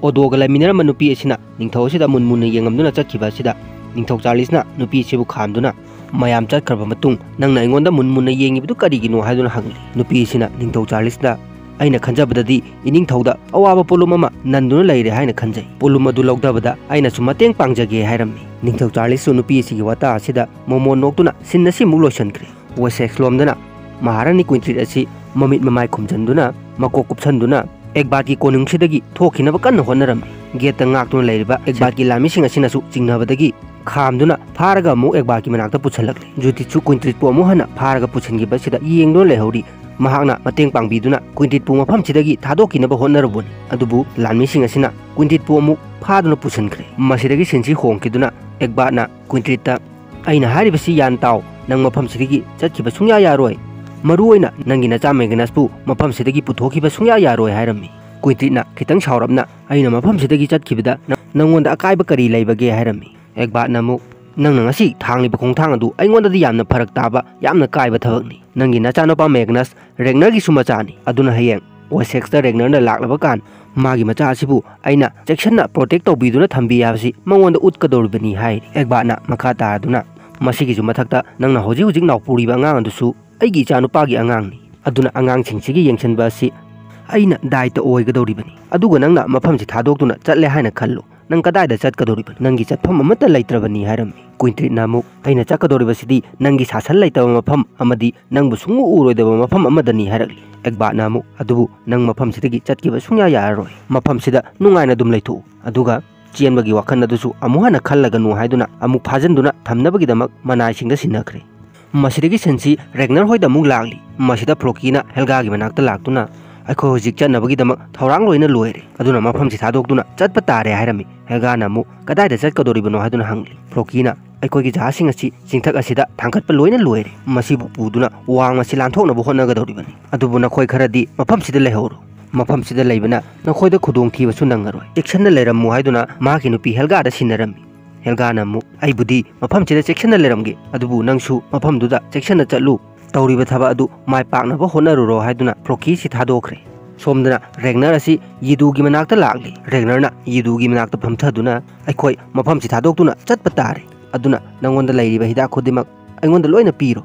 ꯑꯣꯗꯣꯒ ꯂꯩꯃꯤꯟꯅꯔꯝꯕ ꯅꯨꯄꯤ ꯑꯁꯤꯅ ꯅꯤꯡꯊꯧ ꯑꯁꯤꯗ ꯃꯨꯟ ꯃꯨꯟꯅ ꯌꯦꯡꯉꯝꯗꯨꯅ ꯆꯠꯈꯤꯕ ꯑꯁꯤꯗ ꯅꯤꯡꯊꯧ ꯆꯥꯔꯂꯤꯁꯅ ꯅꯨꯄꯤ ꯑꯁꯤꯕꯨ ꯈꯥꯝꯗꯨꯅ, "ꯃꯌꯥꯝ ꯆꯠꯈ꯭ꯔꯕ ꯃꯇꯨꯡ ꯅꯪꯅ ꯑꯩꯉꯣꯟꯗ ꯃꯨꯟ ꯃꯨꯟꯅ ꯌꯦꯡꯉꯤꯕꯗꯨ ꯀꯔꯤꯒꯤꯅꯣ?" ꯍꯥꯏꯗꯨꯅ ꯍꯪꯂꯤ꯫ ꯅꯨꯄꯤ ꯑꯁꯤꯅ ꯅꯤꯡꯊꯧ ꯆꯥꯔꯂꯤꯁꯇ, "ꯑꯩꯅ ꯈꯟꯖꯕꯗꯗꯤ ꯏꯅꯤꯡꯊꯧꯗ ꯑꯋꯥꯕ ꯄꯣꯠꯂꯨꯝ ꯑꯃ ꯅꯟꯗꯨꯅ ꯂꯩꯔꯦ ꯍꯥꯏꯅ ꯈꯟꯖꯩ꯫ ꯄꯣꯠꯂꯨꯝ ꯑꯗꯨ ꯂꯧꯊꯕꯗ ꯑꯩꯅꯁꯨ ꯃꯇꯦꯡ ꯄꯥꯡꯖꯒꯦ" ꯍꯥꯏꯔꯝꯃꯤ꯫ ꯅꯤꯡꯊꯧ ꯆꯥꯔꯂꯤꯁꯁꯨ ꯅꯨꯄꯤ ꯑꯁꯤꯒꯤ ꯋꯥꯇꯥ ꯑꯁꯤꯗ ꯃꯣꯃꯣꯟ ꯅꯣꯛꯇꯨꯅ ꯁꯤꯟ ꯑꯁꯤ ꯑꯃꯨꯛ ꯂꯣꯏꯁꯤꯟꯈ꯭ꯔꯦ꯫ ꯋꯦꯁꯦꯛꯁ ꯂꯣꯝꯗꯅ ꯃꯍꯥꯔꯥꯅꯤ ꯀ꯭ꯋꯤꯟꯇ꯭ꯔꯤꯠ ꯑꯁꯤ ꯃꯃꯤꯠ ꯃꯃꯥꯏ ꯈꯨꯝꯖꯟꯗꯨꯅ, ꯃꯀꯣꯛ ꯀꯨꯞꯁꯟꯗꯨꯅ, ꯑꯦꯛꯕꯥꯠꯀꯤ ꯀꯣꯅꯨꯡꯁꯤꯗꯒꯤ ꯊꯣꯛꯈꯤꯅꯕ ꯀꯟꯅ ꯍꯣꯠꯅꯔꯝꯃꯤ꯫ ꯒꯦꯠꯇ ꯉꯥꯛꯇꯨꯅ ꯂꯩꯔꯤꯕ ꯑꯦꯛꯕꯥꯠꯀꯤ ꯂꯥꯟꯃꯤꯁꯤꯡ ꯑꯁꯤꯅꯁꯨ ꯆꯤꯡꯅꯕꯗꯒꯤ ꯈꯥꯝꯗꯨꯅ ꯐꯥꯔꯒ ꯑꯃꯨꯛ ꯑꯦꯛꯕꯥꯠꯀꯤ ꯃꯅꯥꯛꯇ ꯄꯨꯁꯜꯂꯛꯂꯦ꯫ ꯖꯨꯇꯤꯠꯁꯨ ꯀ꯭ꯋꯤꯟꯇ꯭ꯔꯤꯠꯄꯨ ꯑꯃꯨꯛ ꯍꯟꯅ ꯐꯥꯔꯒ ꯄꯨꯁꯤꯟꯈꯤꯕ ꯑꯁꯤꯗ ꯌꯦꯡꯗꯨꯅ ꯂꯩꯍꯧꯔꯤ꯫ ꯃꯍꯥꯛꯅ ꯃꯇꯦꯡ ꯄꯥꯡꯕꯤꯗꯨꯅ ꯀ꯭ꯋꯤꯟꯇ꯭ꯔꯤꯠꯄꯨ ꯃꯐꯝꯁꯤꯗꯒꯤ ꯊꯥꯗꯣꯛꯈꯤꯅꯕ ꯍꯣꯠꯅꯔꯨꯕꯅꯤ꯫ ꯑꯗꯨꯕꯨ ꯂꯥꯟꯃꯤꯁꯤꯡ ꯑꯁꯤꯅ ꯀ꯭ꯋꯤꯟꯇ꯭ꯔꯤꯠꯄꯨ ꯑꯃꯨꯛ ꯐꯥꯗꯨꯅ ꯄꯨꯁꯤꯟꯈ꯭ꯔꯦ꯫ ꯃꯁꯤꯗꯒꯤ ꯁꯤꯟꯁꯤ ꯍꯣꯡꯈꯤꯗꯨꯅ ꯑꯦꯛꯕꯥꯠꯅ ꯀ꯭ꯋꯤꯟꯇ꯭ꯔꯤꯠꯇ, "ꯑꯩꯅ ꯍꯥꯏꯔꯤꯕꯁꯤ ꯒ꯭ꯌꯥꯟ ꯇꯥꯎ, ꯅꯪ ꯃꯐꯝꯁꯤꯗꯒꯤ ꯆꯠꯈꯤꯕ ꯁꯨꯡꯌꯥ ꯌꯥꯔꯣꯏ꯫ ꯃꯔꯨ ꯑꯣꯏꯅ ꯅꯪꯒꯤ ꯅꯆꯥ ꯃꯦꯒꯅꯁꯄꯨ ꯃꯐꯝꯁꯤꯗꯒꯤ ꯄꯨꯊꯣꯛꯈꯤꯕ ꯁꯨꯡꯌꯥ ꯌꯥꯔꯣꯏ" ꯍꯥꯏꯔꯝꯃꯤ꯫ ꯀ꯭ꯋꯤꯟꯇ꯭ꯔꯤꯠꯅ ꯈꯤꯇꯪ ꯁꯥꯎꯔꯞꯅ, "ꯑꯩꯅ ꯃꯐꯝꯁꯤꯗꯒꯤ ꯆꯠꯈꯤꯕꯗ ꯅ-, ꯅꯪꯉꯣꯟꯗ ꯑꯀꯥꯏꯕ ꯀꯔꯤ ꯂꯩꯕꯒꯦ?" ꯍꯥꯏꯔꯝꯃꯤ꯫ ꯑꯦꯛꯕꯥꯠꯅ ꯑꯃꯨꯛ, "ꯅꯪꯅ ꯉꯁꯤ ꯊꯥꯡꯂꯤꯕ ꯈꯣꯡꯊꯥꯡ ꯑꯗꯨ ꯑꯩꯉꯣꯟꯗꯗꯤ ꯌꯥꯝꯅ ꯐꯔꯛ ꯇꯥꯕ, ꯌꯥꯝꯅ ꯀꯥꯏꯕ ꯊꯕꯛꯅꯤ꯫ ꯅꯪꯒꯤ ꯅꯆꯥꯅꯨꯄꯥ ꯃꯦꯒꯅꯁ ꯔꯦꯒꯅꯔꯒꯤꯁꯨ ꯃꯆꯥꯅꯤ꯫ ꯑꯗꯨꯅ ꯍꯌꯦꯡ ꯋꯦꯁꯦꯛꯁꯇ ꯔꯦꯒꯅꯔꯅ ꯂꯥꯛꯂꯕ ꯀꯥꯟ ꯃꯥꯒꯤ ꯃꯆꯥ ꯑꯁꯤꯕꯨ ꯑꯩꯅ ꯆꯦꯛꯁꯤꯟꯅ ꯄ꯭ꯔꯣꯇꯦꯛ ꯇꯧꯕꯤꯗꯨꯅ ꯊꯝꯕꯤ ꯍꯥꯏꯕꯁꯤ ꯃꯉꯣꯟꯗ ꯎꯠꯀꯗꯧꯔꯤꯕꯅꯤ," ꯍꯥꯏꯔꯤ꯫ ꯑꯦꯒꯕꯥꯠꯅ ꯃꯈꯥ ꯇꯥꯗꯨꯅ, "ꯃꯁꯤꯒꯤꯁꯨ ꯃꯊꯛꯇ ꯅꯪꯅ ꯍꯧꯖꯤꯛ ꯍꯧꯖꯤꯛ ꯅꯥꯎꯄꯨꯔꯤꯕ ꯑꯉꯥꯡ ꯑꯗꯨꯁꯨ ꯑꯩꯒꯤ ꯏꯆꯥꯅꯨꯄꯥꯒꯤ ꯑꯉꯥꯡꯅꯤ꯫ ꯑꯗꯨꯅ ꯑꯉꯥꯡꯁꯤꯡꯁꯤꯒꯤ ꯌꯦꯡꯁꯤꯟꯕ ꯑꯁꯤ ꯑꯩꯅ ꯗꯥꯏꯇ ꯑꯣꯏꯒꯗꯧꯔꯤꯕꯅꯤ꯫ ꯑꯗꯨꯒ ꯅꯪꯅ ꯃꯐꯝꯁꯤ ꯊꯥꯗꯣꯛꯇꯨꯅ ꯆꯠꯂꯦ ꯍꯥꯏꯅ ꯈꯜꯂꯨ꯫ ꯅꯪ ꯀꯗꯥꯏꯗ ꯆꯠꯀꯗꯧꯔꯤꯕꯅꯣ? ꯅꯪꯒꯤ ꯆꯠꯐꯝ ꯑꯃꯠꯇ ꯂꯩꯇ꯭ꯔꯕꯅꯤ," ꯍꯥꯏꯔꯝꯃꯤ꯫ ꯀ꯭ꯋꯤꯟꯇ꯭ꯔꯤꯠꯅ ꯑꯃꯨꯛ, "ꯑꯩꯅ ꯆꯠꯀꯗꯧꯔꯤꯕꯁꯤꯗꯤ ꯅꯪꯒꯤ ꯁꯥꯁꯟ ꯂꯩꯇꯕ ꯃꯐꯝ ꯑꯃꯗꯤ ꯅꯪꯕꯨ ꯁꯨꯡꯎ ꯎꯔꯣꯏꯗꯕ ꯃꯐꯝ ꯑꯃꯗꯅꯤ," ꯍꯥꯏꯔꯛꯂꯤ꯫ ꯑꯦꯒꯕꯥꯠꯅ ꯑꯃꯨꯛ, "ꯑꯗꯨꯕꯨ ꯅꯪ ꯃꯐꯝꯁꯤꯗꯒꯤ ꯆꯠꯈꯤꯕ ꯁꯨꯡꯌꯥ ꯌꯥꯔꯔꯣꯏ꯫ ꯃꯐꯝꯁꯤꯗ ꯅꯨꯡꯉꯥꯏꯅ ꯑꯗꯨꯝ ꯂꯩꯊꯣꯛꯎ꯫ ꯑꯗꯨꯒ ꯆꯦꯟꯕꯒꯤ ꯋꯥꯈꯜ ꯑꯗꯨꯁꯨ ꯑꯃꯨꯛ ꯍꯟꯅ ꯈꯜꯂꯒꯅꯨ," ꯍꯥꯏꯗꯨꯅ ꯑꯃꯨꯛ ꯐꯥꯖꯤꯟꯗꯨꯅ ꯊꯝꯅꯕꯒꯤꯗꯃꯛ ꯃꯅꯥꯏꯁꯤꯡꯗ ꯁꯤꯟꯅꯈ꯭ꯔꯦ꯫ ꯃꯁꯤꯗꯒꯤ ꯁꯤꯟꯁꯤ ꯔꯦꯒꯅꯔ ꯍꯣꯏꯗ ꯑꯃꯨꯛ ꯂꯥꯛꯂꯤ꯫ ꯃꯁꯤꯗ ꯐ꯭ꯂꯣꯀꯤꯅ ꯍꯦꯜꯒꯥꯒꯤ ꯃꯅꯥꯛꯇ ꯂꯥꯛꯇꯨꯅ, "ꯑꯩꯈꯣꯏ ꯍꯧꯖꯤꯛ ꯆꯠꯅꯕꯒꯤꯗꯃꯛ ꯊꯧꯔꯥꯡ ꯂꯣꯏꯅ ꯂꯣꯏꯔꯦ, ꯑꯗꯨꯅ ꯃꯐꯝꯁꯤ ꯊꯥꯗꯣꯛꯇꯨꯅ ꯆꯠꯄ ꯇꯥꯔꯦ," ꯍꯥꯏꯔꯝꯃꯤ꯫ ꯍꯦꯜꯒꯥꯅ ꯑꯃꯨꯛ, "ꯀꯗꯥꯏꯗ ꯆꯠꯀꯗꯧꯔꯤꯕꯅꯣ?" ꯍꯥꯏꯗꯨꯅ ꯍꯪꯂꯤ꯫ ꯐ꯭ꯂꯣꯀꯤꯅ, "ꯑꯩꯈꯣꯏꯒꯤ ꯖꯍꯥꯖꯁꯤꯡ ꯑꯁꯤ ꯆꯤꯡꯊꯛ ꯑꯁꯤꯗ ꯊꯥꯡꯒꯠꯄ ꯂꯣꯏꯅ ꯂꯣꯏꯔꯦ꯫ ꯃꯁꯤꯕꯨ ꯄꯨꯗꯨꯅ ꯋꯥꯡꯃꯁꯤ ꯂꯥꯟꯊꯣꯛꯅꯕ ꯍꯣꯠꯅꯒꯗꯧꯔꯤꯕꯅꯤ꯫ ꯑꯗꯨꯕꯨ ꯅꯈꯣꯏ ꯈꯔꯗꯤ ꯃꯐꯝꯁꯤꯗ ꯂꯩꯍꯧꯔꯣ꯫ ꯃꯐꯝꯁꯤꯗ ꯂꯩꯕꯅ ꯅꯈꯣꯏꯗ ꯈꯨꯗꯣꯡꯊꯤꯕꯁꯨ ꯅꯪꯉꯔꯣꯏ꯫ ꯆꯦꯛꯁꯤꯟꯅ ꯂꯩꯔꯝꯃꯨ," ꯍꯥꯏꯗꯨꯅ ꯃꯍꯥꯛꯀꯤ ꯅꯨꯄꯤ ꯍꯦꯜꯒꯥꯗ ꯁꯤꯟꯅꯔꯝꯃꯤ꯫ ꯍꯦꯜꯒꯥꯅ ꯑꯃꯨꯛ, "ꯑꯩꯕꯨꯗꯤ ꯃꯐꯝꯁꯤꯗ ꯆꯦꯛꯁꯤꯟꯅ ꯂꯩꯔꯝꯒꯦ, ꯑꯗꯨꯕꯨ ꯅꯪꯁꯨ ꯃꯐꯝꯗꯨꯗ ꯆꯦꯛꯁꯤꯟꯅ ꯆꯠꯂꯨ꯫ ꯇꯧꯔꯤꯕ ꯊꯕꯛ ꯑꯗꯨ ꯃꯥꯏ ꯄꯥꯛꯅꯕ ꯍꯣꯠꯅꯔꯨꯔꯣ," ꯍꯥꯏꯗꯨꯅ ꯐ꯭ꯂꯣꯀꯤꯁꯤ ꯊꯥꯗꯣꯛꯈ꯭ꯔꯦ꯫ ꯁꯣꯝꯗꯅ ꯔꯦꯒꯅꯔ ꯑꯁꯤ ꯌꯤꯗꯨꯒꯤ ꯃꯅꯥꯛꯇ ꯂꯥꯛꯂꯤ꯫ ꯔꯦꯒꯅꯔꯅ ꯌꯤꯗꯨꯒꯤ ꯃꯅꯥꯛꯇ ꯐꯝꯊꯗꯨꯅ, "ꯑꯩꯈꯣꯏ ꯃꯐꯝꯁꯤ ꯊꯥꯗꯣꯛꯇꯨꯅ ꯆꯠꯄ ꯇꯥꯔꯦ꯫ ꯑꯗꯨꯅ ꯅꯪꯉꯣꯟꯗ ꯂꯩꯔꯤꯕ ꯍꯤꯗꯥꯛ ꯈꯨꯗꯤꯡꯃꯛ ꯑꯩꯉꯣꯟꯗ ꯂꯣꯏꯅ ꯄꯤꯔꯣ꯫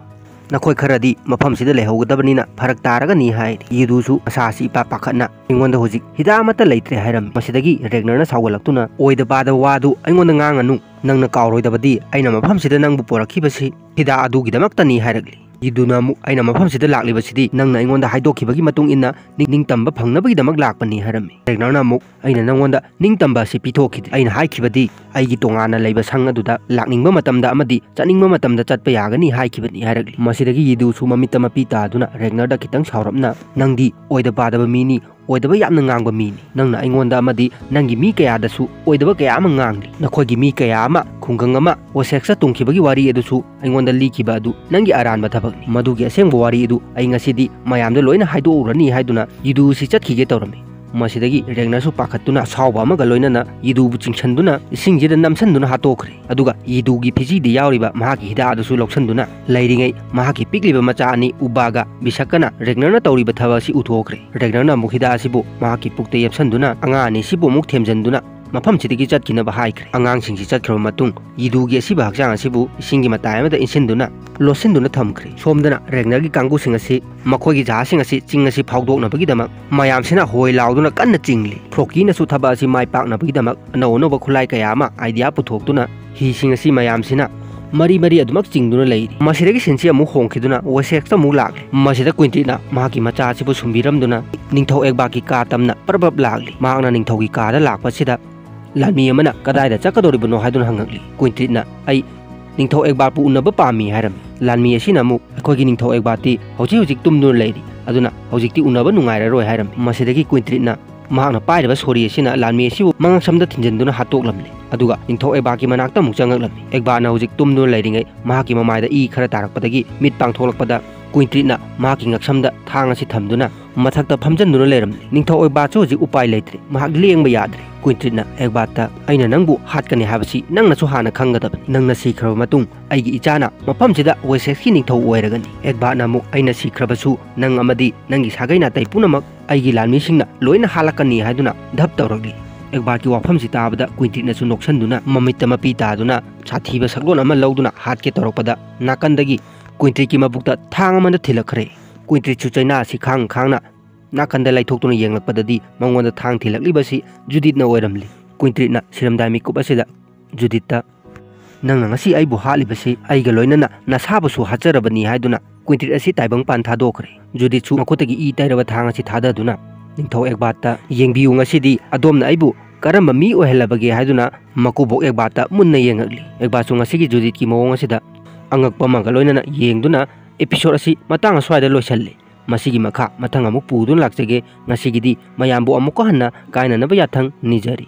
ꯅꯈꯣꯏ ꯈꯔꯗꯤ ꯃꯐꯝꯁꯤꯗ ꯂꯩꯍꯧꯒꯗꯕꯅꯤꯅ ꯐꯔꯛ ꯇꯥꯔꯒꯅꯤ," ꯍꯥꯏꯔꯤ꯫ ꯌꯤꯗꯨꯁꯨ ꯃꯁꯥꯁꯤ ꯏꯄꯥ ꯄꯥꯈꯠꯅ, "ꯑꯩꯉꯣꯟꯗ ꯍꯧꯖꯤꯛ ꯍꯤꯗꯥꯛ ꯑꯃꯠꯇ ꯂꯩꯇ꯭ꯔꯦ," ꯍꯥꯏꯔꯝꯃꯤ꯫ ꯃꯁꯤꯗꯒꯤ ꯔꯦꯒꯅꯔꯅ ꯁꯥꯎꯒꯠꯂꯛꯇꯨꯅ, "ꯑꯣꯏꯗ ꯄꯥꯗꯕ ꯋꯥꯗꯨ ꯑꯩꯉꯣꯟꯗ ꯉꯥꯡꯉꯅꯨ꯫ ꯅꯪꯅ ꯀꯥꯎꯔꯣꯏꯗꯕꯗꯤ ꯑꯩꯅ ꯃꯐꯝꯁꯤꯗ ꯅꯪꯕꯨ ꯄꯨꯔꯛꯈꯤꯕꯁꯤ ꯍꯤꯗꯥꯛ ꯑꯗꯨꯒꯤꯗꯃꯛꯇꯅꯤ," ꯍꯥꯏꯔꯛꯂꯤ꯫ ꯌꯤꯗꯨꯅ ꯑꯃꯨꯛ, "ꯑꯩꯅ ꯃꯐꯝꯁꯤꯗ ꯂꯥꯛꯂꯤꯕꯁꯤꯗꯤ ꯅꯪꯅ ꯑꯩꯉꯣꯟꯗ ꯍꯥꯏꯗꯣꯛꯈꯤꯕꯒꯤ ꯃꯇꯨꯡ ꯏꯟꯅ ꯅꯤꯡ-, ꯅꯤꯡꯇꯝꯕ ꯐꯪꯅꯕꯒꯤꯗꯃꯛ ꯂꯥꯛꯄꯅꯤ," ꯍꯥꯏꯔꯝꯃꯤ꯫ ꯔꯦꯒꯅꯔꯅ ꯑꯃꯨꯛ, "ꯑꯩꯅ ꯅꯪꯉꯣꯟꯗ ꯅꯤꯡꯇꯝꯕ ꯑꯁꯤ ꯄꯤꯊꯣꯛꯈꯤꯗꯦ꯫ ꯑꯩꯅ ꯍꯥꯏꯈꯤꯕꯗꯤ ꯑꯩꯒꯤ ꯇꯣꯉꯥꯟꯅ ꯂꯩꯕ ꯁꯪ ꯑꯗꯨꯗ ꯂꯥꯛꯅꯤꯡꯕ ꯃꯇꯝꯗ ꯑꯃꯗꯤ ꯆꯠꯅꯤꯡꯕ ꯃꯇꯝꯗ ꯆꯠꯄ ꯌꯥꯒꯅꯤ ꯍꯥꯏꯈꯤꯕꯅꯤ," ꯍꯥꯏꯔꯛꯂꯤ꯫ ꯃꯁꯤꯗꯒꯤ ꯌꯤꯗꯨꯁꯨ ꯃꯃꯤꯠꯇ ꯃꯄꯤ ꯇꯥꯗꯨꯅ ꯔꯦꯒꯅꯔꯗ ꯈꯤꯇꯪ ꯁꯥꯎꯔꯞꯅ, "ꯅꯪꯗꯤ ꯑꯣꯏꯗ ꯄꯥꯗꯕ ꯃꯤꯅꯤ, ꯑꯣꯏꯗꯕ ꯌꯥꯝꯅ ꯉꯥꯡꯕ ꯃꯤꯅꯤ꯫ ꯅꯪꯅ ꯑꯩꯉꯣꯟꯗ ꯑꯃꯗꯤ ꯅꯪꯒꯤ ꯃꯤ ꯀꯌꯥꯗꯁꯨ ꯑꯣꯏꯗꯕ ꯀꯌꯥ ꯑꯃ ꯉꯥꯡꯂꯤ꯫ ꯅꯈꯣꯏꯒꯤ ꯃꯤ ꯀꯌꯥ ꯑꯃ ꯈꯨꯡꯒꯪ ꯑꯃ ꯋꯦꯁꯦꯛꯁꯇ ꯇꯨꯝꯈꯤꯕꯒꯤ ꯋꯥꯔꯤ ꯑꯗꯨꯁꯨ ꯑꯩꯉꯣꯟꯗ ꯂꯤꯈꯤꯕ ꯑꯗꯨ ꯅꯪꯒꯤ ꯑꯔꯥꯟꯕ ꯊꯕꯛꯅꯤ꯫ ꯃꯗꯨꯒꯤ ꯑꯁꯦꯡꯕ ꯋꯥꯔꯤ ꯑꯗꯨ ꯑꯩ ꯉꯁꯤꯗꯤ ꯃꯌꯥꯝꯗ ꯂꯣꯏꯅ ꯍꯥꯏꯗꯣꯛꯎꯔꯅꯤ," ꯍꯥꯏꯗꯨꯅ ꯌꯤꯗꯨ ꯑꯁꯤ ꯆꯠꯈꯤꯒꯦ ꯇꯧꯔꯝꯃꯤ꯫ ꯃꯁꯤꯗꯒꯤ ꯔꯦꯒꯅꯔꯁꯨ ꯄꯥꯈꯠꯇꯨꯅ ꯑꯁꯥꯎꯕ ꯑꯃꯒ ꯂꯣꯏꯅꯅ ꯌꯤꯗꯨꯕꯨ ꯆꯤꯡꯁꯟꯗꯨꯅ ꯏꯁꯤꯡꯁꯤꯗ ꯅꯝꯁꯟꯗꯨꯅ ꯍꯥꯠꯇꯣꯛꯈ꯭ꯔꯦ꯫ ꯑꯗꯨꯒ ꯌꯤꯗꯨꯒꯤ ꯐꯤꯖꯤꯗ ꯌꯥꯎꯔꯤꯕ ꯃꯍꯥꯛꯀꯤ ꯍꯤꯗꯥꯛ ꯑꯗꯨꯁꯨ ꯂꯧꯁꯟꯗꯨꯅ ꯂꯩꯔꯤꯉꯩ ꯃꯍꯥꯛꯀꯤ ꯄꯤꯛꯂꯤꯕ ꯃꯆꯥ ꯑꯅꯤ ꯎꯕꯥꯒ ꯕꯤꯁꯛꯀꯅ ꯔꯦꯒꯅꯔꯅ ꯇꯧꯔꯤꯕ ꯊꯕꯛ ꯑꯁꯤ ꯎꯊꯣꯛꯈ꯭ꯔꯦ꯫ ꯔꯦꯒꯅꯔꯅ ꯑꯃꯨꯛ ꯍꯤꯗꯥꯛ ꯑꯁꯤꯕꯨ ꯃꯍꯥꯛꯀꯤ ꯄꯨꯛꯇ ꯌꯦꯞꯁꯟꯗꯨꯅ ꯑꯉꯥꯡ ꯑꯅꯤꯁꯤꯕꯨ ꯑꯃꯨꯛ ꯊꯦꯝꯖꯤꯟꯗꯨꯅ ꯃꯐꯝꯁꯤꯗꯒꯤ ꯆꯠꯈꯤꯅꯕ ꯍꯥꯏꯈ꯭ꯔꯦ꯫ ꯑꯉꯥꯡꯁꯤꯡꯁꯤ ꯆꯠꯈ꯭ꯔꯕ ꯃꯇꯨꯡ ꯌꯤꯗꯨꯒꯤ ꯑꯁꯤꯕ ꯍꯛꯆꯥꯡ ꯑꯁꯤꯕꯨ ꯏꯁꯤꯡꯒꯤ ꯃꯇꯥꯏ ꯑꯃꯗ ꯏꯟꯁꯤꯟꯗꯨꯅ ꯂꯣꯠꯁꯤꯟꯗꯨꯅ ꯊꯝꯈ꯭ꯔꯦ꯫ ꯁꯣꯝꯗꯅ ꯔꯦꯒꯅꯔꯒꯤ ꯀꯥꯡꯕꯨꯁꯤꯡ ꯑꯁꯤ ꯃꯈꯣꯏꯒꯤ ꯖꯍꯥꯖꯁꯤꯡ ꯑꯁꯤ ꯆꯤꯡ ꯑꯁꯤ ꯐꯥꯎꯗꯣꯛꯅꯕꯒꯤꯗꯃꯛ ꯃꯌꯥꯝꯁꯤꯅ ꯍꯣꯏ ꯂꯥꯎꯗꯨꯅ ꯀꯟꯅ ꯆꯤꯡꯂꯤ꯫ ꯐ꯭ꯔꯣꯀꯤꯅꯁꯨ ꯊꯕꯛ ꯑꯁꯤ ꯃꯥꯏ ꯄꯥꯛꯅꯕꯒꯤꯗꯃꯛ ꯑꯅꯧ ꯑꯅꯧꯕ ꯈꯨꯠꯂꯥꯏ ꯀꯌꯥ ꯑꯃ ꯑꯥꯏꯗꯤꯌꯥ ꯄꯨꯊꯣꯛꯇꯨꯅ ꯍꯤꯁꯤꯡ ꯑꯁꯤ ꯃꯌꯥꯝꯁꯤꯅ ꯃꯔꯤ ꯃꯔꯤ ꯑꯗꯨꯃꯛ ꯆꯤꯡꯗꯨꯅ ꯂꯩꯔꯤ꯫ ꯃꯁꯤꯗꯒꯤ ꯁꯤꯟꯁꯤ ꯑꯃꯨꯛ ꯍꯣꯡꯈꯤꯗꯨꯅ ꯋꯦꯁꯦꯛꯁꯇ ꯑꯃꯨꯛ ꯂꯥꯛꯂꯤ꯫ ꯃꯁꯤꯗ ꯀ꯭ꯋꯤꯟꯇꯤꯠꯅ ꯃꯍꯥꯛꯀꯤ ꯃꯆꯥ ꯑꯁꯤꯕꯨ ꯁꯨꯝꯕꯤꯔꯝꯗꯨꯅ ꯅꯤꯡꯊꯧ ꯑꯦꯛꯕꯥꯔꯒꯤ ꯀꯥ ꯇꯝꯅ ꯄ꯭ꯔꯞ ꯄ꯭ꯔꯞ ꯂꯥꯛꯂꯤ꯫ ꯃꯍꯥꯛꯅ ꯅꯤꯡꯊꯧꯒꯤ ꯀꯥꯗ ꯂꯥꯛꯄꯁꯤꯗ ꯂꯥꯟꯃꯤ ꯑꯃꯅ ꯀꯗꯥꯏꯗ ꯆꯠꯀꯗꯧꯔꯤꯕꯅꯣ ꯍꯥꯏꯗꯨꯅ ꯍꯪꯉꯛꯂꯤ꯫ ꯀ꯭ꯋꯤꯟꯇꯤꯠꯅ "ꯑꯩ ꯅꯤꯡꯊꯧ ꯑꯦꯛꯕꯥꯔꯕꯨ ꯎꯅꯕ ꯄꯥꯝꯃꯤ" ꯍꯥꯏꯔꯝꯃꯤ꯫ ꯂꯥꯟꯃꯤ ꯑꯁꯤꯅ ꯑꯃꯨꯛ "ꯑꯩꯈꯣꯏꯒꯤ ꯅꯤꯡꯊꯧ ꯑꯦꯛꯕꯥꯔꯇꯤ ꯍꯧꯖꯤꯛ ꯍꯧꯖꯤꯛ ꯇꯨꯝꯗꯨꯅ ꯂꯩꯔꯤ, ꯑꯗꯨꯅ ꯍꯧꯖꯤꯛꯇꯤ ꯎꯅꯕ ꯅꯨꯡꯉꯥꯏꯔꯔꯣꯏ" ꯍꯥꯏꯔꯝꯃꯤ꯫ ꯃꯁꯤꯗꯒꯤ ꯀ꯭ꯋꯤꯟꯇꯤꯠꯅ ꯃꯍꯥꯛꯅ ꯄꯥꯏꯔꯤꯕ ꯁꯣꯔꯤ ꯑꯁꯤꯅ ꯂꯥꯟꯃꯤ ꯑꯁꯤꯕꯨ ꯃꯉꯛꯁꯝꯗ ꯊꯤꯟꯖꯤꯟꯗꯨꯅ ꯍꯥꯠꯇꯣꯛꯂꯝꯂꯤ꯫ ꯑꯗꯨꯒ ꯅꯤꯡꯊꯧ ꯑꯦꯛꯕꯥꯔꯒꯤ ꯃꯅꯥꯛꯇ ꯑꯃꯨꯛ ꯆꯪꯉꯛꯂꯝꯃꯤ꯫ ꯑꯦꯛꯕꯥꯔꯅ ꯍꯧꯖꯤꯛ ꯇꯨꯝꯗꯨꯅ ꯂꯩꯔꯤꯉꯩ ꯃꯍꯥꯛꯀꯤ ꯃꯃꯥꯏꯗ ꯏ ꯈꯔ ꯇꯥꯔꯛꯄꯗꯒꯤ ꯃꯤꯠ ꯄꯥꯡꯊꯣꯛꯂꯛꯄꯗ ꯀ꯭ꯋꯤꯟꯇꯤꯠꯅ ꯃꯍꯥꯛꯀꯤ ꯉꯛꯁꯝꯗ ꯊꯥꯡ ꯑꯁꯤ ꯊꯝꯗꯨꯅ ꯃꯊꯛꯇ ꯐꯝꯖꯟꯗꯨꯅ ꯂꯩꯔꯝꯂꯤ꯫ ꯅꯤꯡꯊꯧ ꯑꯦꯛꯕꯥꯔꯁꯨ ꯍꯧꯖꯤꯛ ꯎꯄꯥꯏ ꯂꯩꯇ꯭ꯔꯦ, ꯃꯍꯥꯛ ꯂꯦꯡꯕ ꯌꯥꯗ꯭ꯔꯦ꯫ ꯀ꯭ꯋꯤꯟꯇꯤꯠꯅ ꯑꯦꯛꯕꯥꯔꯇ "ꯑꯩꯅ ꯅꯪꯕꯨ ꯍꯥꯠꯀꯅꯤ ꯍꯥꯏꯕꯁꯤ ꯅꯪꯅꯁꯨ ꯍꯥꯟꯅ ꯈꯪꯒꯗꯕꯅꯤ꯫ ꯅꯪꯅ ꯁꯤꯈ꯭ꯔꯕ ꯃꯇꯨꯡ ꯑꯩꯒꯤ ꯏꯆꯥꯅ ꯃꯐꯝꯁꯤꯗ ꯋꯦꯁꯦꯛꯁꯀꯤ ꯅꯤꯡꯊꯧ ꯑꯣꯏꯔꯒꯅꯤ"꯫ ꯑꯦꯛꯕꯥꯔꯅ ꯑꯃꯨꯛ "ꯑꯩꯅ ꯁꯤꯈ꯭ꯔꯕꯁꯨ ꯅꯪ ꯑꯃꯗꯤ ꯅꯪꯒꯤ ꯁꯥꯒꯩ ꯅꯥꯇꯩ ꯄꯨꯝꯅꯃꯛ ꯑꯩꯒꯤ ꯂꯥꯟꯃꯤꯁꯤꯡꯅ ꯂꯣꯏꯅ ꯍꯥꯠꯂꯛꯀꯅꯤ" ꯍꯥꯏꯗꯨꯅ ꯙꯞ ꯇꯧꯔꯛꯂꯤ꯫ ꯑꯦꯛꯕꯥꯔꯒꯤ ꯋꯥꯐꯝꯁꯤ ꯇꯥꯕꯗ ꯀ꯭ꯋꯤꯟꯇꯤꯠꯅꯁꯨ ꯅꯣꯛꯁꯟꯗꯨꯅ ꯃꯃꯤꯠꯇ ꯃꯄꯤ ꯇꯥꯗꯨꯅ ꯁꯥꯊꯤꯕ ꯁꯛꯂꯣꯟ ꯑꯃ ꯂꯧꯗꯨꯅ ꯍꯥꯠꯀꯦ ꯇꯧꯔꯛꯄꯗ ꯅꯥꯀꯟꯗꯒꯤ ꯀ꯭ꯋꯤꯟꯇꯤꯠꯀꯤ ꯃꯕꯨꯛꯇ ꯊꯥꯡ ꯑꯃꯅ ꯊꯤꯜꯂꯛꯈ꯭ꯔꯦ꯫ ꯀ꯭ꯋꯤꯟꯇꯤꯠꯁꯨ ꯆꯩꯅꯥ ꯑꯁꯤ ꯈꯥꯡ ꯈꯥꯡꯅ ꯅꯥꯀꯟꯗ ꯂꯩꯊꯣꯛꯇꯨꯅ ꯌꯦꯡꯂꯛꯄꯗꯗꯤ ꯃꯉꯣꯟꯗ ꯊꯥꯡ ꯊꯤꯜꯂꯛꯂꯤꯕꯁꯤ ꯖꯨꯗꯤꯠꯅ ꯑꯣꯏꯔꯝꯂꯤ꯫ ꯀ꯭ꯋꯤꯟꯇꯤꯠꯅ ꯁꯤꯔꯝꯗꯥꯏ ꯃꯤꯀꯨꯞ ꯑꯁꯤꯗ ꯖꯨꯗꯤꯠꯇ "ꯅꯪꯅ ꯉꯁꯤ ꯑꯩꯕꯨ ꯍꯥꯠꯂꯤꯕꯁꯤ ꯑꯩꯒ ꯂꯣꯏꯅꯅ ꯅꯁꯥꯕꯨꯁꯨ ꯍꯥꯠꯆꯔꯕꯅꯤ" ꯍꯥꯏꯗꯨꯅ ꯀ꯭ꯋꯤꯟꯇꯤꯠ ꯑꯁꯤ ꯇꯥꯏꯕꯪ ꯄꯥꯟ ꯊꯥꯗꯣꯛꯈ꯭ꯔꯦ꯫ ꯖꯨꯗꯤꯠꯁꯨ ꯃꯈꯨꯠꯇꯒꯤ ꯏ ꯇꯩꯔꯕ ꯊꯥꯡ ꯑꯁꯤ ꯊꯥꯗꯗꯨꯅ ꯅꯤꯡꯊꯧ ꯑꯦꯛꯕꯥꯔꯠꯇ "ꯌꯦꯡꯕꯤꯌꯨ, ꯉꯁꯤꯗꯤ ꯑꯗꯣꯝꯅ ꯑꯩꯕꯨ ꯀꯔꯝꯕ ꯃꯤ ꯑꯣꯏꯍꯜꯂꯕꯒꯦ" ꯍꯥꯏꯗꯨꯅ ꯃꯀꯨꯕꯣꯛ ꯑꯦꯛꯕꯥꯔꯠꯇ ꯃꯨꯟꯅ ꯌꯦꯡꯉꯛꯂꯤ꯫ ꯑꯦꯛꯕꯥꯔꯠꯁꯨ ꯉꯁꯤꯒꯤ ꯖꯨꯗꯤꯠꯀꯤ ꯃꯑꯣꯡ ꯑꯁꯤꯗ ꯑꯉꯛꯄ ꯑꯃꯒ ꯂꯣꯏꯅꯅ ꯌꯦꯡꯗꯨꯅ episode ꯑꯁꯤ ꯃꯇꯥꯡ ꯑꯁ꯭ꯋꯥꯏꯗ ꯂꯣꯏꯁꯜꯂꯤ꯫ ꯃꯁꯤꯒꯤ ꯃꯈꯥ ꯃꯊꯪ ꯑꯃꯨꯛ ꯄꯨꯗꯨꯅ ꯂꯥꯛꯆꯒꯦ꯫ ꯉꯁꯤꯒꯤꯗꯤ ꯃꯌꯥꯝꯕꯨ ꯑꯃꯨꯛꯀ ꯍꯟꯅ ꯀꯥꯏꯅꯅꯕ ꯌꯥꯊꯪ ꯅꯤꯖꯔꯤ꯫